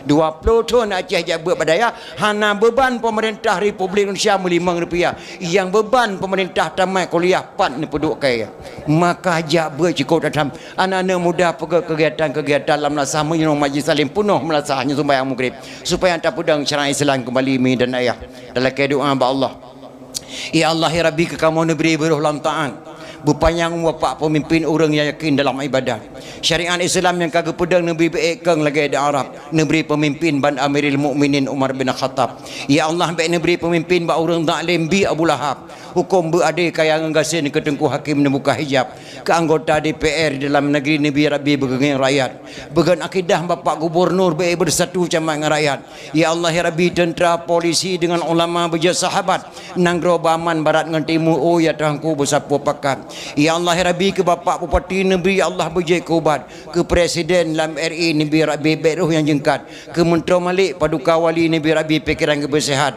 Dua ploh thon Aceh jak beuet bak dayah hana beuban peumeurintah Republik Indonesia meulimong rupiah. Nyang beuban peumeurintah tamat kuliah pat neupeuduek kée. Maka jak beuet cukôp that-that. Aneuëk-aneuëk muda peugét keugiatan-keugiatan lam meulasah meunyoe majlis taklim peunoh meulasah nyoe sumbayang Maghrib supaya tapeudong syariat Islam keumbali minan ayah. Talakée doá bak Allah. Ya Allah, ya Rabbi, keu kamoe neubri beuroh lam taát. Beupanyang umu Bapak peumimpin ureuëng nyang yakin dalam ibadah. Syariat Islam nyang ka geupeudong neubri beuék kong lagée di Arab. Neubri peumimpin ban Amiril Mukminin Umar bin Khattab. Ya Allah, bék neubri peumimpin bak ureuëng zalim bi Abu Lahab. Huköm beuadé kaya ngon gasien keu Teungku Hakim neubuka hijab. Keu anggota D P R di dalam negeri neubri Rabbi beugeungieng rakyat. Beugon akidah Bapak Gubernur bék beusatu camat ngon rakyat. Ya Allah, ya Rabbi, teuntra, polisi deungon ulama beujeuet sahabat. Nanggroe beuaman barat ngon timu, oh ya Tuhanku, beusapeue pakat. Ya Allah, ya Rabbi, keu Bapak Bupati neubri, ya Allah, beujeuet keu ubat. Keu Presiden lam R I neubri Rabbi bék roh nyang jeungkat. Keu Meuntroe Malik, Paduka Wali neubri Rabbi pikeran geuh beuseuhat.